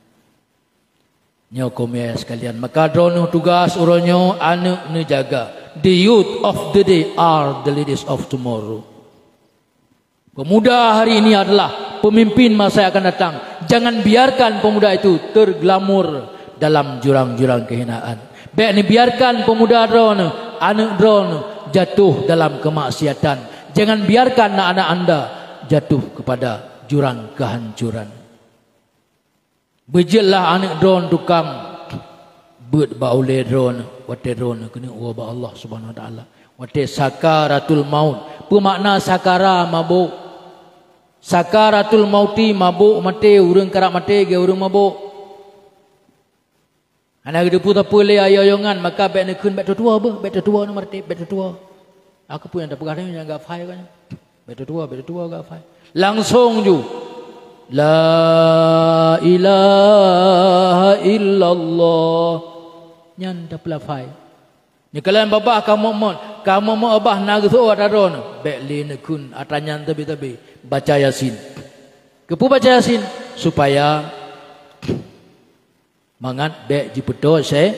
Nyoe keumiet sekalian, maka droeneuh tugaih uroe nyoe aneuëk neujaga. The youth of the day are the leaders of tomorrow. Pemuda hari ini adalah pemimpin masa yang akan datang. Jangan biarkan pemuda itu terglamur dalam jurang-jurang kehinaan. Bék neubiarkan pemuda droeneuh, aneuëk droeneuh jatuh dalam kemaksiatan. Jangan biarkan anak-anak anda jatuh kepada jurang kehancuran. Beujeuetlah aneuëk droeneuh tukang beuet bak ulée droeneuh, watée droeneuh keuneuk woe bak Allah Subhanahu Wa Taala. Watée sakaratul maut. Peue makna sakara? Mabök. Sakaratul mauti, mabök maté, ureuëng karab maté geuh ureuëng mabök. Hana geuteupeue sapeue lé ayo-ayo nyan, maka bék neukheun, "Bék teutuwoe beuh, bék teutuwoe nyoe maté, bék teutuwoe." Aku peue nyang tapeugah nyoe nyang gafai kan? "Bék teutuwoe, bék teutuwoe," gafai. Langsong ju, "La ilaha illallah." Nyan tapeulafai. Nyoe kalon babah ka mot-mot, ka mot-mot babah na geuseuôt atra droeneuh, bék lé neukheun atra nyan tabi-tabi. Baca Yasin. Keupeue baca Yasin? Supaya mangat bék jipeutoe sy-,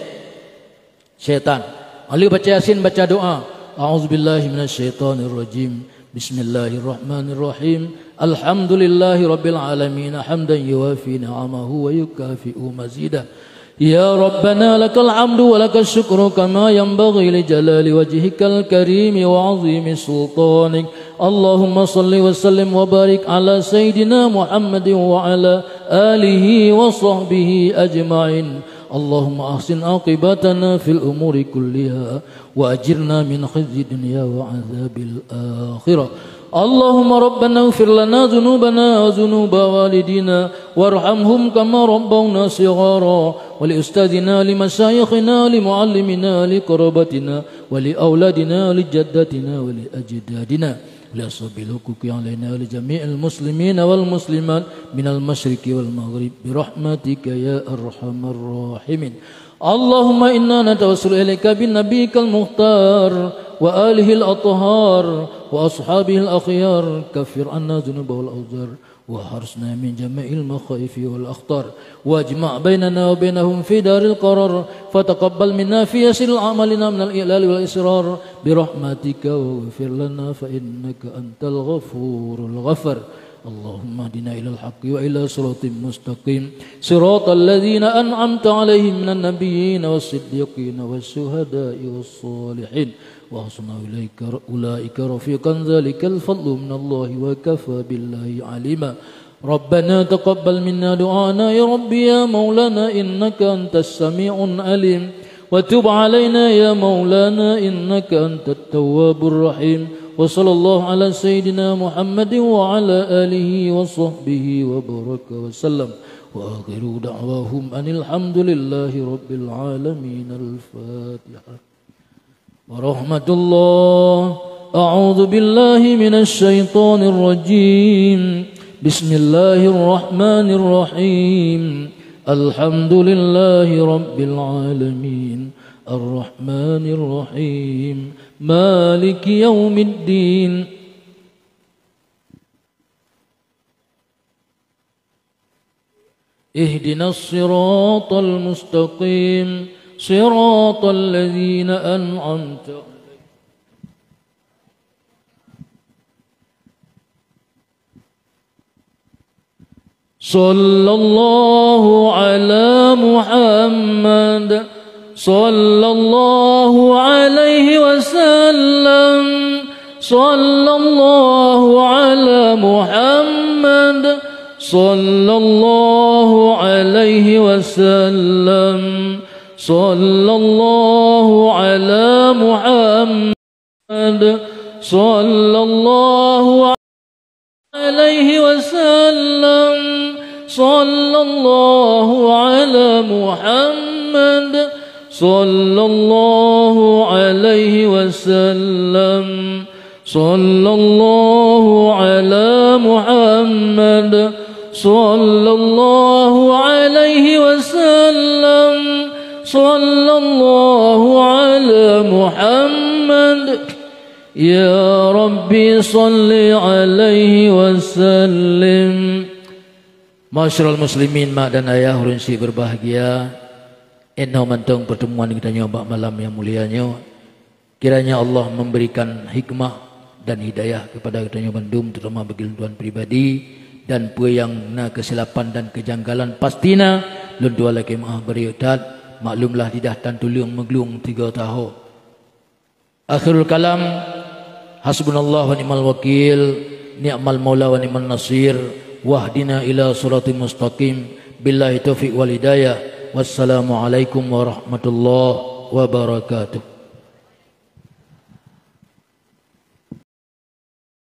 syaitan. Aleuh baca Yasin, baca doa, "A'udzubillahi minasyaitonirrajim. Bismillahirrahmanirrahim. Alhamdulillahi rabbil alamin. Hamdan yuwafi ni'amahu wa yukafi'u mazidah. Ya Rabbana lakal hamdu wa lakal syukru kama yanbaghi li jalali wajhikal karimi wa azimi sultanik. Allahumma salli wa sallim wa barik ala Sayyidina Muhammadin wa ala alihi wa sahbihi ajma'in. Allahumma ahsin aqibatana fil umuri kulliha wa ajirna min khizyi dunya wa adzabil akhirah. Allahumma rabbana ighfir lana dzunubana wa dzunuba walidina warhamhum kama rabbawna shighara, wa li ustadzina, li masyayikhina, li muallimina, li qarabatina, wa li auladina, li jaddatina, wa li ajdadina, wa li ashabil huquqi alaina, wa li jami'il muslimina wal muslimat minal masyriqi wal maghrib, bi rahmatika ya arhamar rahimin. Allahumma inna natawassalu ilaika bi nabiyyikal mukhtar wa alihil athhar wa ashabihil akhyar, kaffir anna dzunuba wal auzar, wa harsna min jami'il makhaifi wal akhtar, wajma' bainana wa bainahum fi daril qarar, fataqabbal minna fi yasiril a'malina minal i'lali wal israr, bi rahmatika waghfir lana fa innaka antal ghafurul ghafar. Allahumma hdina ilal haqqi wa ila siratim mustaqim, siratal ladzina an'amta 'alaihim minan nabiyyin was siddiqin was syuhada'i was shalihin, wa hasuna ulaika, ulaika rafiqan, dzalikal fadlu minallahi wa kafa billahi alima. Rabbana taqabbal minna du'ana ya Rabbi ya Maulana innaka antas sami'un alim. Wa tub alaina ya Maulana innaka antat tawwabur rahim. Wa sallallahu ala sayyidina Muhammadin wa ala alihi wa sahbihi wa baraka wa sallam. Wa akhiru da'wahum anil hamdulillahi rabbil alamin. Al-Fatihah. Wa rahmatullah. A'udzu billahi minasy syaithanir rajim. Bismillahirrahmanirrahim. Alhamdulillahi rabbil alamin. Arrahmanirrahim. Maliki yaumiddin. اهدنا الصراط المستقيم، صراط الذين أنعمت عليهم. صلى الله على محمد، صلى الله عليه وسلم، صلى الله على محمد، صلى الله عليه وسلم، صلى الله على محمد، صلى الله عليه وسلم، صلى الله على محمد، صلى الله عليه وسلم، صلى الله على محمد، صلى الله عليه وسلم، صلى الله على محمد. Ya Rabbi, salli alaihi wasallim. Ma'asyiral muslimin, mak dan ayah, ureuëng syiek berbahagia, inoe mantong pertemuan geutanyoe bak malam nyang mulia nyoe. Kiranya Allah memberikan hikmah dan hidayah kepada geutanyoe bandum, terutama bagi lôn tuan pribadi, dan peue nyang na kesilapan dan kejanggalan, pasti na, lôn tuan lakée meu'ah beuriyeuh that. Maklumlah, lidah tan tuleueng meuglung tiga taho. Akhirul kalam, hasbunallah wa ni'mal wakil, ni'mal maula wa ni'man nasir, wahdina ila siratal mustaqim, billahi taufiq wal hidayah. Wassalamualaikum warahmatullahi wabarakatuh.